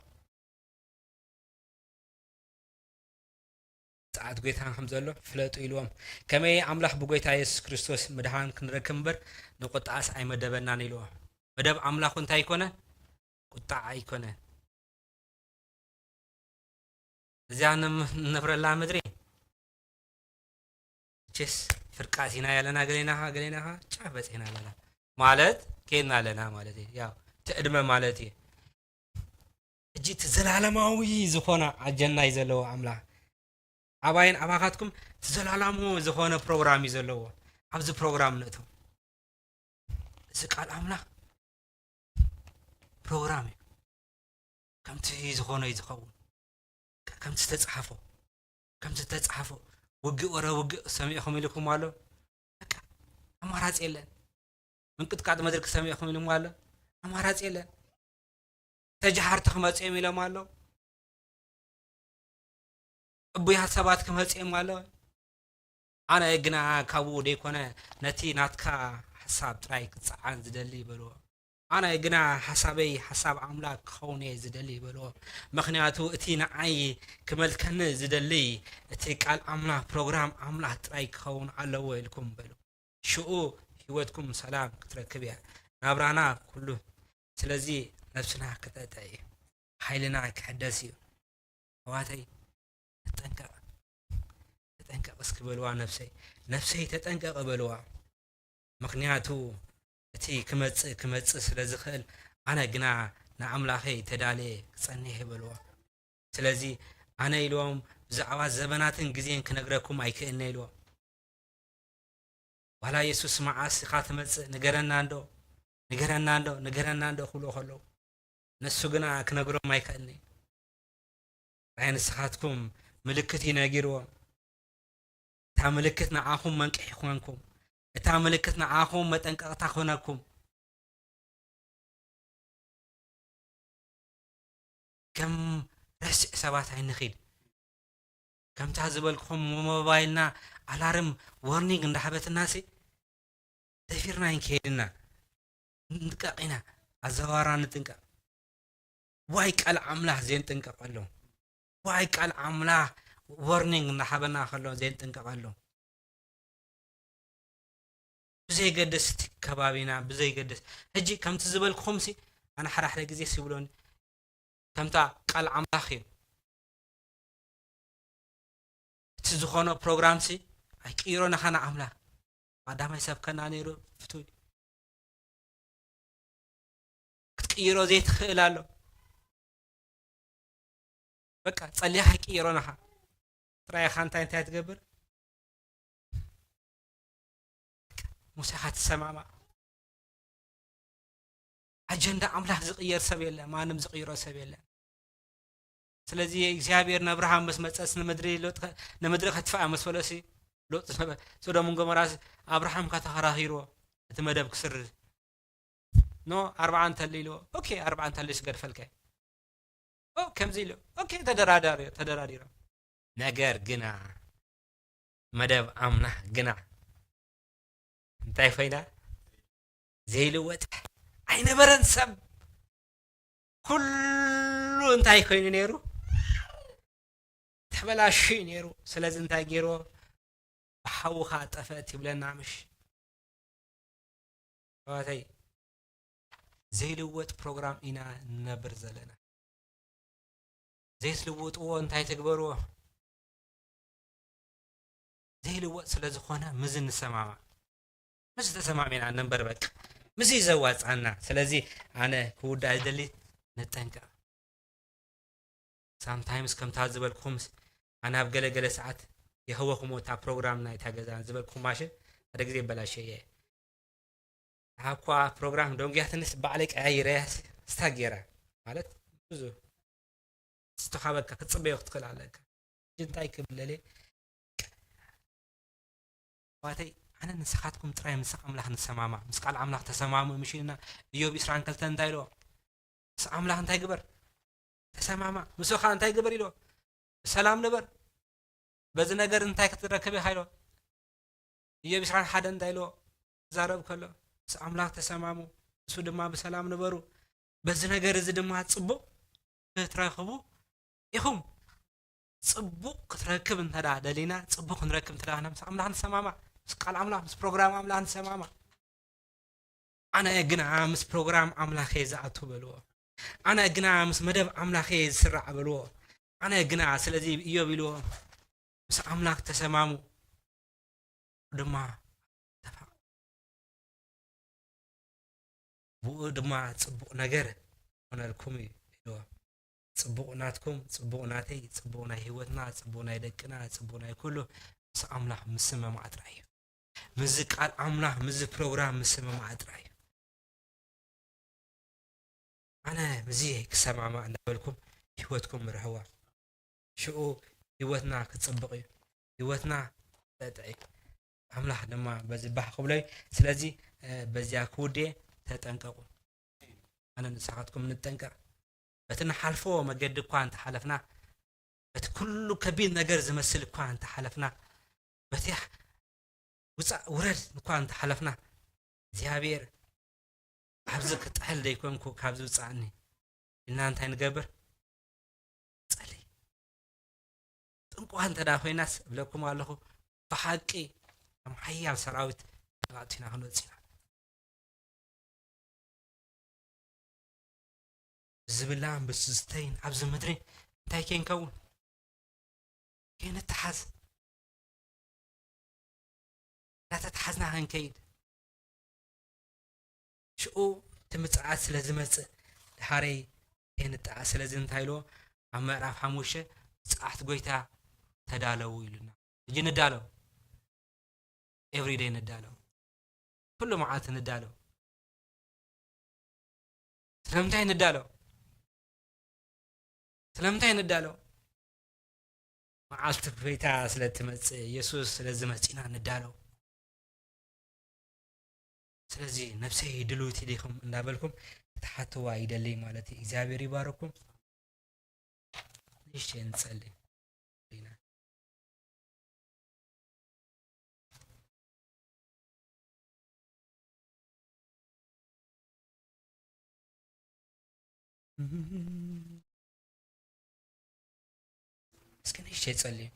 ሰዓት ጐይታና ከም ዘሎ ፍለጡ ኢልዎም። ከመይ ኣምላኽ ብጐይታ የሱስ ክርስቶስ ምድሓን ክንረክብ እምበር ንቁጥዓስ ኣይመደበናን ኢልዎም። መደብ ኣምላኹ እንታይ ይኮነ? ቁጥዓ ኣይኮነ። እዚኣ እንም-፣ እንነብረላ ምድሪ፣ ችስ፣ ፍርቃስ ኢና ያለና፣ ገሌናኻ፣ ገሌናኻ፣ ጫፍ በጺሕና ኣለና። ማለት፣ ኬድና ኣለና ማለት እዩ። ያው፣ እቲ ዕድመ ማለት እዩ። ሕጂ እቲ ዘላለማዊ ዝኾነ ኣጀንዳ እዩ ዘለዎ ኣምላኽ። ኣባይን ኣባኻትኩም እቲ ዘላለማዊ ዝኾነ ፕሮግራም እዩ ዘለዎ። ኣብዚ ፕሮግራም ንእቶ። እዚ ቃል ኣምላኽ ፕሮግራም እዩ። ከምቲ ዝኾነ እዩ ዝኸውን። ከምቲ ዝተጻሕፎ፣ ከምቲ ዝተጻሕፎ፣ ውግእ ወረ ውግእ ሰሚዕኹም ኢልኩም ኣሎ። በቃ፣ ኣማራጺ የለን። ምንቅጥቃጥ ምድሪ ክሰሚዕኹም ኢልኩም ኣሎ። ኣማራጺ የለን። ተጃሃርቲ ክመጹ እዮም ኢሎም ኣሎ። እቡያት ሰባት ክመጹ እዮም ኣሎ። ኣነ ግና ካብኡ ደይኮነ፣ ነቲ ናትካ ሓሳብ ጥራይ ክጸዓን ዝደሊ በልዎ። ኣነ ግና ሓሳበይ ሓሳብ ኣምላኽ ክኸውን እየ ዝደሊ በልዎ። ምኽንያቱ እቲ ንዓይ ክመልከኒ ዝደሊ እቲ ቃል ኣምላኽ፣ ፕሮግራም ኣምላኽ ጥራይ ክኸውን ኣለዎ ኢልኩም በሉ። ሽኡ ህይወትኩም ሰላም ክትረክብ እያ፣ ናብራና ኩሉ። ስለዚ ነብስና ክጠጥዕ እዩ፣ ሓይልና ክሕደስ እዩ። ኣሕዋተይ፣ ተጠንቀቕ፣ ተጠንቀቕ እስኪ በልዋ ነብሰይ፣ ነብሰይ ተጠንቀቕ በልዋ። ምኽንያቱ እቲ ክመጽእ፣ ክመጽእ ስለ ዝኽእል፣ ኣነ ግና ንኣምላኸይ ተዳልየ ክጸንሕ እየ በልዋ። ስለዚ ኣነ ኢልዎም ብዛዕባ ዘበናትን ግዜን ክነግረኩም ኣይክእልነ ኢልዎም። ዋላ የሱስ መዓስ ኢኻ ትመጽእ ንገረና እንዶ፣ ንገረና እንዶ፣ ንገረና እንዶ ክብልዎ ከለዉ፣ ንሱ ግና ክነግሮም ኣይክእልነ። ጥራይ ንስኻትኩም ምልክት እዩ ነጊርዎም። እታ ምልክት ንዓኹም መንቅሒ ኮንኩም፣ እታ ምልክት ንዓኹም መጠንቀቕታ ኮነኩም። ከም ረስዕ ሰባት ኣይንኺድ። ከምታ ዝበልኩኹም ሞባይልና ኣላርም፣ ዎርኒንግ እንዳሃበትናሲ፣ ደፊርና ኣይንከይድና። ንጥንቀቕ ኢና፣ ኣዘዋርና ንጥንቀቕ። ዋይ ቃል ኣምላኽ ዘየንጥንቀቐሎም፣ ዋይ ቃል ኣምላኽ ዎርኒንግ እንዳሃበና ከሎ ዘየንጥንቀቐሎም። ብዘይገድስ እቲ ከባቢና፣ ብዘይገድስ፣ ሕጂ ከምቲ ዝበልኩኹምሲ፣ ኣነ ሓደ ሓደ ግዜ ይብሎኒ፣ ከምታ ቃል ኣምላኽ እዩ። እቲ ዝኾነ ፕሮግራምሲ ኣይቅይሮ ናኻ ንኣምላኽ። ቀዳማይ ሰብከና ነይሩ ፍቱይ። ክትቅይሮ ዘይትኽእል ኣሎ። በቃ ጸሊኻ ኣይቅይሮ ናኻ። ጥራይ ኢኻ እንታይ እንታይ ትገብር? ሙሴኻ ትሰማማዕ። ኣጀንዳ ኣምላኽ ዝቕየር ሰብ የለን፣ ማንም ዝቕይሮ ሰብ የለን። ስለዚ እግዚኣብሔር ንኣብርሃም ምስ መጸስ ንምድሪ ሎጥ ከ-፣ ንምድሪ ከጥፍኣ ምስ በሎሲ፣ ሎጥ ዝነበ-፣ ሶዶምን ጎሞራስ ኣብርሃም ከተኸራኺርዎ እቲ መደብ ክስርዝ። ኖ፣ ኣርብዓ እንተሊ ኢልዎ፣ ኦኬ፣ ኣርብዓ እንተሊ ስገድፈልከ። ኦ፣ ከምዚ ኢሉ፣ ኦኬ፣ ተደራዳሪ-፣ ተደራዲሮም። ነገር ግና፣ መደብ ኣምላኽ ግና እንታይ ኮይና? ዘይልወጥ ኣይነበረን። ሰብ ኩሉ እንታይ ኮይኑ ነይሩ? ተበላሽዩ ነይሩ። ስለዚ እንታይ ገይርዎ? ብሓውኻ ጠፈት ይብለና ምሽ? ኣሕዋተይ፣ ዘይልወጥ ፕሮግራም ኢና ንነብር ዘለና። ዘይትልውጥዎ እንታይ ትግበርዎ? ዘይልወጥ ስለ ዝኾነ፣ ምስዚ ንሰማማዕ። ምስዚ ተሰማሚዕና ንንበር በቃ። ምስዚ ዘዋጽኣና። ስለዚ ኣነ ክውዳእ ዝደሊ፣ ንጠንቀቕ። ሳምታይምስ ከምታ ዝበልኩኹምስ፣ ኣነ ኣብ ገለ ገለ ሰዓት የህወኹም እታ ፕሮግራም ናይታ ገዛ ዝበልኩኹም ማሽን፣ ሓደ ግዜ ይበላሸ እየ። እታ እኳ ፕሮግራም ደንጉያትንስ ባዕለይ ቀያይረያ ስታ ገይራ። ማለት፣ ብዙ ዝተኻበካ ክትጽበዮ ክትክእል ኣለካ። ሕጂ እንታይ ክብል ደልየ? ኣሕዋተይ፣ ኣነ ንስኻትኩም ጥራይ ምስ ኣምላኽ ንሰማማዕ። ምስ ቃል ኣምላኽ ተሰማምዑ ምሽ ኢልና እዮብ ዕስራን ክልተን እንታይ ኢልዎ? ምስ ኣምላኽ እንታይ ግበር? ተሰማማዕ። ንሱ ኸኣ እንታይ ግበር ኢልዎ? ብሰላም ንበር። በዚ ነገር እንታይ ክትረክብ ኢኻ ኢልዎ? እዮብ ዕስራን ሓደን እንታይ ኢልዎ? ክዛረብ ከሎ፣ ምስ ኣምላኽ ተሰማሙ፣ ንሱ ድማ ብሰላም ንበሩ። በዚ ነገር እዚ ድማ ጽቡቕ ክትረኽቡ ኢኹም። ጽቡቕ ክትረክብ እንተ ደኣ ደሊና፣ ጽቡቕ ክንረክብ እንተ ደኣ ምስ ኣምላኽ ንሰማማዕ፣ ምስ ቃል ኣምላኽ፣ ምስ ፕሮግራም ኣምላኽ ንሰማማዕ። ኣነ ግና ምስ ፕሮግራም ኣምላኽ እየ ዝኣቱ በልዎ። ኣነ ግና ምስ መደብ ኣምላኽ እየ ዝስራዕ በልዎ። ኣነ ግና፣ ስለዚ እዮብ ኢልዎ፣ ምስ ኣምላኽ ተሰማሙ፣ ድማ ተፋ-፣ ብኡ ድማ ጽቡቕ ነገር ክኾነልኩም እዩ ኢልዎ። ጽቡቕ ናትኩም፣ ጽቡቕ ናተይ፣ ጽቡቕ ናይ ህይወትና፣ ጽቡቕ ናይ ደቅና፣ ጽቡቕ ናይ ኩሉ ምስ ኣምላኽ ምስምማዕ ጥራይ እዩ። ምስዚ ቃል ኣምላኽ፣ ምስዚ ፕሮግራም ምስምማዕ ጥራይ እዩ። ኣነ ምስዚ ክሰማማዕ እናበልኩም ህይወትኩም ምርሕዋ። ሽኡ ህይወትና ክጽብቕ እዩ። ህይወትና ክጠጥዕ እዩ። ኣምላኽ ድማ በዚ ባህ ክብሎ እዩ። ስለዚ፣ እ፣ በዚኣ ክውድየ ተጠንቀቑ። ኣነ ንስኻትኩም ንጠንቀቕ። በቲ ንሓልፎ መገዲ እኳ እንተሓለፍና፣ በቲ ኩሉ ከቢድ ነገር ዝመስል እኳ እንተሓለፍና፣ በቲ ውጻእ ውረድ እኳ እንተሓለፍና፣ እግዚኣብሔር ኣብዚ ክጥሕል ደይኮንኩ፣ ካብዚ ውፅኣኒ ኢልና እንታይ ንገብር? ጸሊ። ጥንቁቓ እንተ ደኣ ኮይናስ፣ እብለኩም ኣለኹ፣ ብሓቂ ከም ሓያል ሰራዊት ተባእቲና ክንወጽእ ኢና። ዝብላን ብዝስተይን ኣብዚ ምድሪ እንታይ ከይንከውን? ከይንተሓዝ። እናተተሓዝና ክንከይድ። ሽኡ እቲ ምጽኣት ስለ ዝመጽእ፣ ድሓረይ ከይንጠዓስ። ስለዚ እንታይ ኢልዎ? ኣብ ምዕራፍ ሓሙሽተ፣ "ምጽኣት ጐይታ ተዳለዉ" ኢሉና። ሕጂ ንዳለው። ኤቭሪደይ ንዳለው። ኩሉ መዓልቲ ንዳለው። ስለምንታይ ንዳለው? ስለምንታይ ንዳለው? መዓልቲ ጐይታ ስለ እትመጽእ፣ የሱስ ስለ ዝመጽእና ንዳለው። ስለዚ፣ "ነፍሰይ ድልውቲ ዲኹም?" እንዳበልኩም ክትሓትዋ ይደሊ ማለት እዩ። እግዚኣብሔር ይባርኩም። ንእሽተይ ንጸሊ። እስኪ ንእሽተይ ጸልዩ።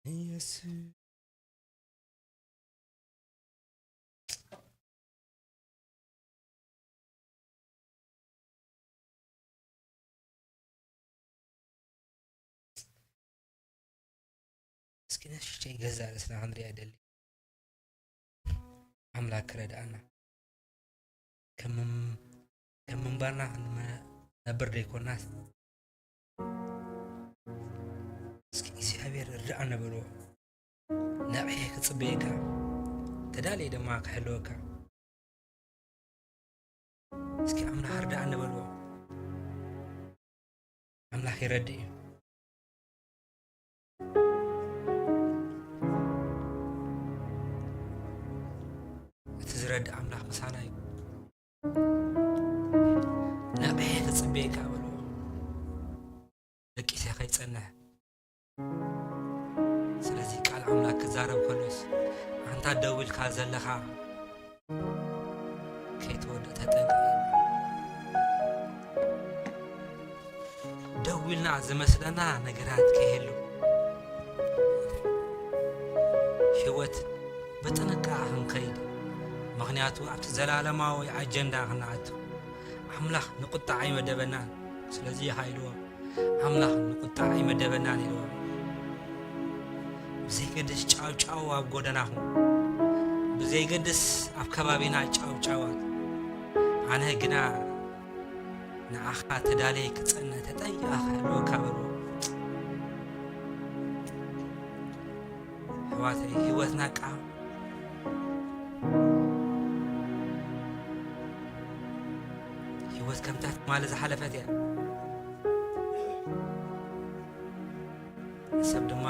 ኢየሱስ። እስኪ ንእሽተይ ገዛ ርእስና ክንሪኣ ይደሊ። ኣምላክ ክረድኣና። ከም ምም-፣ ከም ምንባርና ክንመ-፣ ነብር ደይኮናስ፣ እስኪ እግዚኣብሔር እርድኣና በልዎ። ነቕሐ ክጽበየካ፣ ተዳልየ ድማ ክሕልወካ። እስኪ ኣምላኽ እርድኣኒ በልዎ። ኣምላኽ ይረድእ እዩ። እቲ ዝረድእ ኣምላኽ ምሳና እዩ። ነቕሐ ክጽበየካ በልዎ። ደቂሰ ከይጸንሕ። ስለዚ ቃል ኣምላኽ ክዛረብ ከሎስ፣ ኣንታ ደው ኢልካ ዘለኻ ከይትወድቕ ተጠንቀቕ። ደው ኢልና ዝመስለና ነገራት ከይህሉ፣ ህይወት ብጥንቃቐ ክንከይድ፣ ምኽንያቱ ኣብቲ ዘላለማዊ ኣጀንዳ ክንኣቱ። ኣምላኽ ንቁጣዕ ኣይመደበናን። ስለዚ ኢኻ ኢልዎ፣ ኣምላኽ ንቁጣዕ ኣይመደበናን ኢልዎ። ብዘይገድስ ጫውጫው ኣብ ጎደናኹም፣ ብዘይገድስ ኣብ ከባቢና ጫውጫዋት፣ ኣነ ግና ንዓኻ ተዳልየ ክጸንሕ ተጠንቂቐ ክሕልወካ በልዎ። ኣሕዋተይ፣ ህይወትና ቃ-፣ ህይወት ከምታ ትማሊ ዝሓለፈት እያ። ንሰብ ድማ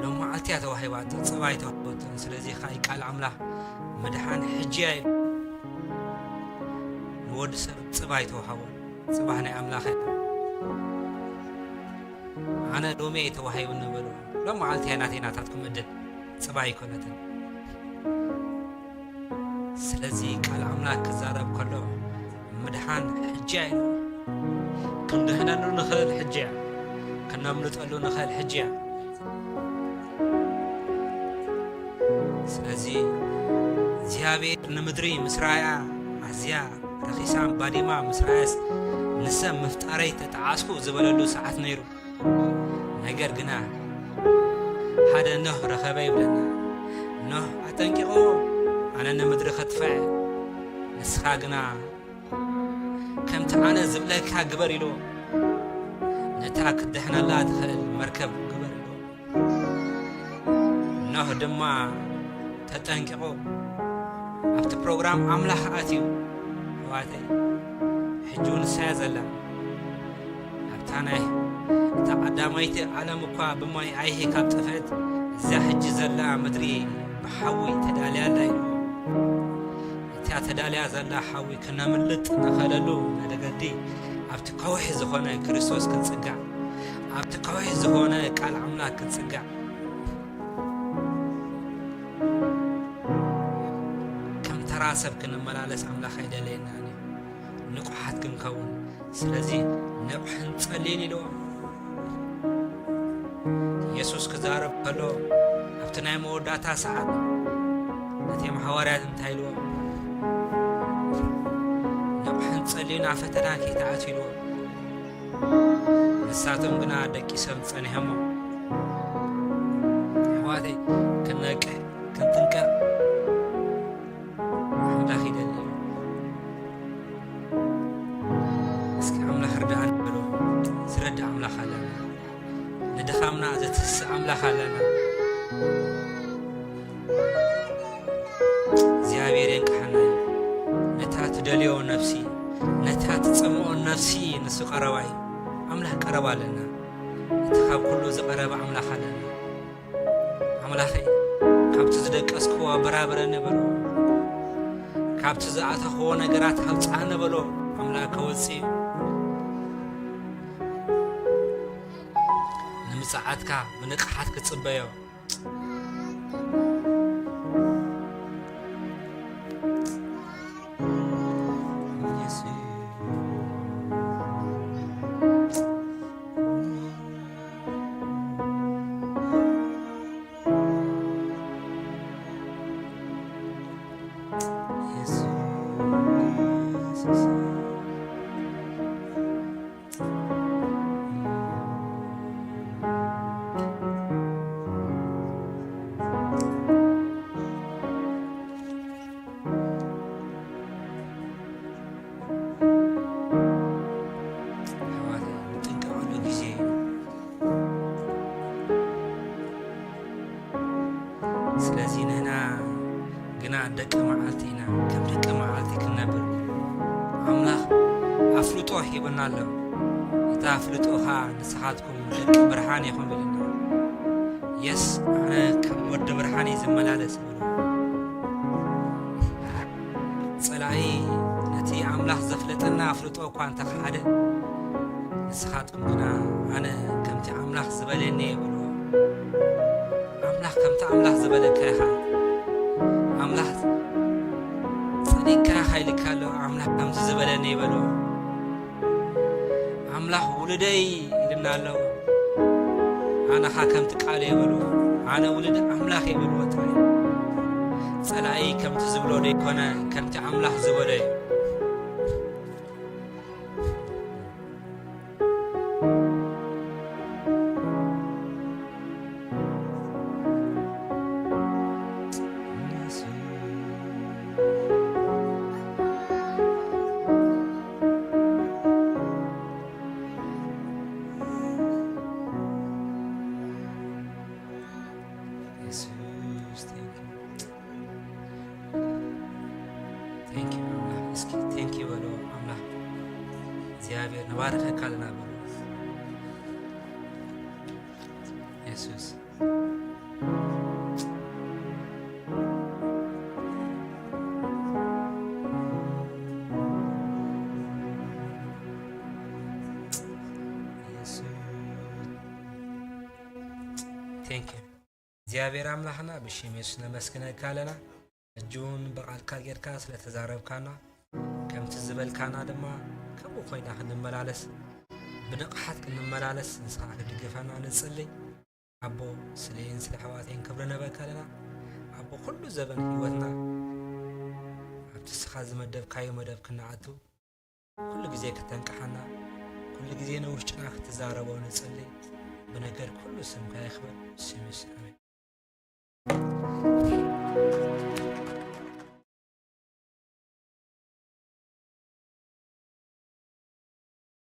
ሎም መዓልቲ እያ ተዋሂባቶ፣ ጽባይ ተዋሂበቶን። ስለዚ ኸኣ ቃል ኣምላኽ፣ "ምድሓን ሕጂ እያ" ኢሉ። ንወዲ ሰብ ጽባይ ተዋሃቦ። ጽባሕ ናይ ኣምላኽ እያ። ኣነ ሎሚ እየ ተዋሂቡኒ በሉ። ሎም መዓልቲ እያ ናተይ ናታትኩም ዕድል። ጽባይ ኣይኮነትን። ስለዚ ቃል ኣምላኽ ክዛረብ ከሎ፣ ምድሓን ሕጂ እያ ኢሉ። ክንድሕነሉ ንኽእል ሕጂ እያ። ክነምልጠሉ ንኽእል ሕጂ እያ። ስለዚ እግዚኣብሔር ንምድሪ ምስ ረኣያ፣ ኣዝያ ረኺሳን ባዲማ ምስ ረኣያስ፣ ንሰብ ምፍጣረይ ተጠዓስኩ ዝበለሉ ሰዓት ነይሩ። ነገር ግና ሓደ ኖህ ረኸበ ይብለና። ኖህ ኣጠንቂቑ፣ "ኣነ ንምድሪ ከጥፍኣ እየ፣ ንስኻ ግና ከምቲ ኣነ ዝብለካ ግበር" ኢሉ፣ ነታ ክትድሕነላ ትኽእል መርከብ ግበር ኢሉ። ኖህ ድማ ተጠንቂቑ ኣብቲ ፕሮግራም ኣምላኽ ኣትዩ። ኣሕዋተይ፣ ሕጂ እውን ንሳ እያ ዘላ። ኣብታ ናይ እታ ቀዳማይቲ ዓለም እኳ ብማይ ኣይሂ ካብ ጠፍአት፣ እዛ ሕጂ ዘላ ምድሪ ብሓዊ ተዳልያ ኣላ ኢሉ። እታ ተዳልያ ዘላ ሓዊ ክነምልጥ ንኽእለሉ መገዲ ኣብቲ ከውሒ ዝኾነ ክርስቶስ ክንጽጋዕ፣ ኣብቲ ከውሒ ዝኾነ ቃል ኣምላኽ ክንጽጋዕ፣ ከም ተራ ሰብ ክንመላለስ ኣምላኽ ኣይደለየናን እዩ። ንቑሓት ክንከውን፣ ስለዚ ንቑሕን ጸልይን ኢልዎ። የሱስ ክዛረብ ከሎ፣ ኣብቲ ናይ መወዳእታ ሰዓት ነቶም ሃዋርያት እንታይ ኢልዎ? ንቑሕን ጸልዩን ኣብ ፈተና ከይትኣትዉ ኢልዎ። ንሳቶም ግና ደቂሶም ጸኒሖሞ። ኣሕዋተይ፣ ክንነቅሕ፣ ክንጥንቀቕ ኣምላኽ ይደሊ እዩ። እስኪ ኣምላኽ ርድኣና በሎ። ዝረድእ ኣምላኽ ኣለና። ንድኻምና ዘትስእ ኣምላኽ ኣለና። እግዚኣብሔር የንቅሓና እዩ። ነታ ትደልዮ ነፍሲ፣ ነታ ትጸምኦ ነፍሲ ንሱ ቀረባ እዩ። ኣምላኽ ቀረባ ኣለና። እቲ ካብ ኩሉ ዝቐረበ ኣምላኽ ኣለና። ኣምላኸይ፣ ካብቲ ዝደቀስክዎ ኣበራብረኒ በሎ። ካብቲ ዝኣተኽዎ ነገራት ኣውፅኣኒ በሎ። ኣምላኽ ከወፅእ እዩ። ንምጽኣትካ ብንቕሓት ክጽበዮ። ኣሕዋተይ፣ ንጥንቀቐሉ ግዜ እዩ። ስለዚ ንሕና ግና ደቂ መዓልቲ ኢና፣ ከም ደቂ መዓልቲ ክንነብር ኣምላኽ ኣፍልጦ ሂቡና ኣሎ። እቲ ኣፍልጦ ኸኣ ንስኻትኩም ደቂ ብርሃን ኢኹም ኢሉና። የስ፣ ኣነ ከም ወዲ ብርሃን እየ ዝመላለስ ይብሉ። ጸላኢ ነቲ ኣምላኽ ዘፍለጠና ኣፍልጦ እኳ እንተኸሓደ፣ ንስኻትኩም ግና ኣነ ከምቲ ኣምላኽ ዝበለኒ እየ በልዎ። ኣምላኽ ከምቲ ኣምላኽ ዝበለካ ኢኻ። ኣምላኽ ጸሊእካ ኢኻ ኢልካ ኣሎ። ኣምላኽ ከምዚ ዝበለኒ እየ በልዎ። ኣምላኽ ውሉደይ ኢልና ኣሎ። ኣነ ኸኣ ከምቲ ቃሉ እየ በልዎ። ኣነ ውሉድ ኣምላኽ እየ በልዎ ጥራይ። ጸላኢ ከምቲ ዝብሎ ደይኮነ፣ ከምቲ ኣምላኽ ዝበሎ እዩ። የሱስ፣ thank you። Thank you ኣምላኽ። እስኪ thank you በሎ ኣምላኽ። እግዚኣብሔር ንባርከካ ኣለና በሎ። የሱስ። Thank you እግዚኣብሔር ኣምላኽና፣ ብሽም የሱስ ነመስግነካ ኣለና። ሕጂ እውን ብቓልካ ጌርካ ስለ ተዛረብካና፣ ከምቲ ዝበልካና ድማ ከምኡ ኮይና ክንመላለስ፣ ብንቕሓት ክንመላለስ ንስኻ ክድግፈና ንጽሊ። ኣቦ፣ ስለይን ስለ ኣሕዋተይን ክብሪ ነበካ ኣለና። ኣቦ፣ ኩሉ ዘበን ህይወትና ኣብቲ ንስኻ ዝመደብካዮ መደብ ክነኣቱ፣ ኩሉ ግዜ ክተንቅሓና፣ ኩሉ ግዜ ንውሽጥና ክትዛረቦ ንጽሊ። ብነገር ኩሉ ስምካ ይኽበር። ብስም የሱስ፣ ኣሜን።